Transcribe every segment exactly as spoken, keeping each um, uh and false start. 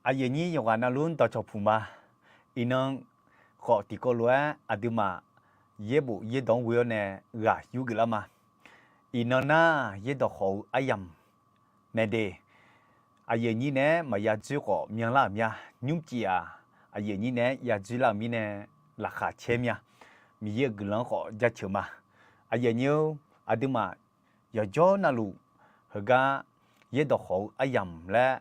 Aqyuif aqnyir yawqghaq navluf-anr dawqcawq puq ma. Iqnan khawf tiqkawv lof-aer aqduimaf yaerbof yaerdawq-anr ghoe-awr nae ghaq yurgeuf lar ma. Iqnan nar yaerdawq khawf-eu aryamq mae de. Aqyuif aqnyir naeq-aer maqya dzoer khawf myanlar-euq mya. Nymrcif-aq, aqyuif aqnyir naeq-aer ya dzoer lar-euq mirnae laqkhaq caer mya. Miqyaer-euq guiqlanq-anr khawf jaceuq ma. Aqyuif aqnyir-or, aqduimaf yawqjawr navluf heugar yaerdawq khawf-eu aryamq laer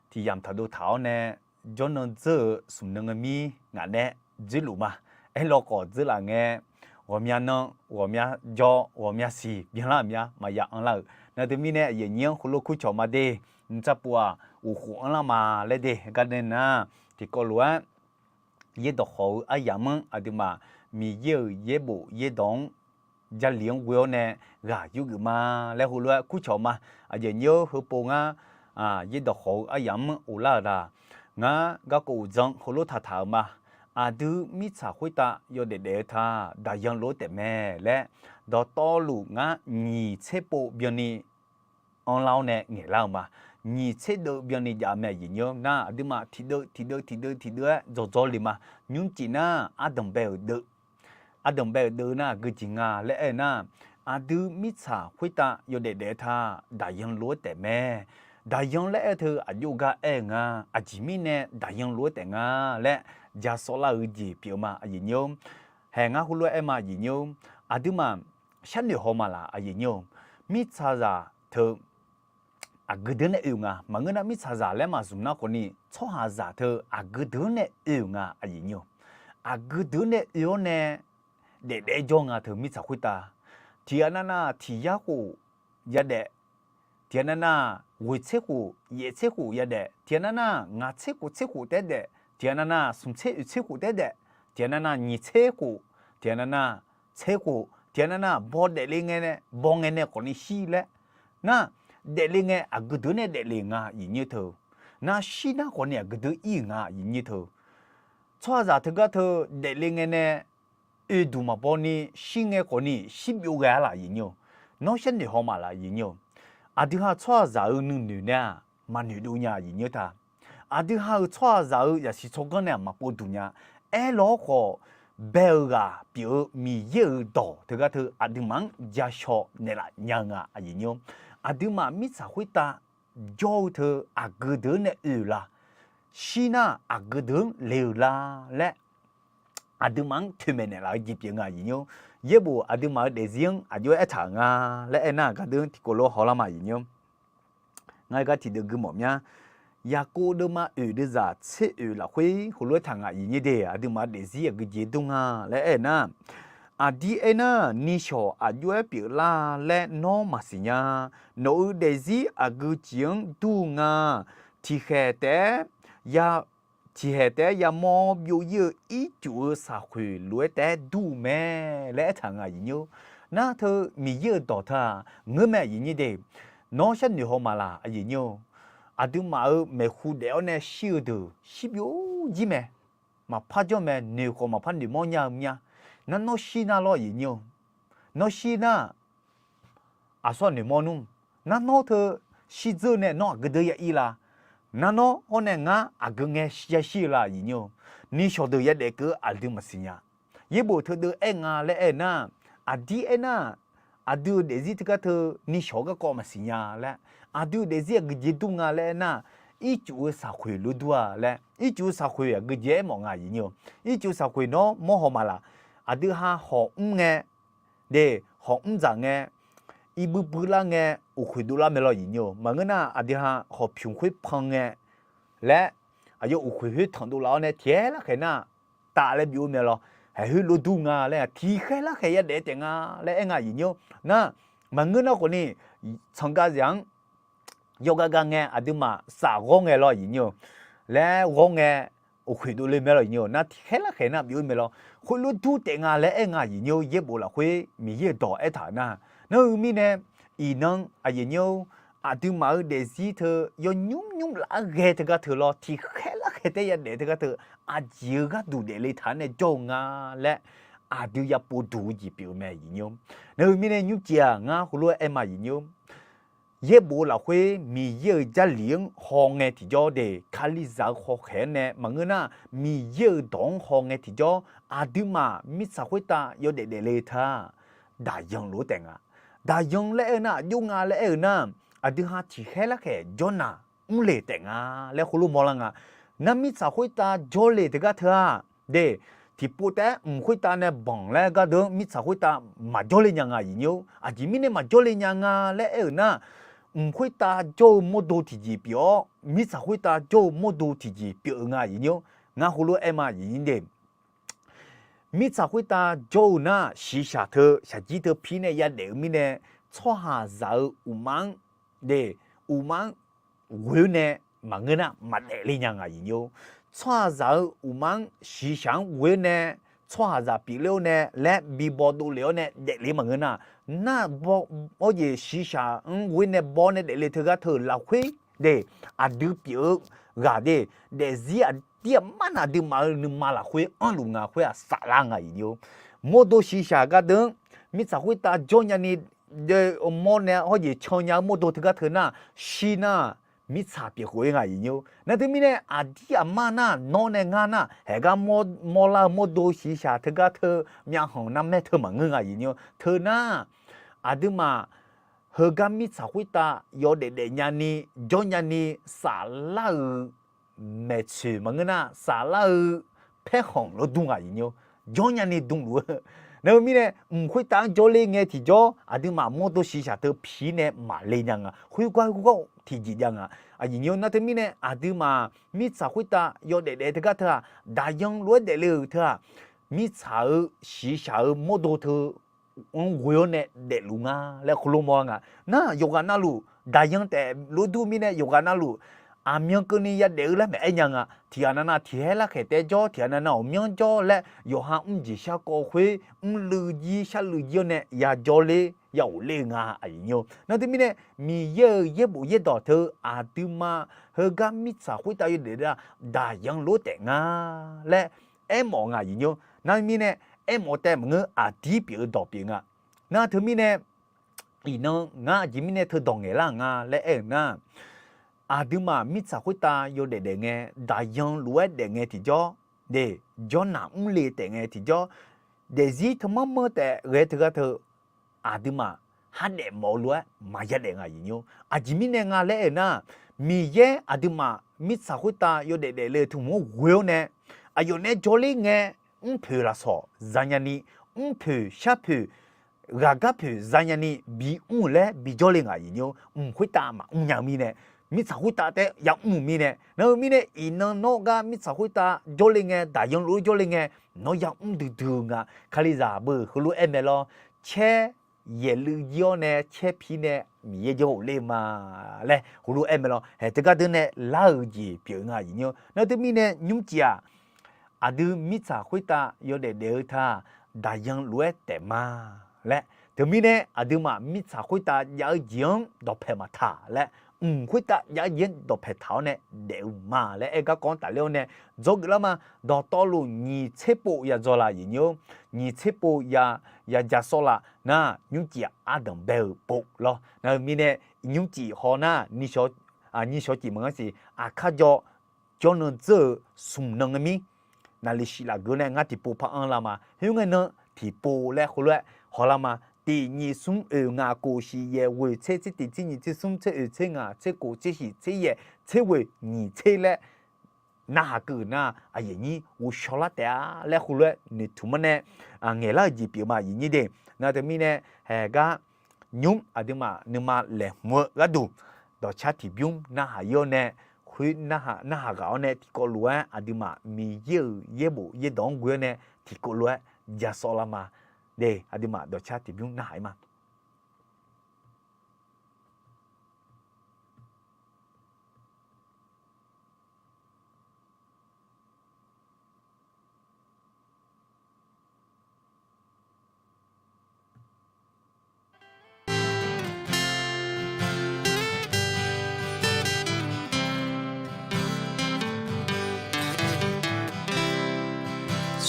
tiq yamq taqdov taq-awr nae, jawrnan dzeur-eu smq nan ngae mir ngaq nae dzoerluf ma. Aerlawkhawf dzeurlaf ngae, ghawqmya nan, ghawqmya jawr, ghawqmya siq byanlar-euq mya maqya anrlar-euq. Nar teumirnae aqyuif aqnyir-anr heulof kurcawq ma de. Nymrcar pov-aq, uqkhof anrlar ma laer de. Garnae nar, tiqkawv lof-aer yaerdawq khawf-eu aryamq-anr aqduimaf Miqyaer-euq yaerbof yaerdawq-anr Jarlif-anr ghoe-awr nae ghaq yurgeuf ma laer heulof-aer kurcawq ma. Aqyuif aqnyir-or, heupov ngar yaerdawq khawf-eu aryamq-anr ghoflar-euq daq. Ngar garkawv uqdzan heulof taqtaq-euq ma. Aqdui mirtsaq khoertav yawdaef daef-eu ta daqyan lof-aer taef mae laer, dawqtawvluf ngar nyiq tser pov byanni anrlar-awr nae ngaeqlar-eu ma. Nyiq tser deuv byanni jav mae aqyuif aqnyir-or. Nar aqduimaf tiqdeuv tiqdeuv tiqdeuv tiqdeuv-aer dzawqdzawr le ma. Nymrcif nar ardanq bae-euq deuv, ardanq bae-euq deuv nar aqgeu jeq nga laer aer-eu nar, aqdui mirtsaq khoertav yawdaef daef-eu ta daqyan lof-aer taef mae. Daqyan laer aer-eu teu aqjox gar aer-eu nga. Aqjeq mirnae daqyan lof-aer taef nga laer ja sawvlar-eu jeq pyeuf-eu ma aqyuif aqnyir-or. Haeq ngar heulof-aer aer ma aqyuif aqnyir-or. Aqduimaf sharnoeq haw ma laq aqyuif aqnyir-or. Mirtsaqzaq teu aqgeu deuq-anr nae oe-euq nga. Maqngeur nar mirtsaqzaq laer maqzmq nar khawfni tsawrhaqzaq teu aqgeu deuq-anr nae oe-euq nga aqyuif aqnyir-or. Aqgeu deuq-anr nae oe-awr nae daef daef-aer jawr nga teu mirtsaq khoertav. Tiq ghaq nav nav tiq yar khof yadaef. Tiq ghaq nav nav ghoeq tser khof yaef tser khof yadaef. Tiq ghaq nav nav ngaq tser khof tser khof taef-aer daef. Tiq ghaq nav nav smq tser oeq tser khof taef-aer daef. Tiq ghaq nav nav nyiq tser khof, tiq ghaq nav nav tser khof, tiq ghaq nav nav baw daefle ngae nae baw ngae nae khawfni shir laer. Nar, daefle ngae aqgeu deuq-anr nae daefle nga aqyuif aqnyir teu. Nar shir nar khawfni aqgeu deuq ir-euq nga aqyuif aqnyir teu. Tsawrhaqzaq teugar teu daefle ngae nae oeduq maqbaw ni shir ngae khawfni shir byov ghae-ar laf aqyuif aqnyir-or. Nawr sharnoeq haw ma laf aqyuif aqnyir-or. Aqdui ha tsawrhaqzaq-eu nuinoeq nae-aq maqnoeq dov nya aqyuif aqnyir ta. Aqdui ha-euq tsawrhaqzaq-eu zaqsiq tsawrganr nae-aq maqpov duq nya. Aerlawr khawf, bae-eu ghaq pyeuf-eu Miqyaer-euq dawq teugar teu aqduimaf-anr jashaw naeqlaf nya-eu nga aqyuif aqnyir-or. Aqduimaf mirtsaq khoertav jawr-eu teu aqgeu deuq-anr nae oe-euq la? Shir nar aqgeu deuq-anr le-euq la laer aqduimaf-anr toeqmaeq naeqlaf-eu jeq pyeuf nga aqyuif aqnyir-or. Yaerbof aqduimaf-eu daefzir-anr aqjox-aer aertaq-euq nga laer aer nar, gaqdui-anr tiqkawv lof hawlar ma aqyuif aqnyir-or. Ngar-eu gar tiqdeuv gui mawf mya. Yaqkov deuvma oeq deuvzaq tser oeq lafkhoer heulof-aer taq nga aqyuif aqnyir de. Aqduimaf-eu daefzir aqgeu jeq dur nga laer aer-eu nar, aqdir aernar, nishawq aqjox-aer pyeuflar laer nawr maqsiq nya. Nawq-euq daefzir aqgeu jeq-anr dur-eu nga. Tiqkhaeq taef-aer ya, tiqkhaeq taef-aer yamawr byov-ir-eu ircuf-eu saqkhoeq lof-aer taef-aer dur-eu mae laer aertaq nga aqyuif aqnyir-or. Nar teu Miqyaer-euq dawq teu-aq ngeur mae aqyuif aqnyir de. Nawr sharnoeq haw ma laq aqyuif aqnyir-or. Aqduimaf-euq maeqhu daef-awr nae shir-eu deuq shir byov-ir mae. Maqpar janr mae, noeq khawf maqpar noeqmawr nya-eu mya. Nar nawr shir nar lawr aqyuif aqnyir-or. Nawr shir nar aqsur-aq noeqmawr nmr. Nar nawr teu shirdzeur nae nawr aqgeu deuq ya ir la? Nar nawr hawr nae ngar aqgeu ngae yashir-eu la aqyuif aqnyir-or. Nishawq deuq yadaef keuv-eu aqdui maqsiq nya. Yaerbof teudeuv aer nga laer aer-eu nar, aqdir aernar, aqdui-euq daefzir teugar teu nishawq-eu garkawv maqsiq nya laer, aqdui-euq daefzir aqgeu jeq dur nga laer aernar, ircuf-eu saqkhoeq lof dur-a laer, ircuf-eu saqkhoeq aqgeu jeq aermawf nga aqyuif aqnyir-or. Ircuf-eu saqkhoeq nawr mawr haw ma laq? Aqdui ha hawq mr ngae, de, hawq mr dzaq ngae, irbui bui lar ngae, uqkhoeq dovlar mae lawr aqyuif aqnyir-or. Maqngeur nar aqdui ha hawq pyuq khoer pan ngae laer, aqyawf uqkhoeq khoer tanq dovlaf-awr nae tiq khaer larkhaeq nar taf laer byov-eu mae lawr. Haeq khoer lof dur nga laer tiq khaer larkhaeq yadaef taef nga laer aer nga aqyuif aqnyir-or. Nar, maqngeur nar khawfni tsanqgav zaq-anr yawgav gav ngae aqduimaf saf ghawr ngae lawr aqyuif aqnyir-or. Laer ghawr ngae uqkhoeq dovle mae lawr aqyuif aqnyir-or. Nar tiq khaer larkhaeq nar byov-ir mae lawr. Khoerlof dur taef nga laer aer nga aqyuif aqnyir-or. Yaerbof lafkhoer Miqyaer-euq dawq aertaq nar, nar-eu mirnae iqnan aqyuif aqnyir-or, aqduimaf-euq daefzir teu yawnymr nymr laf-aer ghae teugar teu lawr, tiq khaer larkhaeq taef-aer yadaef teugar teu, aqjeq-eu gharduq daefle taq-anr nae jawr-eu nga laer aqdui yapov duq-eu jeq pyeuf-eu mae aqyuif aqnyir-or. Nar-eu mirnae nymrcif-aq ngar heulof-aer aer ma aqyuif aqnyir-or. yaerbof-eu lafkhoer Miqyaer-euq Jarlif-anr hawngae tiqjawr de, Kalizaq-euq hawkhaeq-anr nae maqngeur nar, Miqyaer-euq dawq-anr hawngae tiqjawr, aqduimaf mirtsaq khoertav yawdaef daefle teu-aq, daqyan lof-aer taef nga. Daqyan laer aer-eu nar, aqjox nga laer aer-eu nar, aqdui ha tiqkhaer larkhaeq jawrnaq mrle taef nga laer heulof mawrlar nga. Nar mirtsaq khoertav jawrle teugar teu-aq, de, tiqpov taef-aer mq khoertav nae banq laer gardeuv-anr mirtsaq khoertav maqjawrle nya nga aqyuif nyir-or. Aqjeq mirnae maqjawrle nya nga laer aer-euq nar, mq khoertav jawr-eu mawrdo tiqjeq pyeuf-awr, mirtsaq khoertav jawr-eu mawrdo tiqjeq pyeuf-eu nga aqyuif nyir-or. Ngar heulof-aer aer ma aqyuif nyir de. Mirtsaq khoertav jawr-eu nar, shiqshaq teu shaqjir teu pir nae yadaef-eu mirnae, tsawrhaqzaq-euq uqmaf-anr, de, uqmaf-anr ghoe-awr nae maqngeur nar maqdaef le nya nga aqyuif nyir-or. Tsawrhaqzaq-euq uqmaf-anr shiqshaq-anr ghoe-awr nae, tsawrhaqzaq pyeufler-awr nae laer bibaw dovlef-awr nae daefle maqngeur nar, nar, awr jeq shiqshaq-anr ghoe-awr nae baw-awr nae daefle teugar teu lafkhoer de, aqdui pyeuf-eu ghaq de, daefzir aqdir aqmar nar aqduimaf-euq nuima lafkhoer anrluf nga khoer-aq saflar nga aqyuif nyir-or. Mawrdo shiqshaq gardeuv-anr mirtsaq khoertav jawr nyani, de, mawr nae hawr jeq can nya-eu mawrdo teugar teu nar, shir nar, mirtsaq pyeuf khof-ir nga aqyuif nyir-or. Nar teumirnae aqdir aqmar nar nawr nae ngar nar haeqgar mawrlar-eu mawrdo shiqshaq teugar teu myavkhanq narmaer teu maqngeur nga aqyuif nyir-or. Teu nar, aqduimaf heugar mirtsaq khoertav yawdaef daef nyani, jawr nyani, saflar-euq maeqtsoeq maqngeur nar saflar-eu paerkhanq lof dur nga aqyuif nyir-or. Jawr nyani dmluf-eu nar-eu mirnae, mq khoertav-anr jawrler ngae tiqjawr aqduimaf mawrdo shiqshaq teu pir nae maqle nya nga. Khoergar gawr tiqjeq jav nga aqyuif nyir-or. Nar teumirnae aqduimaf mirtsaq khoertav yawdaef daef teugar teu-aq, daqyan lof-aer daefle-euq teu-aq, mirtsaq-euq shiqshaq-eu mawrdo teu-anr ghoe-awr nae daefluf nga laer heulof mawr-a nga. Nar yawqghaq navluf daqyan taef lof dur mirnae yawqghaq navluf aqmyan keuvni yadaef-eu laer maqaer nya nga. Tiqghaq navnav tiqhaer larkhaeq taef jawr, tiqghaq navnav ghawqmyanr jawr laer yawqha mrjeq sharkawv khoer, mrluiv jir sharluiv jir-awr nae yajawr ler ya ghofler-eu nga aqyuif nyir-or. Nar teumirnae Miqyaer-euq yaerbof yaerdawq teu aqduimaf heugar mirtsaq khoertav yawdaef daef-a, daqyan lof-aer taef nga laer aermawf nga aqyuif nyir-or. Nar mirnae aermawf taev maqngeur aqdir pyeuf-eu dawq pyeuf nga. Nar teumirnae iqnan ngar aqjeq mirnae teudawq ngaeqlar-euq nga laer aer-euq nar, aqduimaf mirtsaq khoertav yawdaef daef ngae, daqyan lof-aer daef ngae tiqjawr, de, jawrnaq mrle taef ngae tiqjawr, daefzir teumanr manr taef ghae teugar teu, aqduimaf hardaef mawf-eu lof-aer maqya daef nga aqyuif nyir-or. Aqjeq mirnae nga laer aer-euq nar, Miqyaer aqduimaf mirtsaq khoertav yawdaef daefle-eu teu hmq-anr ghoe-awr nae, aqyawf nae jawrler ngae, mrpoeq lafsawq za nyani, mrpoeq sharpoeq ghaqgarpoeq za nyani bimr-euq laer bijawr le nga aqyuif nyir-or. Mq khoertav maqmr nya-eu mirnae, mirtsaq khoertav taef yamr-euq mirnae, nar-eu mirnae iqnan nawr gar mirtsaq khoertav jawrle ngae, daqyan lof-aer jawrle ngae, nawr yamr duidui-eu nga. Kalizaq beu heulof-aer mae lawr, caer yaeqluiv jir-awr nae caer pir nae Miqyaer jawr ghofler-eu ma laer heulof-aer mae lawr. Haeq teugar deuq nae lar-euq jeq pyeuf nga aqyuif nyir-or. Nar teumirnae nymrcif-aq, aqdui mirtsaq khoertav yawdaef daef-eu teu-aq, daqyan lof-aer taef ma laer. Teumirnae aqduimaf mirtsaq khoertav jav-eu jeq-anr dawqpaeq maqtaq laer, mq khoertav jav-eu jeq-anr dawqpaeq taq-awr nae daef-eu ma laer aer garkawv-anr tafler-awr nae dzawgeuf lar ma. Dawqtawvluf nyiq tser pov ya dzaw la aqyuif nyir-or. Nyiq tser pov ya, ya ja sawr la nar, nymrcif ardanq bae-euq pov lawr. Nar-eu mirnae nymrcif haw nar, nyiq shawq cif maqngeur siq, aqkar jaw jawrnan dzeur-eu smq nan ngae mir, naqliq shif lafgeur nae ngar tiqpov par anr la ma. Khoerngae nan tiqpov laer heulof-aer haw lar ma. Tiq nyiq smr oeq ngaq kof shiq yaeq ghoeq tser tser tiq tser nyiq tser smr tser oeq tser ngaq tser kof tser shiq tser yaeq tser ghoeq nyiq tser laer narhaq keuv nar, aqyuif nyir ghovshaw lar taef-a laer heulof-aer noeqtmq-anr nae ngaeqlar-eu jeq pyeuf ma aqyuif nyir de. Nar teumirnae haeq gar nymr aqduimaf nuima laeqhmq-eu gharduq dawqcar tiqbymr narhaq-ir-awr nae, khoer narhaq ghaq-awr nae tiqkawv lof-aer aqduimaf Miqyaer-euq yaerbof yaerdawq-anr ghoe-awr nae tiqkawv lof-aer ja sawr lar ma. De, aqduimaf dawqcar tiqbymr narhaq-ir ma.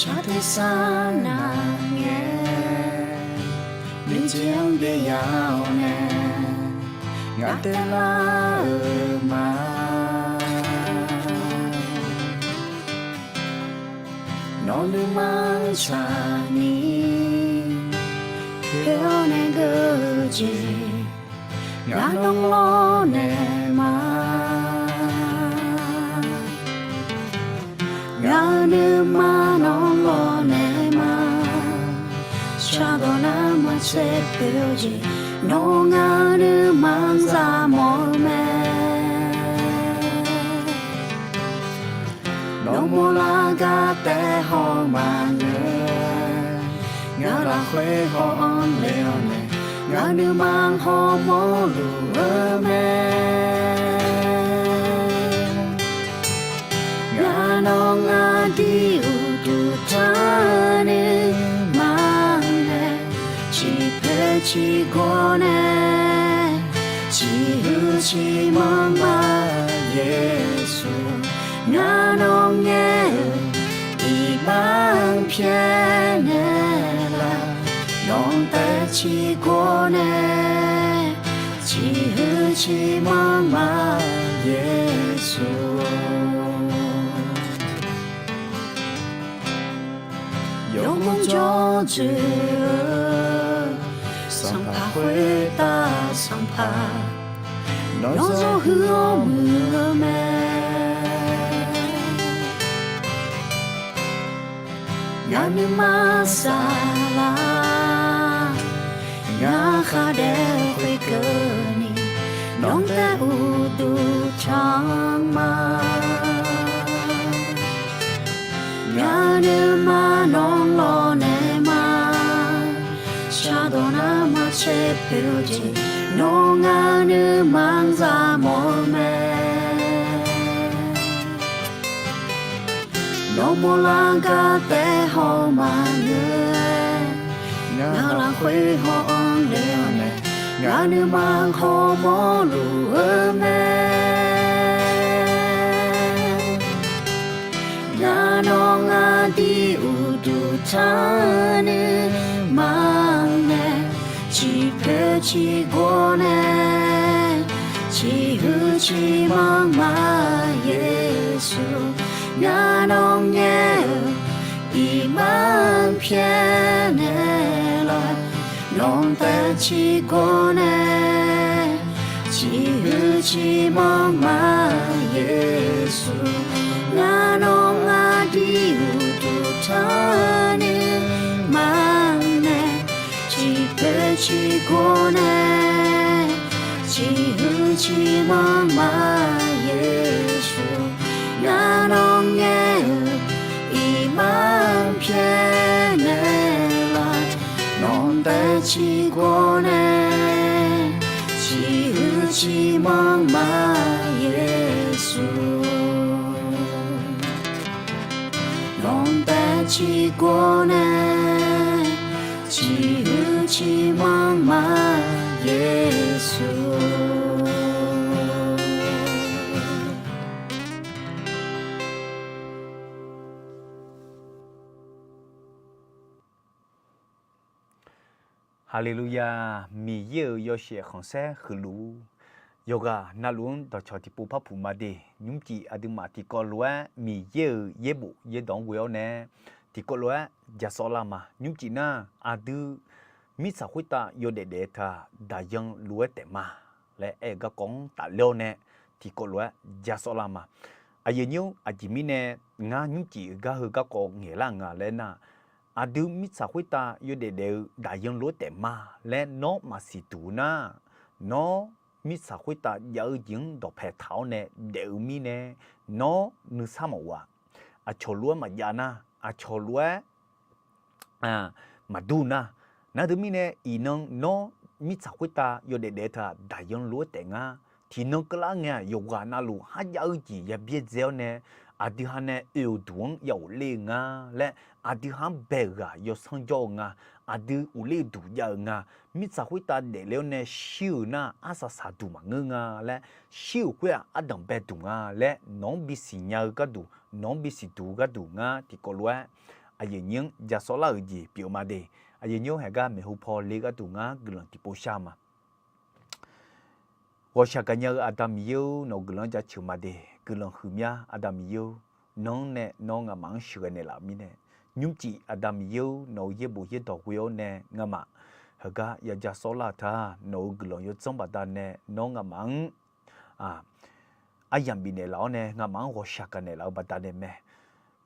Saqtersar navngae, miqjeq-anr daef ya-awr nae, Ngaq daelar-euq ma. Nawq nuima tsaqni khoer-awr nae geur-eu jeq, ngaq nawq lawrnaeq ma. Ngaq-euq nuima nawq lawrnaeq ma. Shardawq nar maqtser poeq-eu jeq, nawq ngaq-euq nuima-anr zaq mawf-eu mae. Nawq mawrlar gar taef haw maqngeur, ngaq lafkhoer haw-anr le-awr nae, ngaq nuima hawmawr luf-eu mae. Ngaq nawq ngaq dui uqduq tanr nuima nae, ciqpoeq ciqgawr nae, ciqhuiq ciqmanr ma. Yeqsur, ngaq nawq ngaer-euq iqbax-anr pyaeqnaeq laf, nawq taef ciqgawr nae, ciqhuiq ciqmanr ma. Yeqsur, yawqghaq jawr dzoeq-eu Sanqpaq khoertav Sanqpaq, nawr zawr huiq-awr muiq-eu mae. Ngaq nuima saflar, ngaq khar daef khoerkeuvni, nawq taef uqduq tanr ma. Ngaq nuima nawq lawrnaeq ma. Shardawq nar maqtser poeq-eu jeq, nawq ngaq nuima-anr zaq mawf-eu mae. Nawq mawrlar gar taef haw maqngeur, ngaq lafkhoer haw-anr le-awr nae, ngaq nuima hawmawr luf-eu mae. Ngaq nawq ngaq dui uqduq tanr nuima nae, ciqpoeq ciqgawr nae, ciqhuiq ciqmanr ma. Yeqsur, ngaq nawq ngaer-euq iqbax-anr pyaeqnaeq laf, nawq taef ciqgawr nae, ciqhuiq ciqmanr ma. Yeqsur, ngaq nawq ngaq dui uqduq tanr nuima nae, ciqpoeq ciqgawr nae, ciqhuiq ciqmanr ma. Yeqsur, ngaq nawq ngaer-euq iqbax-anr pyaeqnaeq laf, nawq taef ciqgawr nae, ciqhuiq ciqmanr ma. Yeqsur, nawq taef ciqgawr nae, ciqhuiq ciqmanr ma. Yeqsur. Haleluya! Miqyaer-euq yawshaef khanqsaer huiqluf-ur. Yawqghaq navluf-anr dawqcawq tiqpov par puq ma de. Nymrcif aqduimaf tiqkawv lof-aer Miqyaer-euq yaerbof yaerdawq-anr ghoe-awr nae, tiqkawv lof-aer ja sawvlar ma. Nymrcif nar, aqdui mirtsaq khoertav yawdaef daef-eu teu-aq, daqyan lof-aer taef ma laer aer-eu garkawv-anr tafler-awr nae, tiqkawv lof-aer ja sawvlar ma. Aqyuif nyir-or, aqjeq mirnae ngar nymrcif-eu gar heu garkawv ngaeqlar nga laer nar, aqdui mirtsaq khoertav yawdaef daef-eu daqyan lof-aer taef ma laer nawr maqsiq duq nar, nawr mirtsaq khoertav jav-eu jeq-anr dawqpae taq-awr nae daef-eu mirnae, nawr nuisar mawf-eu-aq, aqcawq lof-aer maqjav nar, aqcawq lof-aer maqdur nar, nar deuq mirnae iqnan nawr mirtsaq khoertav yawdaef daef-eu teu-aq, daqyan lof-aer taef ngar. Tiqnan keuvlar ngae-aq, yawqghaq navluf kharjav-eu jeq ya byaerdzae-awr nae, aqdui ha nae oe-euq duq-anr ya ghofler-eu nga laer, aqdui ha-anr bae-euq ghaq yawsanr jawr-eu nga, aqdui ghofler-eu duq jav-euq nga, mirtsaq khoertav daefle-awr nae shir-euq nar arsaq saqduq maqngeur nga laer, shir-euq khoer-aq ardanq bae duq nga laer nawq-anr bisiq nya-eu gharduq, nawq-anr bisiq duq-eu gharduq ngar tiqkawv lof-aer aqyuif nyir-anr ja sawvlar-euq jeq pyeuf-eu ma de. Aqyuif nyir-or, heugar maeqhu paw le gharduq ngar guiqlanq tiqpov shar ma. Ghawqshaq gaqnya-eu Aqda Miqyaer-or, nawq-euq guiqlanq-anr jaceuq ma de. Guiqlanq huiqmya Aqda Miqyaer-or, nawr nae nawr nga'maf-anr sheuqghae naeqlaf-euq mirnae, nymrcif Aqda Miqyaer-or, nawq-euq yaerbof yaerdawq ghoe-awr nae nga'maf heugar yaja sawrlar-eu ta, nawq-euq guiqlanq yawdzanr baqdanae nawr nga'maf-anr aryamq bifnaeq laf-awr nae nga'maf-anr ghawqshaq gaqnaeq laf-eu baqdanae mae.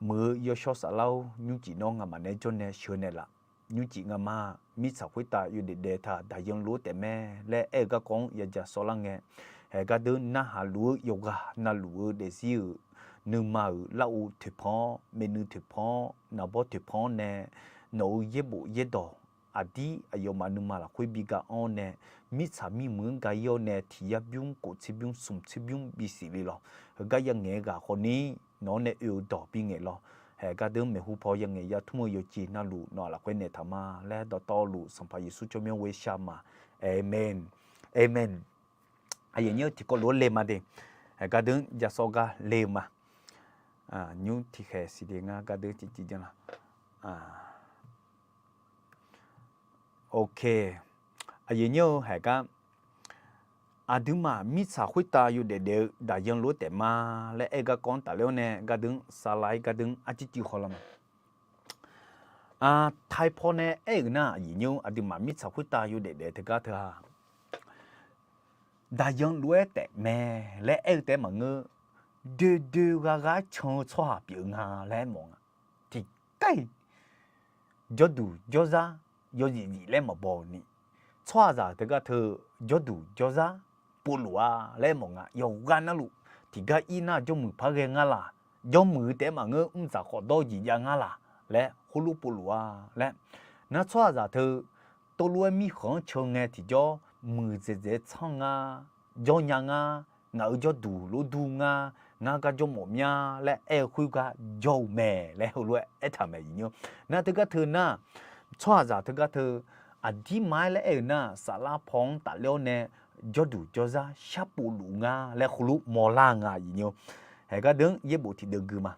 Muiq-eu yawshawr saflar-or, nymrcif nawr nga'maf naeq-aer jawr nae sheuqghae naeqlaf. Nymrcif nga'maf mirtsaq khoertav yawdaef daef taq daqyan lof-aer taef mae laer aer-eu garkawv-anr yaja sawrlar ngae, haeq gardeur narhaq luf-eu yawqghaq navluf-eu daefzir-euq nuima-euq larghov toeqpan-awr, maernui toeqpan-awr, naqbawr toeqpan-awr nae nawq-euq yaerbof yaerdawq aqdir aqyawfmaf nuima lafkhoer bi ga anr-awr nae, mirtsaq mirmuiq-anr ga ir-awr nae tiq yar bymr, kof tser bymr, smq tser bymr bisiq le lawq. Heugar yangaeq-eu ghaq khawfni nawq-anr nae oe-eu dawq bingaeq lawq. Haeq gardeur maeqhu paw yangaeq yatmr-eu yawqjeq navluf nawq-aq lafkhoer naeq taq ma laer dawqtawvluf Sanqpaq Yeqsur tsawrmyanr ghoe shar ma. Aqmeq. Aqmeq. Aqyuif nyir-eu tiqkawv lof-aer le ma de. Haeq gardeur jasawr gar le-eu ma. Nymr tiqkhaeq siqde ngar gardeur ciqciv janr la. Ok. Aqyuif nyir-eu haeq gar, aqduimaf mirtsaq khoertav yawdaef daef-eu daqyan lof-aer taef ma laer aer-eu garkawv-anr tafler-awr nae gardeur saqlaq-ir gardeur arcircuiv hawlar ma. Taipaw nae aer-euq nar, aqyuif nyir-eu aqduimaf mirtsaq khoertav yawdaef daef teugar teu-aq, daqyan lof-aer taef mae laer aer-eu taef-aer maqngeur, doe doe gha gha-aer can-eu tsawrhaq pyeuf-eu nga laer aer mawf nga. Tiqkar-iq jawrduq jawrzar yawzif zif laer maqbaw-eu ni, tsawrhaqzaq teugar teu jawrduq jawrzar povluf-a laer aer mawf nga. Yawqghaq navluf tiqgar ir nar jawrmuiq par ghae ngar laq, jawrmuiq-eu taef-aer maqngeur mrdzaq khawf dawr-eu jeq jav ngar laq laer khoerlof povluf-a laer. Nar tsawrhaqzaq teu teulof-aer mirkhanq-anr can ngae tiqjawr muiqdzaeq dzaeq-aer tsanr nga, jawrnya nga, ngaq-euq jawrduq lof dur nga, ngar gar jawrmawf mya laer aer-eu khoergar jawr-eu mae laer heulof-aer aertaq mae aqyuif nyir-or. Nar teugar teu nar, tsawrhaqzaq teugar teu aqdirma-aer laer aer-euq nar, saflar paw-anr tafler-awr nae jawrduq jawrzar sharpov luf nga laer khoerlof mawrlar nga aqyuif nyir-or. Haeq gardeur yaerbof tiqdeuv gui ma.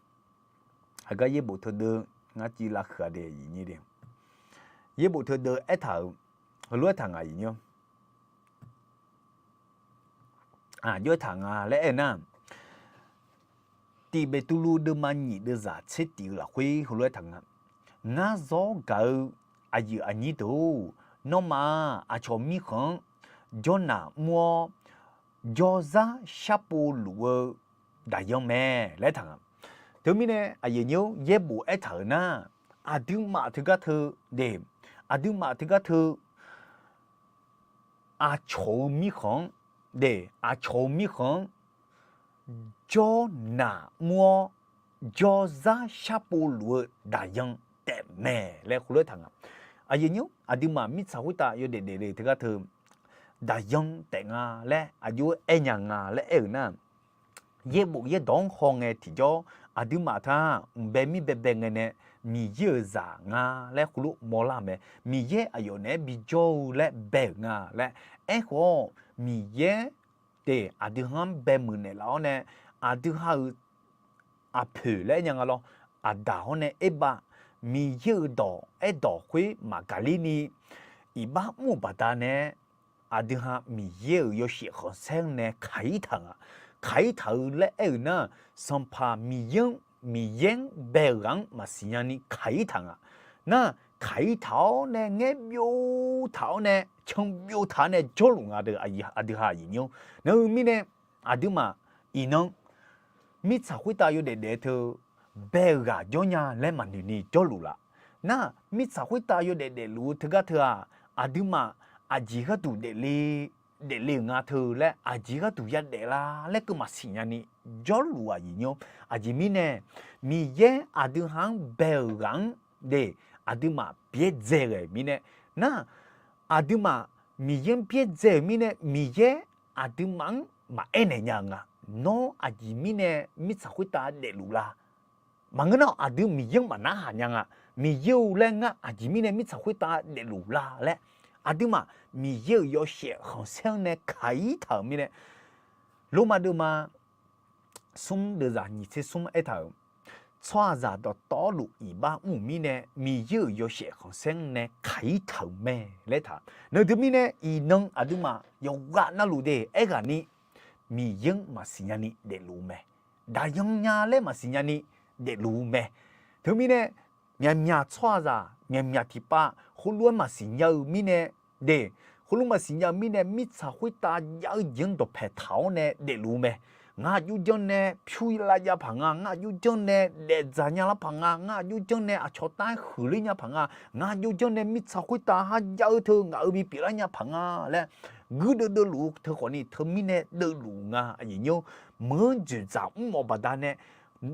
Haeq gar yaerbof teudeuv ngar civ lavhuiq-a de aqyuif nyir de. Yaerbof teudeuv aertaq-euq heulof-aer taq nga aqyuif nyir-or. Aqjox-aer taq nga laer aer-eu nar, Tiq Beqtuvluv deuvma nyiq deuvzaq tser tif-eu lafkhoer heulof-aer taq nga. Ngar zawr gaq-eu aqyuif aqnyir deuq-or, nawmaf-aq aqcawq mirkhanq-anr jawrnaq mr-awr jawrzar sharpov luf-eu daqyan mae laer taq nga. Teumirnae aqyuif nyir-or, yaerbof aertaq-euq nar, aqduimaf teugar teu de, aqduimaf teugar teu aqcawq-eu mirkhanq-anr de, aqcawq-eu mirkhanq-anr jawrnaq mr-awr jawrzar sharpov luf-eu daqyan taef mae laer khoerlof-aer taq nga. Aqyuif nyir-or, aqduimaf mirtsaq khoertav yawdaef daefle teugar teu daqyan taef nga laer aqjox-aer aer nya nga laer aer-euq nar, yaerbof yaerdawq-anr hawngae tiqjawr aqduimaf teu-aq mqbae mir baebae ngae nae Miqyaer-euq zaq nga laer khoerlof mawrlar-eu mae. Miqyaer aqyawf naeq-aer bijawr-eu laer bae-euq nga laer aerkhawf-awr, Miqyaer de aqdui ha-anr bae muiq naeqlaf-awr nae aqdui ha-euq aqpoeq laer aer nya nga lawr, Aqdaq hawr nae Erbav Miqyaer-euq dawq aerdawq khoer maqgaqler ni iqbax mr-euq baqdanae aqdui ha Miqyaer-euq yawshaef khanqsaer-anr nae kaq-ir taq nga. Kaq-ir taq-eu laer aer-euq nar, Sanqpaq Miqyaer-anr, Miqyaer-anr bae-euq ghaq-anr maqsiq nya ni kaq-ir taq nga. Nar, kaq-ir taq-awr nae ngaer byov taq-awr nae can byov taq-awr nae jawrluf nga de, aqdui ha aqyuif nyir-or. Nar-eu mirnae aqduimaf iqnan mirtsaq khoertav yawdaef daef teu bae-euq ghaq jawr nya laer maqnoeq ni jawrluf laf. Nar, mirtsaq khoertav yawdaef daefluf-eu teugar teu-aq, aqduimaf aqjeq gharduq daefle, daefle-euq nga teu laer aqjeq gharduq yadaef la laer keuv maqsiq nya ni jawrluf aqyuif nyir-or. Aqjeq mirnae Miqyaer aqdui ha-anr bae-euq ghaq-anr de aqduimaf byaerdzae ghae-euq mirnae, nar, aqduimaf Miqyaer-anr byaerdzae-euq mirnae Miqyaer aqduimaf-anr maqaer naeq nya-eu nga. Nawr aqjeq mirnae mirtsaq khoertav daefluf la? Maqngeur nar aqdui Miqyaer-anr maqnarhaq nya nga. Miqyaer-eu laer ngar aqjeq mirnae mirtsaq khoertav daefluf la laer, aqduimaf Miqyaer-euq yawshaef khanqsaer-anr nae kaq-ir taq-euq mirnae, Lormav deuvma smr deuvzaq nyiq tser smr aertaq-euq, tsawrhaqzaq dawqtawvluf iqbax mr-euq mirnae, Miqyaer-euq yawshaef khanqsaer nae kaq-ir taq-euq mae laer taq. Nar teumirnae iqnan aqduimaf yawqghaq navluf de aerghaqni Miqyaer-anr maqsiq nyani daefluf-eu mae. Daqyan nya laer maqsiq nyani daefluf-eu mae. Teumirnae myaqmyaq tsawrhaqzaq myaqmyaq tiqpav khoerlof-aer maqsiq nya-eu mirnae de, khoerlof maqsiq nya-eu mirnae mirtsaq khoertav jav-eu jeq-anr dawqpaeq taq-awr nae daefluf-eu mae. Ngar aqjox janr nae pyur lavjav paq nga, ngar aqjox janr nae daefdzaq nya lar paq nga, ngar aqjox janr nae aqcawq tav-aer huiqler nya paq nga, ngar aqjox janr nae mirtsaq khoertav har jav-eu teu ngaq-euq bipyeuf lar nya paq nga laer guirdeuv deuvluf-eu teu khawfni teumirnae deuvluf nga aqyuif nyir-or. Meuq-anr dzoeqdzaq mr mawf baqdanae,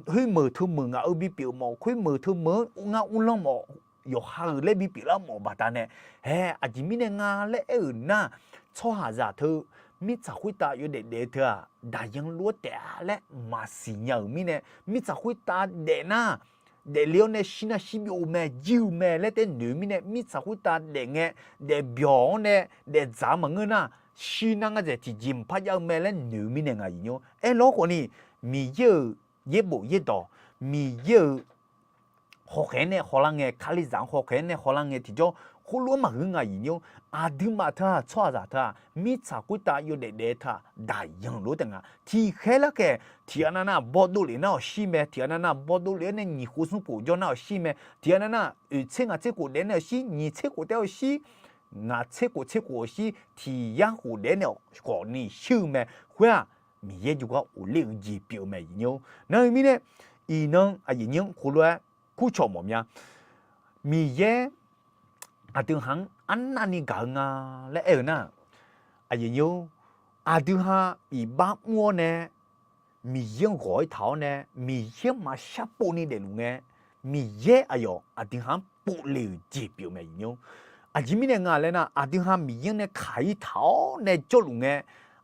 khoermeuq teumeuq ngaq-euq bipyeuf mawf, khoermeuq teumeuq-anr ngar uvlanr mawf, yawqha-euq laer bipyeuf lar mawf baqdanae, hae aqjeq mirnae nga laer aer-euq nar, tsawrhaqzaq teu mirtsaq khoertav yawdaef daef-eu teu-aq daqyan lof-aer taef-a laer maqsiq nya-euq mirnae, mirtsaq khoertav daef nar daefle-awr nae shirnar shirbyov-eu mae, jir-eu mae laer taef noeq-eu mirnae, mirtsaq khoertav daef ngae, daefbyawq-awr nae daefdzaq-eu maqngeur nar, shirnar ngar dzaeq tiqjeq maqpar jav-eu mae laer noeq-eu mirnae ngaq aqyuif nyir-or. Aerlawr khawfni Miqyaer-euq yaerbof yaerdawq, Miqyaer-euq hawkhaeq-aer nae hawlar ngae, Kalizaq-anr hawkhaeq-aer nae hawlar ngae tiqjawr khoerlof-aer maqgeur ngaq aqyuif nyir-or. Aqduimaf teu-aq tsawrhaqzaq teu-aq mirtsaq khoertav yawdaef daef-eu teu-aq daqyan lof-aer taef nga. Tiqkhaer larkhaeq tiq ghaq nav nar bawdov lef nar-awq shir mae, tiq ghaq nav nar bawdov lef-awr nae nyiq khof smr khof jawr nar-awq shir mae, tiq ghaq nav nar oeq tser ngaq tser khof daef-awr nae-awq shir, nyiq tser khof taef-awr shir, ngaq tser khof tser khof-awq shir, tiq yar khof daef-awr nae khawfni shir-eu mae. Khoer-aq Miqyaer jawrgar ghofler-eu jeq pyeuf-eu mae aqyuif nyir-or. Nar-eu mirnae iqnan aqyuif nyir-anr khoerlof-aer kurcawq mawf mya. Miqyaer aqdui ha-anr arnavni gaq-eu nga laer aer-eu nar, aqyuif nyir-or, aqdui ha iqbax mr-awr nae Miqyaer-anr ghawq-aer taq-awr nae Miqyaer-anr maqshar povni daefluf ngae, Miqyaer aqyawf aqdui ha-anr povle-euq jeq pyeuf-eu mae aqyuif nyir-or. Aqjeq mirnae nga laer nar, aqdui ha Miqyaer-anr nae kaq-ir taq-awr nae jawrluf ngae,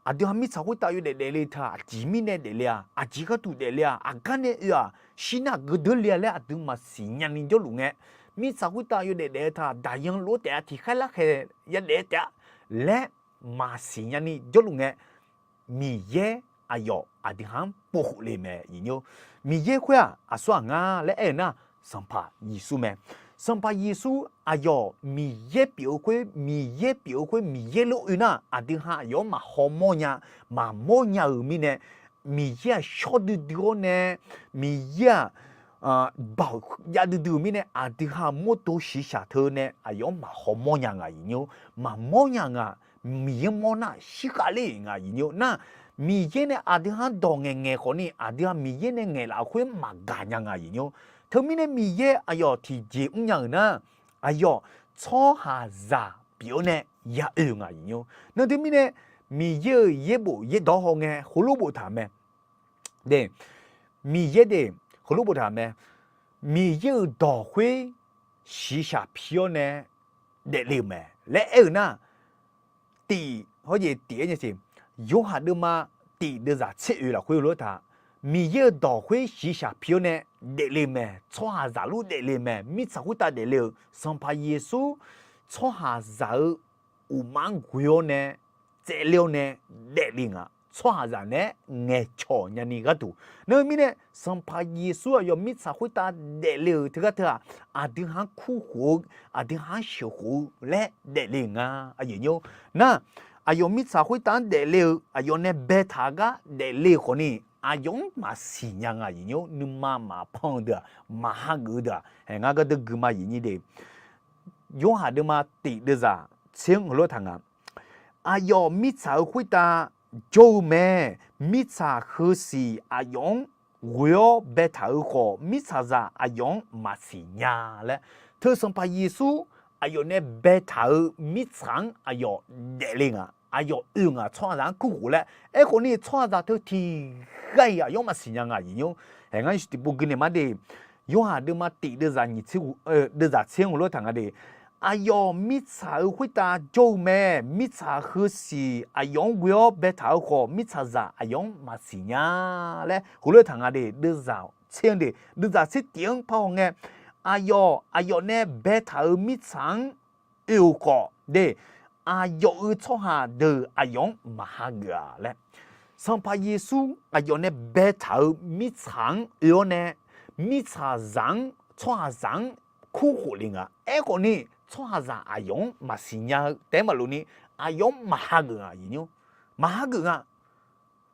aqdui ha mirtsaq khoertav yawdaef daefle teu-aq aqjeq mirnae daefle-a, aqjeq gharduq daefle-a, aqgar nae oe-aq, shirnar aqgeu deurle-a laer aqdui maqsiq nyani jawrluf ngae, mirtsaq khoertav yawdaef daef-eu teu-aq daqyan lof-aer taef-a, tiqkhaer larkhaeq yadaef taef-a laer maqsiq nyani jawrluf ngae, Miqyaer aqyawf aqdui ha-anr povkhof le mae aqyuif nyir-or. Miqyaer khoer-aq aqsur-aq nga laer aer-eu nar, Sanqpaq Yeqsur mae. Sanqpaq Yeqsur aqyawf Miqyaer pyeuf-eu khoer, Miqyaer pyeuf-eu khoer Miqyaer lof oe nar, aqdui ha aqyawf-anr maqhaw mawrnya, maqmawr nya-euq mirnae, Miqyaer-aq shawr duidui-awr nae, Miqyaer-aq baoq jav duidui-euq mirnae, aqdui ha mawrdo shiqshaq teu nae aqyawf-anr maqhaw mawrnya ngaq aqyuif nyir-or. Maqmawr nya ngaq, Miqyaer mawr nar shirkhav ler-euq ngaq aqyuif nyir-or. Nar, Miqyaer nae aqdui ha-anr dawq ngaeqngaeq khawfni, aqdui ha Miqyaer nae ngaeqlaf-eu khoer maqgaq nya ngaq aqyuif nyir-or. Teumirnae Miqyaer aqyawf tiqjeq mrnya-euq nar, aqyawf tsawrhaqzaq pyeuf-awr nae ya oe-eu ngaq aqyuif nyir-or. Nar teumirnae Miqyaer-euq yaerbof yaerdawq haw ngae heulof boftaq mae. De, Miqyaer de, heulof boftaq mae. Miqyaer-euq dawq khoer shiqshaq pi-awr nae daefle-euq mae laer aer-eu nar, tiq, hawjeq tiq aer nya siq, Yorhaq deuvma tiq deuvzaq tser oe lafkhoer heulof taq, Miqyaer-euq dawq khoer shiqshaq pi-awr nae daefle mae, tsawrhaqzaq luf daefle mae, mirtsaq khoertav daefle-euq Sanqpaq Yeqsur tsawrhaqzaq-eu uqmaf-anr ghoe-awr nae tsaevler-awr nae daefle ngaq, tsawrhaqzaq naeq-aer ngaeqcawq nyani gharduq. Nar-eu mirnae Sanqpaq Yeqsur aqyawf mirtsaq khoertav daefle-euq teugar teu-aq, aqdui ha-anr kurkhof-eu, aqdui ha-anr sheuqkhof-eu laer daefle nga aqyuif nyir-or. Nar, aqyawf mirtsaq khoertav-anr daefle-euq aqyawf nae baetaq-eu gar daefle-euq khawfni, aqyawf-anr maqsiq nya nga aqyuif nyir-or. Nuima maqpan-eu deuq-aq, maqhageuf-eu deuq-aq, haeq ngar gardeuv guima aqyuif nyir de. Yorhaq deuvma tiq deuvzaq tser-anr heulof taq nga. Aqyawf mirtsaq-euq khoertav jawr-eu mae. Mirtsaq heusiq aqyawf-anr ghoe-awr baetaq-eu khawf, mirtsaqzaq aqyawf-anr maqsiq nya laer, teu Sanqpaq Yeqsur aqyawf nae baetaq-eu mirtsaq-anr aqyawf daefle ngaq, aqyawf oe ngaq, tsawrhaqzaq-anr kurkhof laer. Aerkhawfni tsawrhaqzaq teu tiq ghaq-iq aqyawf-anr maqsiq nya nga aqyuif nyir-or. Haeq ngar yasiq tiqpov gui naeq ma de. Yorhaq deuvma tiq deuvzaq nyiq tser, deuvzaq tser-anr heulof taq nga de. Aqyawf mirtsaq-euq khoertav jawr-eu mae. Mirtsaq heusiq aqyawf-anr ghoe-awr baetaq-eu khawf, mirtsaqzaq aqyawf-anr maqsiq nya laer heulof taq nga de. Deuvzaq tser-anr de, deuvzaq tser tiq-anr parhaw ngae, aqyawf, aqyawf nae baetaq-euq mirtsaq-anr oe-euq khawf de, aqyawf-euq tsawrhaq deuq aqyawf-anr maqhageuf-a laer. Sanqpaq Yeqsur aqyawf nae baetaq-euq mirtsaq-anr oe-awr nae, mirtsaqzaq-anr tsawrhaqzaq-anr kurkhof le nga. Aerkhawf ni tsawrhaqzaq aqyawf-anr maqsiq nya-eu taef-aer maqlof ni, aqyawf-anr maqhageuf nga aqyuif nymr. Maqhageuf nga.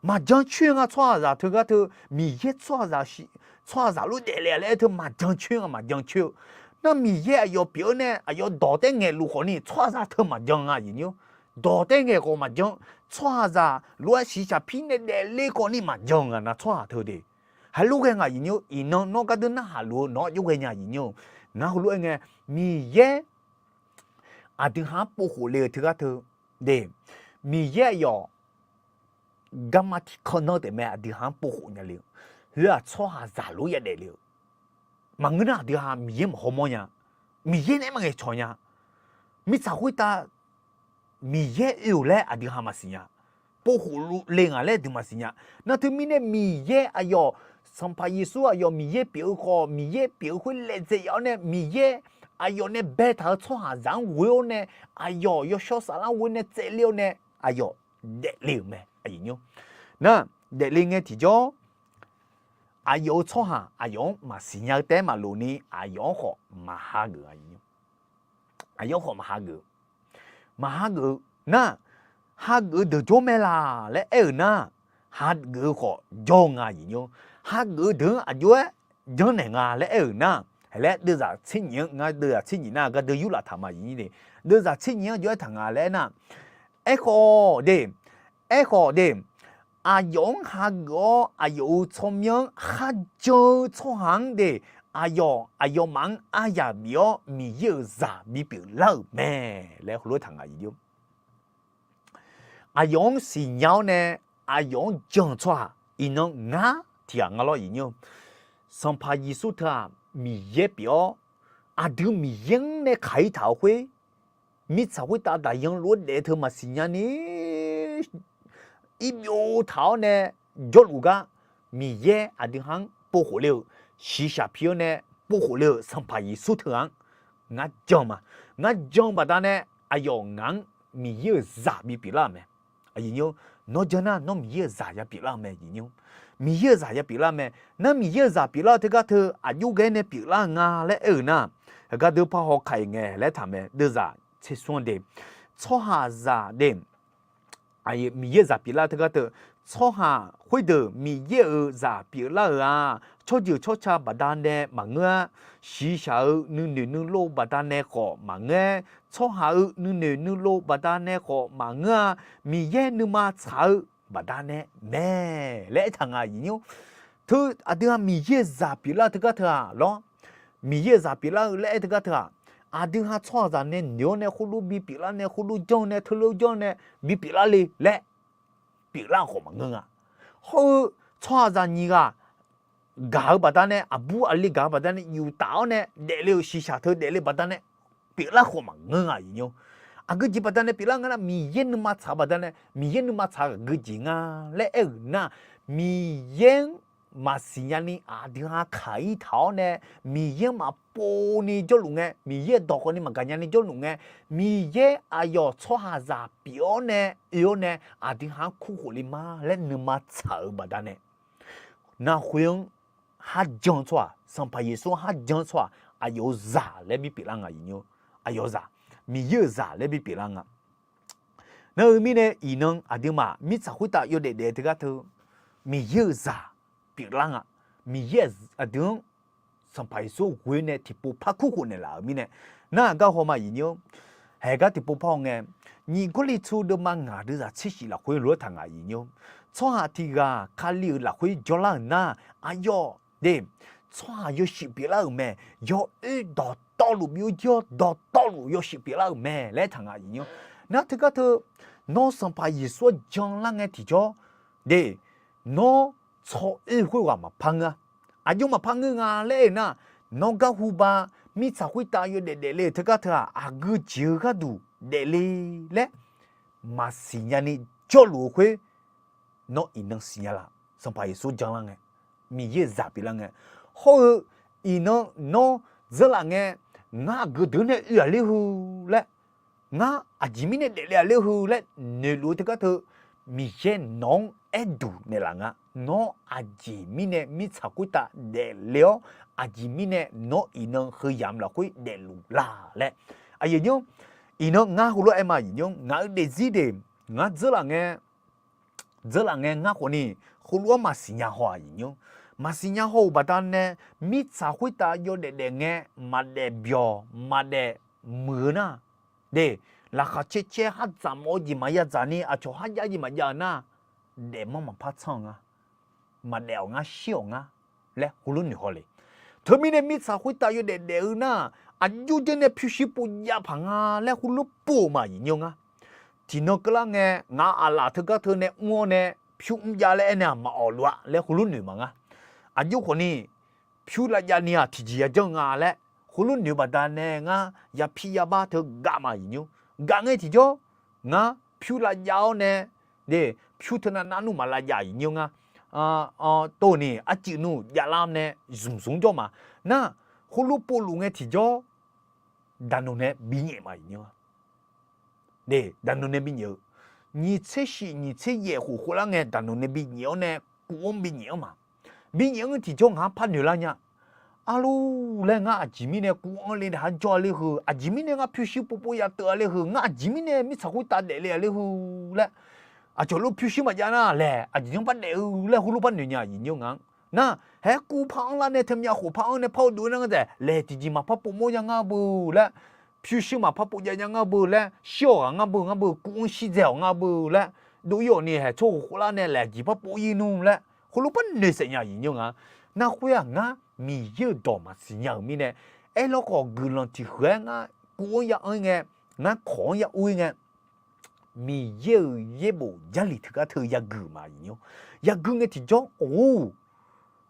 Maqjan coer nga tsawrhaqzaq teugar teu, Miqyaer tsawrhaqzaq lof daefle-a laer aer teu maqjan coer nga, maqjan coer-eu. Nar Miqyaer aqyawf pyeuf-awr nae aqyawf dawq taer ngaeqluf khawf ni tsawrhaqzaq teu maqjan nga aqyuif nymr. Dawq taer ngaeq khawf maqjan, tsawrhaqzaq lof-aer shiqshaq pir nae daefle khawf ni maqjan nga nar tsawrhaq teu de. Heulof ghae nga aqyuif nymr, iqnan nawr gardeur narhaq luf-eu nawq-anr jov ghae nya aqyuif nymr. Ngar heulof-aer ngae, Miqyaer aqdui ha-anr povkhof le-eu teugar teu de, Miqyaer aqyawf garma tiqkanr nanr taef mae aqdui ha-anr povkhof nya le-eu. Heu-aq tsawrhaqzaq lof yadaef le-eu. Maqngeur nar aqdui ha Miqyaer maqhaw mawr nya. Miqyaer nae maqngaeq cawq nya. Mirtsaq khoertav Miqyaer oe-euq laer aqdui ha maqsiq nya. Povkhof le nga laer aqdui maqsiq nya. Nar teumirnae Miqyaer aqyawf, Sanqpaq Yeqsur aqyawf Miqyaer pyeuf-eu khawf, Miqyaer pyeuf-eu khoer laejae yaf-awr nae Miqyaer aqyawf nae baetaq-eu tsawrhaqzaq-anr ghoe-awr nae, aqyawf yawshawr saflar ghoe nae tsaevle-awr nae aqyawf daefle-euq mae aqyuif nymr. Nar daefle ngae tiqjawr, aqyawf-euq tsawrhaq aqyawf-anr maqsiq nya-eu taef-aer maqlof ni aqyawf-anr khawf maqhageuf-a. Aqyawf-anr khawf maqhageuf. Maqhageuf-eu nar, hageuf-eu deuq jawr mae laq laer aer-euq nar, hageuf-eu khawf jawr-eu nga aqyuif nymr. Hageuf-eu deuq-anr aqjox-aer janrnaeq nga laer aer-euq nar, laer deuvzaq tser nyif-anr ngar deuvzaq tser nyif nar gardeur yurlaf taq ma aqyuif nymr de. Deuvzaq tser nyif-anr aqjox-aer taq nga laer aer nar, aerkhawf de, aerkhawf de, aqyawf-anr hageuf-awr aqyawf-euq tsawrmyanr-anr kharjan-eu tsawrhaq-anr de, aqyawf aqyawfmaf-anr aryaq bif-awr Miqyaer-euq zaq bipyeuf lar-euq mae laer heulof-aer taq nga aqyuif nymr. Aqyawf-anr siqnya-awr nae aqyawf-anr jan-eu tsawrhaq iqnan ngar tiqghaq nga lawr aqyuif nymr. Sanqpaq Yeqsur teu-aq Miqyaer pyeuf-awr, aqdui Miqyaer-anr nae kaq-ir taq-euq khoer, mirtsaq khoertav daqyan lof-aer daef teu maqsiq nya ni irbyov taq-awr nae jawrluf gar, Miqyaer aqdui ha-anr povkhof le-euq, shiqshaq pi-awr nae povkhof le-euq Sanqpaq Yeqsur teu-aq-anr ngar jan ma. Ngar jan-eu baqdanae aqyawf ngaq-anr Miqyaer-euq zaq bipyeuf lar-euq mae. Nawr jan nar nawr Miqyaer-euq zaq ya pyeuflar-eu mae. Miqyaer-euq zaq ya pyeuflar-eu mae. Nar Miqyaer-euq zaq pyeuflar-eu teugar teu aqjox ghae nae pyeuflar-eu nga laer aer-euq nar, heugar deuq par haw kaq-iq ngae laer taq mae. Deuvzaq tser smr-anr de, tsawrhaqzaq de, Miqyaer-euq zaq pyeuflar-eu teugar teu, tsawrhaq khoerdeuq Miqyaer-euq zaq pyeuflar-euq-aq, tsawrjeuq tsawrca baqdanae maqngeur-a. Shiqshaq-eu nuinoeq nuilov baqdanae khawf maqngeur-aer, tsawrhaq-euq nuinoeq nuilov baqdanae khawf maqngeur-a. Miqyaer nuima tsaq-eu baqdanae mae laer aertaq nga aqyuif nymr. Teu aqdui ha Miqyaer-euq zaq pyeuflar-eu teugar teu-aq lawr, Miqyaer-euq zaq pyeuflar-eu laer aer teugar teu-aq, aqdui ha tsawrhaqzaq nae noeq-awr nae khoerlof bipyeuflar nae khoerlof janr-eu nae teulof janr-eu nae bipyeuflar le laer pyeuflar-eu khawf maqngeur nga. Hawr-eu tsawrhaqzaq nyiq ghaq gaq-eu baqdanae, aqbur aqli gaq-eu baqdanae yuftaf-awr nae daefle-euq shiqshaq teu daefle baqdanae pyeuflar khawf maqngeur nga aqyuif nymr. Aqgeu jeq baqdanae pyeuflar nga nar, Miqyaer nuima tsaq-eu baqdanae, Miqyaer nuima tsaq-eu aqgeu jeq nga laer aer-euq nar, Miqyaer-anr maqsiq nyani aqdui ha kaq-ir taq-awr nae, Miqyaer-anr maqpov ni jawrluf ngae, Miqyaer-euq dawq khawf ni maqgaq nyani jawrluf ngae, Miqyaer aqyawf tsawrhaqzaq pyeuf-awr nae oe-awr nae aqdui ha-anr kurkhof le ma laer nuima tsaq-euq baqdanae, narkhoer-anr kharjan-eu tsawrhaq, Sanqpaq Yeqsur-anr kharjan-eu tsawrhaq aqyawf-euq zaq laer bipyeuflar nga aqyawf-euq zaq, Miqyaer-euq zaq laer bipyeuflar nga. Nar-eu mirnae iqnan aqduimaf mirtsaq khoertav yawdaef daef teugar teu Miqyaer-euq zaq pyeuflar nga. Miqyaer aqdui-anr Sanqpaq Yeqsur ghoe nae tiqpov par kurkhof naeqlaf-euq mirnae, nar-aq gar hawma aqyuif nymr, haeq gar tiqpov par haw ngae, nyiq Gawrliqtu deuvma ngaq deuvzaq tser shif lafkhoer lof-aer taq nga aqyuif nymr, tsawrhaq tiq ghaq Kali-euq lafkhoer jawrlar-euq nar, aqyawf de, tsawrhaq yawshuif pyeuflar-euq mae. Yawoer dawqtawvluf byovjir-awr dawqtawvluf yawshuif pyeuflar-euq mae laer aertaq nga aqyuif nymr. Nar teugar teu, nawr Sanqpaq Yeqsur-anr janlar ngae tiqjawr de, nawr tsawoer khoerghaq maqpar ngeur-a. Aqjox maqpar ngeur nga laer aer-eu nar, nawr gar hu ba mirtsaq khoertav yawdaef daefle-euq teugar teu-aq, aqgeu jeq-eu gharduq daefle laer maqsiq nyani jawrluf-eu khoer, nawr iqnan siqnya laf. Sanqpaq Yeqsur janlar ngae, Miqyaer-euq zaq pyeuflar ngae, hawr-eu iqnan nawr dzeurlaf ngae, ngar aqgeu deuq-anr nae oe-aq ler heu laer, ngar aqjeq mirnae daefle-aq ler heu laer noeqluf-eu teugar teu, Miqyaer nawq-anr aerduq naeqlaf nga. Nawr aqjeq mirnae mirtsaq khoertav daefle-awr, aqjeq mirnae nawr iqnan heu yamq lafkhoer daefluf la laer. Aqyuif nymr, iqnan ngar heulof-aer aer ma aqyuif nymr, ngaq-euq daefzir deuq ngar dzeurlaf ngae, dzeurlaf ngae ngar khawfni heulof-aer maqsiq nya haw-aq aqyuif nymr. Maqsiq nya haw-euq baqdanae mirtsaq khoertav yawdaef daef ngae maqdaef byawq maqdaef muiq-eu nar, de, laqkhaq caer caer khardzaq mawf-eu jeq maqya dzaq ni aqcawq kharjav jeq maqjav-eu nar, daefmanr maqpar tsanr-eu nga. Maqdaef-awq ngar shir-awq ngar laer heulof noeq haw le. Teumirnae mirtsaq khoertav yawdaef daef-eu nar, aqjox janr nae pyurshuir pov jav paq nga laer heulof pov-euq ma aqyuif nymr ngar. Tiqnan keuvlar ngae ngaq aqlaf teugar teu nae mr-awr nae pyur mr jav laer aernaeq-aq maqawq luf-a laer heulof noeq ma ngar. Aqjox khawfni pyur lavjav ni-aq tiqjeq yajanr nga laer heulof noeq-eu baqdanae ngar yapir yabar teu gaf ma aqyuif nymr. Gaf ngae tiqjawr ngar pyur lavjav-awr nae, de, pyur teunav navnmr maqlavjav aqyuif nymr ngar. Tov ni arcuif nmr javlar nae zmq zmq jawr ma. Nar, heulof povluf ngae tiqjawr daqnoeq nae binyaef ma aqyuif nymr. De, daqnoeq nae binyaef-eu, nyiq tser shif nyiq tser yaef khof khoflar ngae daqnoeq nae binyaef-awr nae kuv-anr binyaef-anr ma. Binyaef-anr tiqjawr ngaq-anr par noeq lar nya. Arlur laer ngar aqjeq mirnae kuv-anr le daq-ar jawr-a le heu, aqjeq mirnae ngar pyurshuir povpov ya teuv-a le heu, ngar aqjeq mirnae mirtsaq khoertav daefle-a le heu laer, aqcawq lof pyurshuir maqjav nar laer aqjeq nymr par daef-eu laer heulof par noeq nya aqyuif nymr ngar-anr. Nar, haer kuv par-anr lar nae teumyav khof par-anr nae par-eu dov-aer nar ngar taef laer tiqjeq maqpar povmawr nya ngar beu laer, pyurshuir maqpar pov jav nya ngar beu laer, shir-awq ghaq ngar beu ngar beu kuv-anr shir dzae-awq ngar beu laer, dov-ir-awq ni haeq tsawrhaq khoflar nae laeq aqjeq par pov-ir nmr laer heulof par noeq saef nya aqyuif nymr ngar. Nar khoer-aq ngar Miqyaer-euq dawq maqsiq nya-euq mirnae, aerlawr khawf guiqlanq tiq huiq-aer ngar kuv-anr ya anr-ir ngae, ngar kawq-anr ya ur-ir ngae, Miqyaer-euq yaerbof Jarlif teugar teu yaguiq ma aqyuif nymr. Yaguiq ngae tiqjawr or,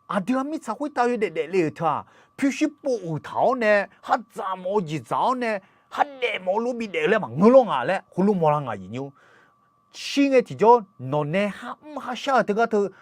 aqdui-aq mirtsaq khoertav yawdaef daefle-euq teu-aq pyurshuir pov uiq taq-awr nae, khardzaq mawf-eu jeq dzaq-awr nae, khardaef mawf-eu lof bidaef-eu laer maqngeur lawr nga laer heulof mawrlar nga aqyuif nymr. Shir ngae tiqjawr nawq nae kharmr kharshar-eu teugar teu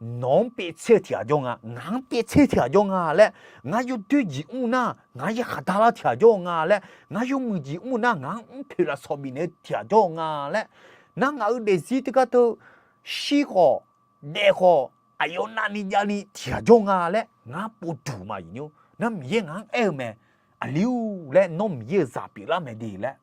nawq-anr pyaev tser-eu tiq ghaq jawr nga, ngaq-anr pyaev tser tiq ghaq jawr nga laer, ngar yawdoer jeq mr nar ngaq-anr yakhaq dalar tiq ghaq jawr-eu nga laer, ngar yawmuiq jeq mr nar ngaq-anr mrpoeq lafsawq bifnaeq-eu tiq ghaq jawr-eu nga laer, nar ngaq-euq daefzir teugar teu shir khawf, daef khawf, aqyawf navni javni tiq ghaq jawr nga laer ngar povduq ma aqyuif nymr. Nar Miqyaer ngaq-anr aer-eu mae, aqli-or laer nawr Miqyaer-euq zaq pyeuflar mae de laer,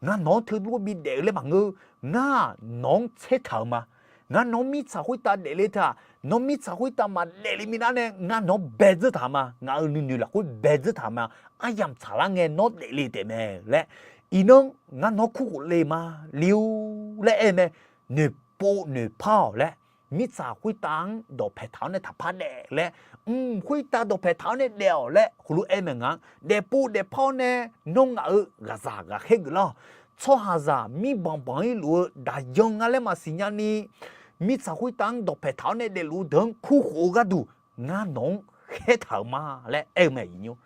ngar nawq-anr teulof bidaef-eu laer maqngeur. Ngar nawq-anr tsaertaq-euq ma. Ngar nawq-anr mirtsaq khoertav daefle teu-aq, nawr mirtsaq khoertav maqdaef le minav nae ngar nawq-anr baedzeur taq-euq ma. Ngaq-euq nuinoeq lafkhoer baedzeur taq-euq ma. Aryamq tsaqlar ngae nawr daefle taef mae laer, iqnan ngar nawq-anr kurkhof le ma, li-or laer aer-eu mae. Noeqpov noeqpar-awq laer, mirtsaq khoertav-anr dawqpae taq-awr nae taqpar daef laer, mq khoertav dawqpae taq-awr nae daef-awq laer heulof aer mae ngaq-anr. Daefpov daefpar-awr nae nawr ngaq-euq ghaqzaq ghaqkhaer geuflar-awq. Tsawrhaqzaq mirbanq banq-ir luf-eu daqyan nga laer maqsiq nyani, mirtsaq khoertav-anr dawqpae taq-awr nae daefluf-eu deuq-anr kurkhof-eu gharduq ngar nawq-anr khaertaq-euq ma laer aer-eu mae aqyuif nymr.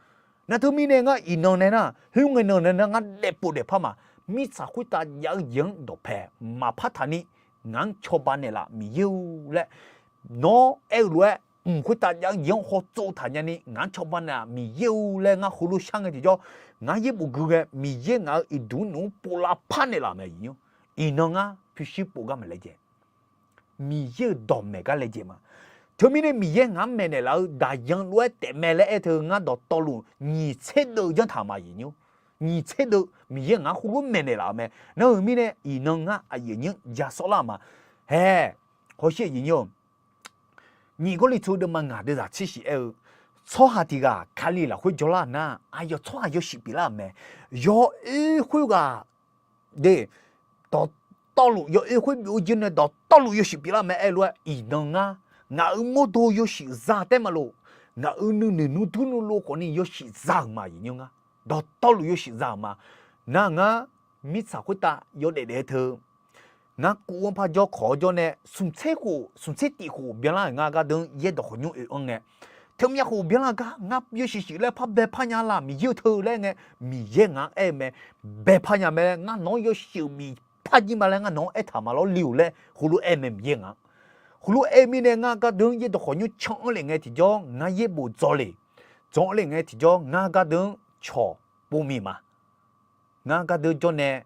Nar teumirnae ngar iqnan nae nar, khoerngae nan nae nar ngar daefpov daefpar ma. Mirtsaq khoertav jav-eu jeq-anr dawqpae maqpar taq ni, ngaq-anr cawba naeqlaf Miqyaer-or laer, nawr aer-eu lof-aer mq khoertav jav-eu jeq-anr hawtsov taq nyani ngaq-anr cawba naeqlaf Miqyaer-or laer ngar heulof shar ngae tiqjawr, ngar yaerbof gui ghae Miqyaer ngaq-euq iqduq nmr-anr pov lavpar naeqlaf mae aqyuif nymr. Iqnan ngar pyurshuir pov gar maqlaejae. Miqyaer-euq dawqmaeq gar laejae ma. Teumirnae Miqyaer ngaq-anr maeqnaeq laf-eu daqyan lof-aer taef mae laer aer teu ngar dawqtawvluf nyiq tser deuv janr taq ma aqyuif nymr. Nyiq tser deuv Miqyaer ngaq-anr heulof maeqnaeq laf-eu mae. Nar-euq mirnae iqnan ngar aqyuif nymr ja sawrlar-euq ma. Hae, hawsher aqyuif nymr-or, nyiq Gawrliqtu deuvma ngaq deuvzaq tser shif aer-eu, tsawrhaq tiq ghaq Kali lafkhoer jawrlar nar, aqyawf tsawrhaq yawshuif pyeuflar-euq mae. Yawoer khoerghaq de, dawqtawvluf yawoer khoer byov-eu jir nae dawqtawvluf yawshuif pyeuflar mae aer lof-aer iqnan ngar, ngaq-euq mawrdo yawshuif za taef maqlof, ngaq-euq nuinoeq nuidur nuilov khawfni yawshuif za-euq ma aqyuif nymr ngar. Dawqtawvluf yawshuif za-euq ma. Nar ngar mirtsaq khoertav yawdaef daef-eu teu ngar kuv-anr par jawr kawq-awr jawr nae smq tser khof smq tser tif khof byanlar-euq ngar gardeuv-anr yaerdawq khawqnymr oe-anr ngae, teumyav khof byanlar gar ngar yawshuif shuif laer par baepar nya laf Miqyaer-eu teu laer ngae, Miqyaer ngaq-anr aer-eu mae, baepar nya mae laer ngar nawq-anr yawshuif bif par jir ma laer ngar nawq-anr aertaq ma lawr li-euq laer heulof aer mae Miqyaer ngaq-anr. Heulof aer-eu mirnae ngar gardeuv-anr yaerdawq khawqnymr can-anr lef ngae tiqjawr ngar yaerbof dzawle, dzawr-anr lef ngae tiqjawr ngar gardeuv-anr cawq pov miq ma. Ngar gardeuv jawr nae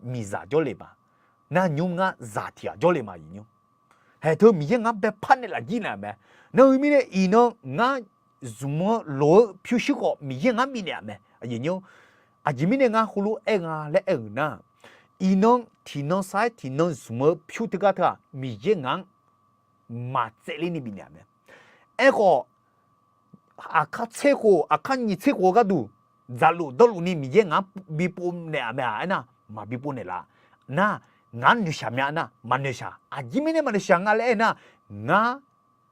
miqzaq jawrle ma. Nar nymr ngar zaq tiq ghaq jawrle ma aqyuif nymr. Haeq teu Miqyaer ngar baepar naeqlaf jir naeq-aq mae. Nangheu mirnae iqnan ngar zmq-eu loq-eu pyurshuir khawf Miqyaer ngar bifnaeq-aq mae. Aqjeq mirnae ngar heulof-aer aer nga laer aer-euq nar, iqnan tiqnan sar-aer tiqnan zmq-eu pyur teugar teu-aq Miqyaer ngaq-anr maqtsaevler ni bifnaeq-aq mae. Aerkhawf, aqkar tser khof aqkar nyiq tser khof-eu gharduq dzaqluf dawrluf ni Miqyaer ngaq-anr bipov naeq-aq mae-aq aernar, maqbi pov naeqlaf. Nar, ngaq-anr noeqshaq mya nar maqnoeqshaq. Aqjeq mirnae maqnoeqshaq nga laer aernar, ngar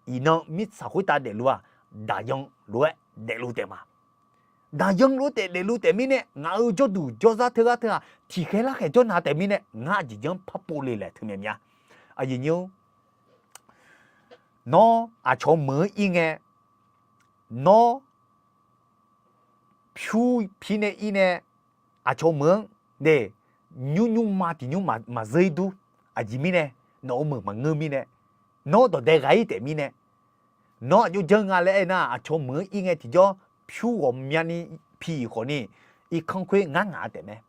iqnan mirtsaq khoertav daefluf-aq, daqyan lof-aer daefluf taef ma. Daqyan lof-aer taef daefluf taef mirnae ngaq-euq jawrduq jawrzar teugar teu-aq tiqkhaer larkhaeq jawrna taef mirnae ngar aqjeq janr par pov le laer teu myav mya. Aqjeq nyir-or, nawr aqcawq meuq-anr ir ngae, nawr pyur pi nae ir nae aqcawq meuq-anr de, nymr nymrma tiq nymr maqzeur ir dur. Aqjeq mirnae nawq-euq meuq maqngeur mirnae, nawr dawqdae ghaq ir taef mirnae, nawr aqjox janr nga laer aernar, aqcawq meuq-anr ir ngae tiqjawr pyur ghawqmyani pi-iq khawfni irkanr khoer ngar ngaq-a taef mae.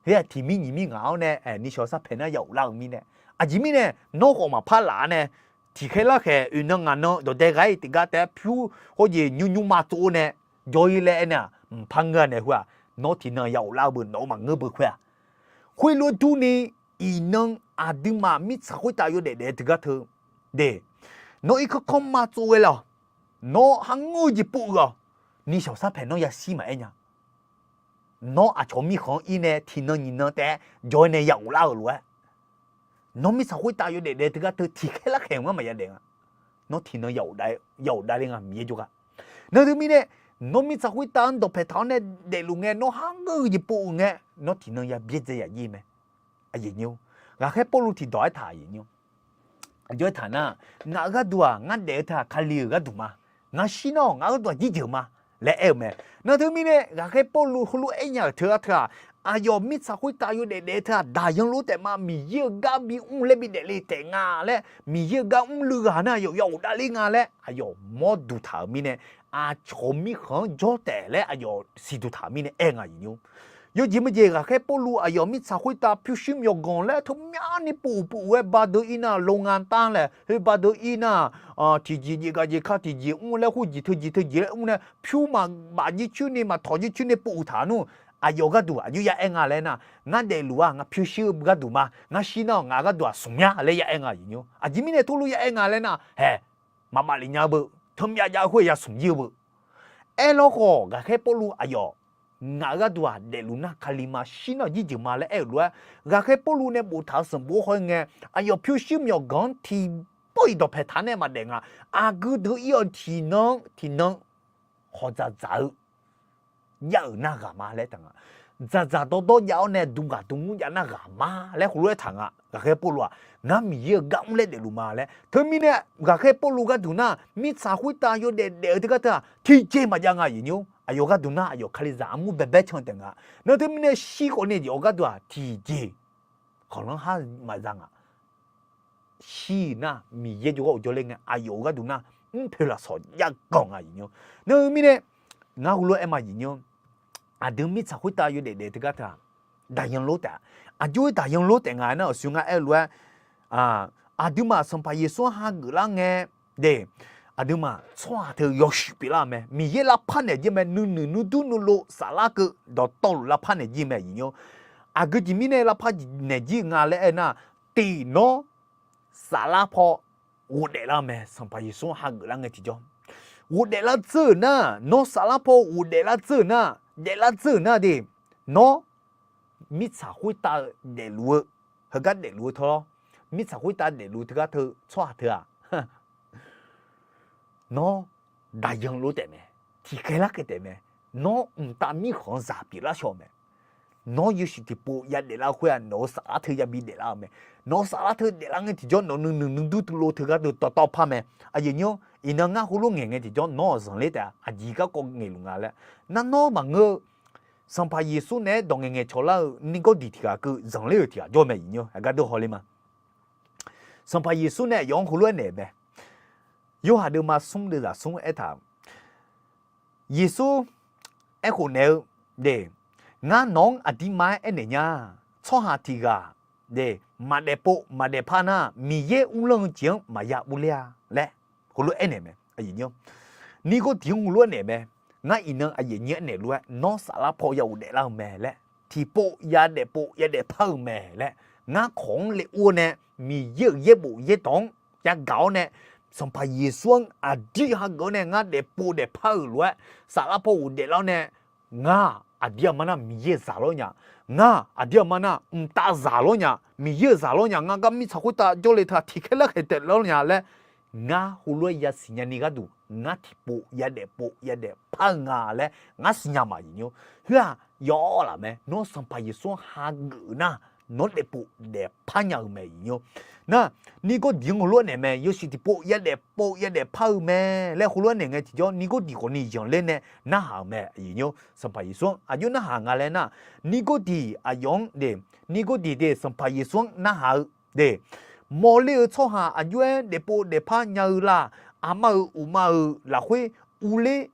Khoer-aq tiq mir nyiq mir ngaq-awr nae nishawq sarpaeq nar ya ghoflar-eu mirnae, aqjeq mirnae nawr khawf maqpar laf-a nae, tiqkhaer larkhaeq oeq nan ngaq nan dawqdae ghaq ir tiqgar taef-aer pyur hawjeq nymr nymrma tsov-awr nae jawr ir laer aernar-aq mqpar ngeur-a nae khoer-aq, nawr tiqnan ya ghoflar-eu beu nawq-eu maqngeur beu khoer-aq. Khoerlof-aer durni, iqnan aqduimaf mirtsaq khoertav yawdaef daef-eu teugar teu de, nawr irkanr kanrma tsov ghae laf-awq, nawr kharngeur-eu jeq pov-eu-awq, nishawq sarpaeq nawr yashir maqaer nya. Nawr aqcawq mirkhanq-anr ir nae tiqnan nyiq nan taef-aer jawr-aer nae ya ghoflar-euq lof-aer, nawr mirtsaq khoertav yawdaef daef-eu teugar teu tiqkhaer larkhaeq ngar maqya daef nga. Nawr tiqnan ya ghofdav ler nga Miqyaer jawrgar. Nar teumirnae, nawr mirtsaq khoertav-anr dawqpaeq taq-awr nae daefluf ngae, nawr kharngeur-eu jeq pov-euq ngae, nawr tiqnan ya byaerdzae yaf jir mae. Aqjeq nyir-or, ghaqkhaer Pawrluv tiqdawq aertaq aqjeq nyir-or, aqjox aertaq nar, ngaq-euq gharduq-aq ngar daef-eu teu-aq Kali-euq gharduq ma. Ngar shir nar-awq ngaq-euq gharduq-aq jirjeuq ma laer aer-eu mae. Nar teumirnae ghaqkhaer Pawrluv heulof-aer aernya-euq teu-a teu-aq, aqyawf mirtsaq khoertav yawdaef daef-eu teu-aq daqyan lof taef ma, Miqyaer-euq gar bimr laer bidaef le taef nga laer, Miqyaer-euq gar mrluiv ghaq nar aqyawf ya ghofdav ler nga laer aqyawf mawr duq taq-euq mirnae, aqcawq mirkhanq-anr jawr taef laer aqyawf siqduq taq-euq mirnae aer nga aqjeq nyir-or. Yawjeq meujeq ghaqkhaer Pawrluv aqyawf mirtsaq khoertav pyurshuir myawqganq laer teumirnae pov-euq pov-eu-aer badeu ir nar, โรงงานตั้ง laer khoer badeu ir nar, tiqjeq jeq gaq jeq ka tiqjeq mr laer khoerjeq teujeq teujeq laer mr nae pyur maqbaf jircoer ni maqtawq jircoer ni pov-euq taq nmr. Aqyawf gharduq aqjox ya aer nga laer nar, ngar daefluf-aq ngaq pyurshuir-eu gharduq ma, ngar shir nar-awq ngaq gharduq-aq smq mya laer ya aer nga aqjeq nyir-or. Aqjeq mirnae Pawrluv ya aer nga laer nar, haeq, maqbaf lef nya-eu beu, teumirnae jav-eu khoer ya smq jir-eu beu. Aerlawr khawf ghaqkhaer Pawrluv aqyawf ngaq-euq gharduq-aq daefluf nar Kali ma, shir nar-awq jirjeuq ma laer aer-euq lof-aer, ghaqkhaer Pawrluv nae boftaq-euq sanqbof-anr haw-aer ngae, aqyawf pyurshuir myawqganq-anr tiqpov-iq dawqpaeq taq nae maqdaef nga. Aqgeu deuq ir-awq tiqnan-anr tiqnan hawq dzaqdzaq-eu jav-euq nar ghaq ma laer taq nga. Dzaqdzaq dawrdawr jav-awr nae duqghaq duqmur jav nar ghaq ma laer heulof-aer taq nga. Ghaqkhaer Pawrluv-aq ngar Miqyaer-euq gar mr laer daefluf ma laer. Teumirnae ghaqkhaer Pawrluv gharduq nar mirtsaq khoertav yawdaef daef-eu teugar teu-aq tiqjeq maqjav nga aqjeq nyir-or. Aqyawf gharduq nar aqyawf Kalizaq armur baebae can taef nga. Nar teumirnae shir khawf ni jeq-awr gharduq-aq tiqjeq khanqlanr har maqza nga. Shir nar Miqyaer jawrgar uqjawr ler ngae, aqyawf-euq gharduq nar mrpoeq lafsawq jav ganq nga aqjeq nyir-or. Nar-eu mirnae ngar heulof-aer aer ma aqjeq nyir-or. Aqdui mirtsaq khoertav yawdaef daef-eu teugar teu-aq daqyan lor taef-a. Aqjox-aer daqyan lor taef nga nar-euq shuir ngar aer-eu lof-aer, aqduimaf Sanqpaq Yeqsur-anr hageuf lar ngae de, aqduimaf tsawrhaq teu yawshuif pyeuflar-eu mae. Miqyaer lavpar naeq jir mae. Nuinoeq nuidur nuilov saflar keuv dawqtawvluf lavpar naeq jir mae aqjeq nyir-or. Aqgeu jeq mirnae lavpar naeq jir nga laer aer nar, tiq nawr saflar paw ghofdaef lar-eu mae. Sanqpaq Yeqsur-anr hageuf lar ngae tiqjawr ghofdaef lar dzeur-euq nar, nawr saflar paw ghofdaef lar dzeur-euq nar, daeflar dzeur-euq nar de, nawr mirtsaq khoertav-eu daefluf-eu, heugar daefluf-eu tawr lawr, mirtsaq khoertav daefluf-eu teugar teu tsawrhaq teu-aq, nawr daqyan lor taef mae. Tiqkhaer larkhaer taef mae. Nawr mqtav mirkhanq-anr zaq pyeuflar shaw-eu mae. Nawr yawshuif tiqpov yadaef lar-eu khoer-aq, nawq-euq saflar teu yabi daeflar-eu mae. Nawq-euq saflar teu daeflar ngae tiqjawr nawq nuinoeq nuidur tuv lov teugar deuq dawqtawv par mae. Aqjeq nyir-or, iqnan ngar heulof ngaeq ngae tiqjawr nawr-awq zanqler taef-a. Aqjeq garkawv ngaeqluf nga laer nar, nawr maqngeur-eu Sanqpaq Yeqsur naeq-aer dawq ngaeq ngaeq cawqlar-eu nirgawrdiq tiq ghaq keuv zanqler-euq tiq ghaq jawr mae aqjeq nyir-or. Aqgar deuq hawler ma. Sanqpaq Yeqsur nae aqyawf-anr heulof-aer naeq mae. Yorhaq deuvma smr deuvzaq smr aertaq-euq, Yeqsur aerkhof naeq-eu, de, ngar nawq-anr aqdirma-aer aernaeq nya. Tsawrhaq tiq ghaq maqdaefpov maqdaefpar nar, Miqyaer uvlanr-eu jeq-anr maqya urler-a laer heulof-aer aernaeq mae. Nirgawrdiq-anr heulof-aer naeq mae. Ngar iqnan aqyuif aqnyir aernaeq lof-aer, nawr saflar paw ya ghofdaef lar-eu mae laer, tiqpov ya daefpov ya daefpar-eu mae laer, ngar kawq-anr le ur-awr nae, Miqyaer-euq yaerbof yaerdawq-anr yagaq-awr nae, Sanqpaq Yeqsur-anr aqdir hageuf-awr nae ngar daefpov daefpar-euq lof-aer, saflar paw ghofdaef lar-awr nae, ngar aqdir aqma nar Miqyaer zaq lawr nya, ngar aqdir aqma nar mqtav zaq lawr nya, Miqyaer-euq zaq lawr nya, ngar gar mirtsaq khoertav jawrle teu-aq tiqkhaer larkhaeq taef lawr nya laer, ngar heulof-aer yasiq nyani gharduq ngar tiqpov ya daefpov ya daefpar-eu nga laer ngar siqnya ma, iqnymr. Khoer-aq, yawlaf mae, nawr Sanqpaq Yeqsur-anr hageuf nar, nawr daefpov daefpar nya-eu mae, iqnymr. Nar, nirgawrdiq-anr heulof-aer naeq mae, yawshuif tiqpov ya daefpov ya daefpar-eu mae laer heulof-aer naeq ngae tiqjawr, nirgawrdiq khawfni zanqler nae narhaq-euq mae, iqnymr. Sanqpaq Yeqsur-anr aqjox narhaq nga laer nar, nirgawrdiq aqyawf-anr de, nirgawrdiq de Sanqpaq Yeqsur-anr narhaq-eu de, mawrler-eu tsawrhaq aqjox-aer daefpov daefpar nya-eu la? Aqma-euq uqma-euq lafkhoer uvler